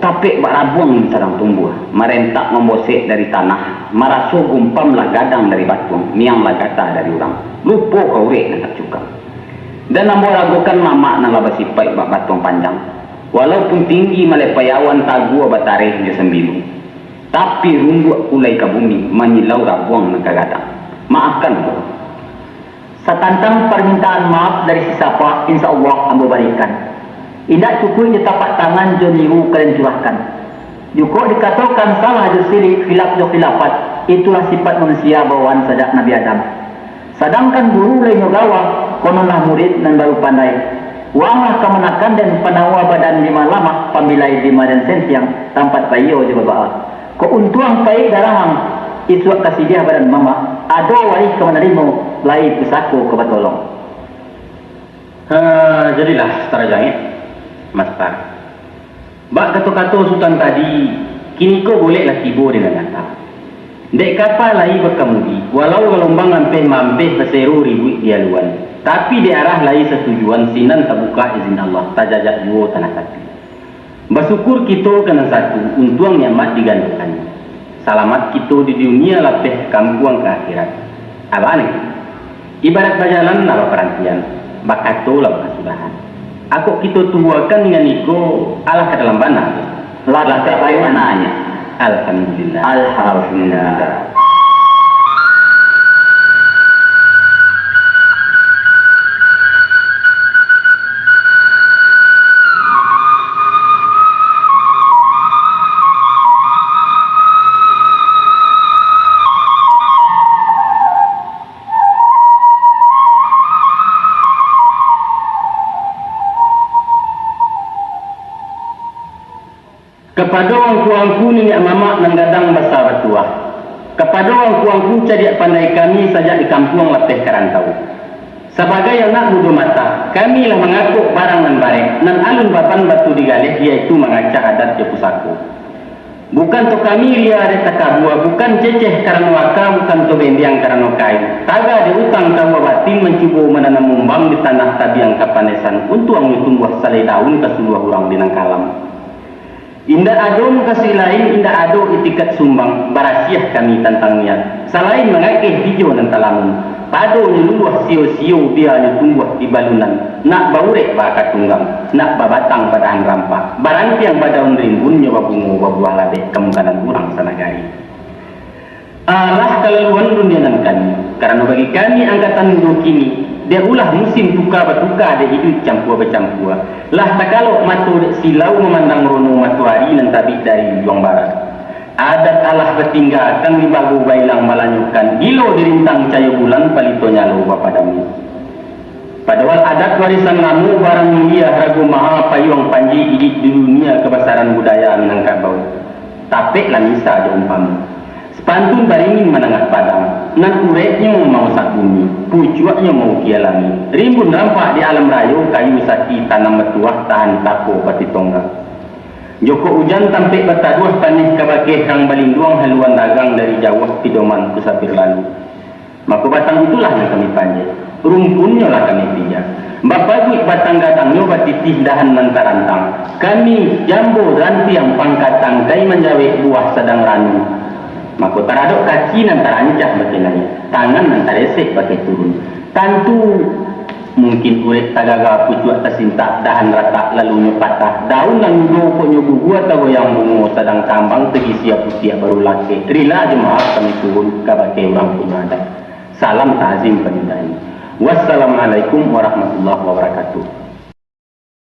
tapek bak rabuang sadang tumbuah, marentak mambosek dari tanah, maraso gumpam lah gadang dari batuang, miang lah gata dari urang, lupo ka urek nan tacukang. Dan ambo ragokan mamak nan lah basipaik bak batuang panjang, walaupun tinggi malepai awan, tagua batareh jo sambilu, tapi runduak kulai ka bumi, manyilau rabuang nan ka gadang. Maafkan ambo. Satantang parmintaan maaf dari si Sapa, insya Allah ambo barikan. Indak cukuik jo tapak tangan jo niwu kalian curahkan. Jikok dikatokan salah jo silik, khilaf jo khilafat, itulah sifat manusia bawaan sajak Nabi Adam. Sadangkan guru lai nyo gawah, kononlah murid nan baru pandai. Waanglah kamanakan den, panawa badan dima lamah, pambilai dima den sentiang, tampat baiyo jo babaa. Kok untuang paik darahang, isuak ka sidiah badan mamak, ado warih ka manarimo, lai pusako ka batolong. Ha, jadilah, Sutan Rajo Angek. Mastar. Bak kato-kato Sutan tadi, kiniko golek lah tibo di nan nyata. Dek kapa lai bakamudi, walau galombang ampeh-mampeh, pasero ribuik di aluan, tapi dek arah lai satujuan, sinan tabukak izin Allah, tajajak juo tanah tapi. Basyukur kito ka nan satu, untuang nikmat digandokannyo. Salamat kito di dunia, lapeh kampuang ka akhirat. Abah neh, ibarat bajalan lah baparantian, bakato lah bakasudahan. Akok kito tuhuakan dengan iko, alah ka dalam bana. Lah ka dalam bananyo. Alhamdulillah. Alhamdulillah. Kapado angku-angku niniak mamak nan gadang basa batuah. Kapado angku-angku cadiak pandai kami sajak di kampuang lapeh ka rantau. Sabagai anak mudo matah, kami lah mangakok barang nan barek, nan alun baban batu digaleh, yaitu mangacah adat jo pusako. Bukan to kami ria dek takabua, bukan ceceh karano aka, bukan to bendiang karano kain. Taga dek utang kaua batin mancubo mananam mumbang di tanah tabiang kapanesan, untuangnyo tumbuah salai daun ka suluah urang di nan kalam. Indak ado mukasuik lain, indak ado itikat sumbang, barasiah kami tantang niat. Salain mangakeh bijo nan talamun, padonyo luluah sio-sio, bianyo tumbuah di balunan, nak baurek baaka tunggang, nak babatang badahan rampak, barantiang badaun rimbun, nyo babungo babuah labek, kamungkanan urang sanagari. Alah kalaluan dunia nan kami, karano bagi kami angkatan mudo kini, dek ulah musim tuka batuka, dek iduik campua bacampua, lah takalok mato dek silau mamandang rono matoari nan tabik dari ujuang barat. Adat alah batinggakan, limbago bailang balanyokan, gilo dirintang cayo bulan, palito nyalo bapadam. Padohal adat warisan lamo barang mulia harago maha, payuang panji iduik di dunia kabasaran budaya Minangkabau. Tapek lah misa jo umpamo. Sapantun baringin manangah padang, nan ureknyo mausak bumi, pucuaknyo maukia langik, rimbun rampak di alam rayo, kayu saki tanam batuah tahan tako pati tongga. Jokok ujan tampek bataduah, paneh kabakeh rang balinduang, haluan dagang dari jauah, pidoman kusapir lalu. Mako batang itulah nan kami panjek, rumpunnyo lah kami pijak. Bapaguik batang gadangnyo, batitih dahan nan tarantang. Kami jambo rantiang pangkatang, kai manjawek buah sadang ranu. Mako taradok kaki nan tarancak bakeh naiak, tangan nan taresek bakeh turun. Tantu mungkin urek tagaga, pucuak tasintak, dahan ratak lalunyo patah, daun nan mudo pokoknyo gugur tagoyang bungo, sadang kambang tagisia putiak baru lakek. Rila jo maaf kami turun kabakeh urang punyo adat. Salam takzim ka Mindahi. Wassalamualaikum warahmatullahi wabarakatuh.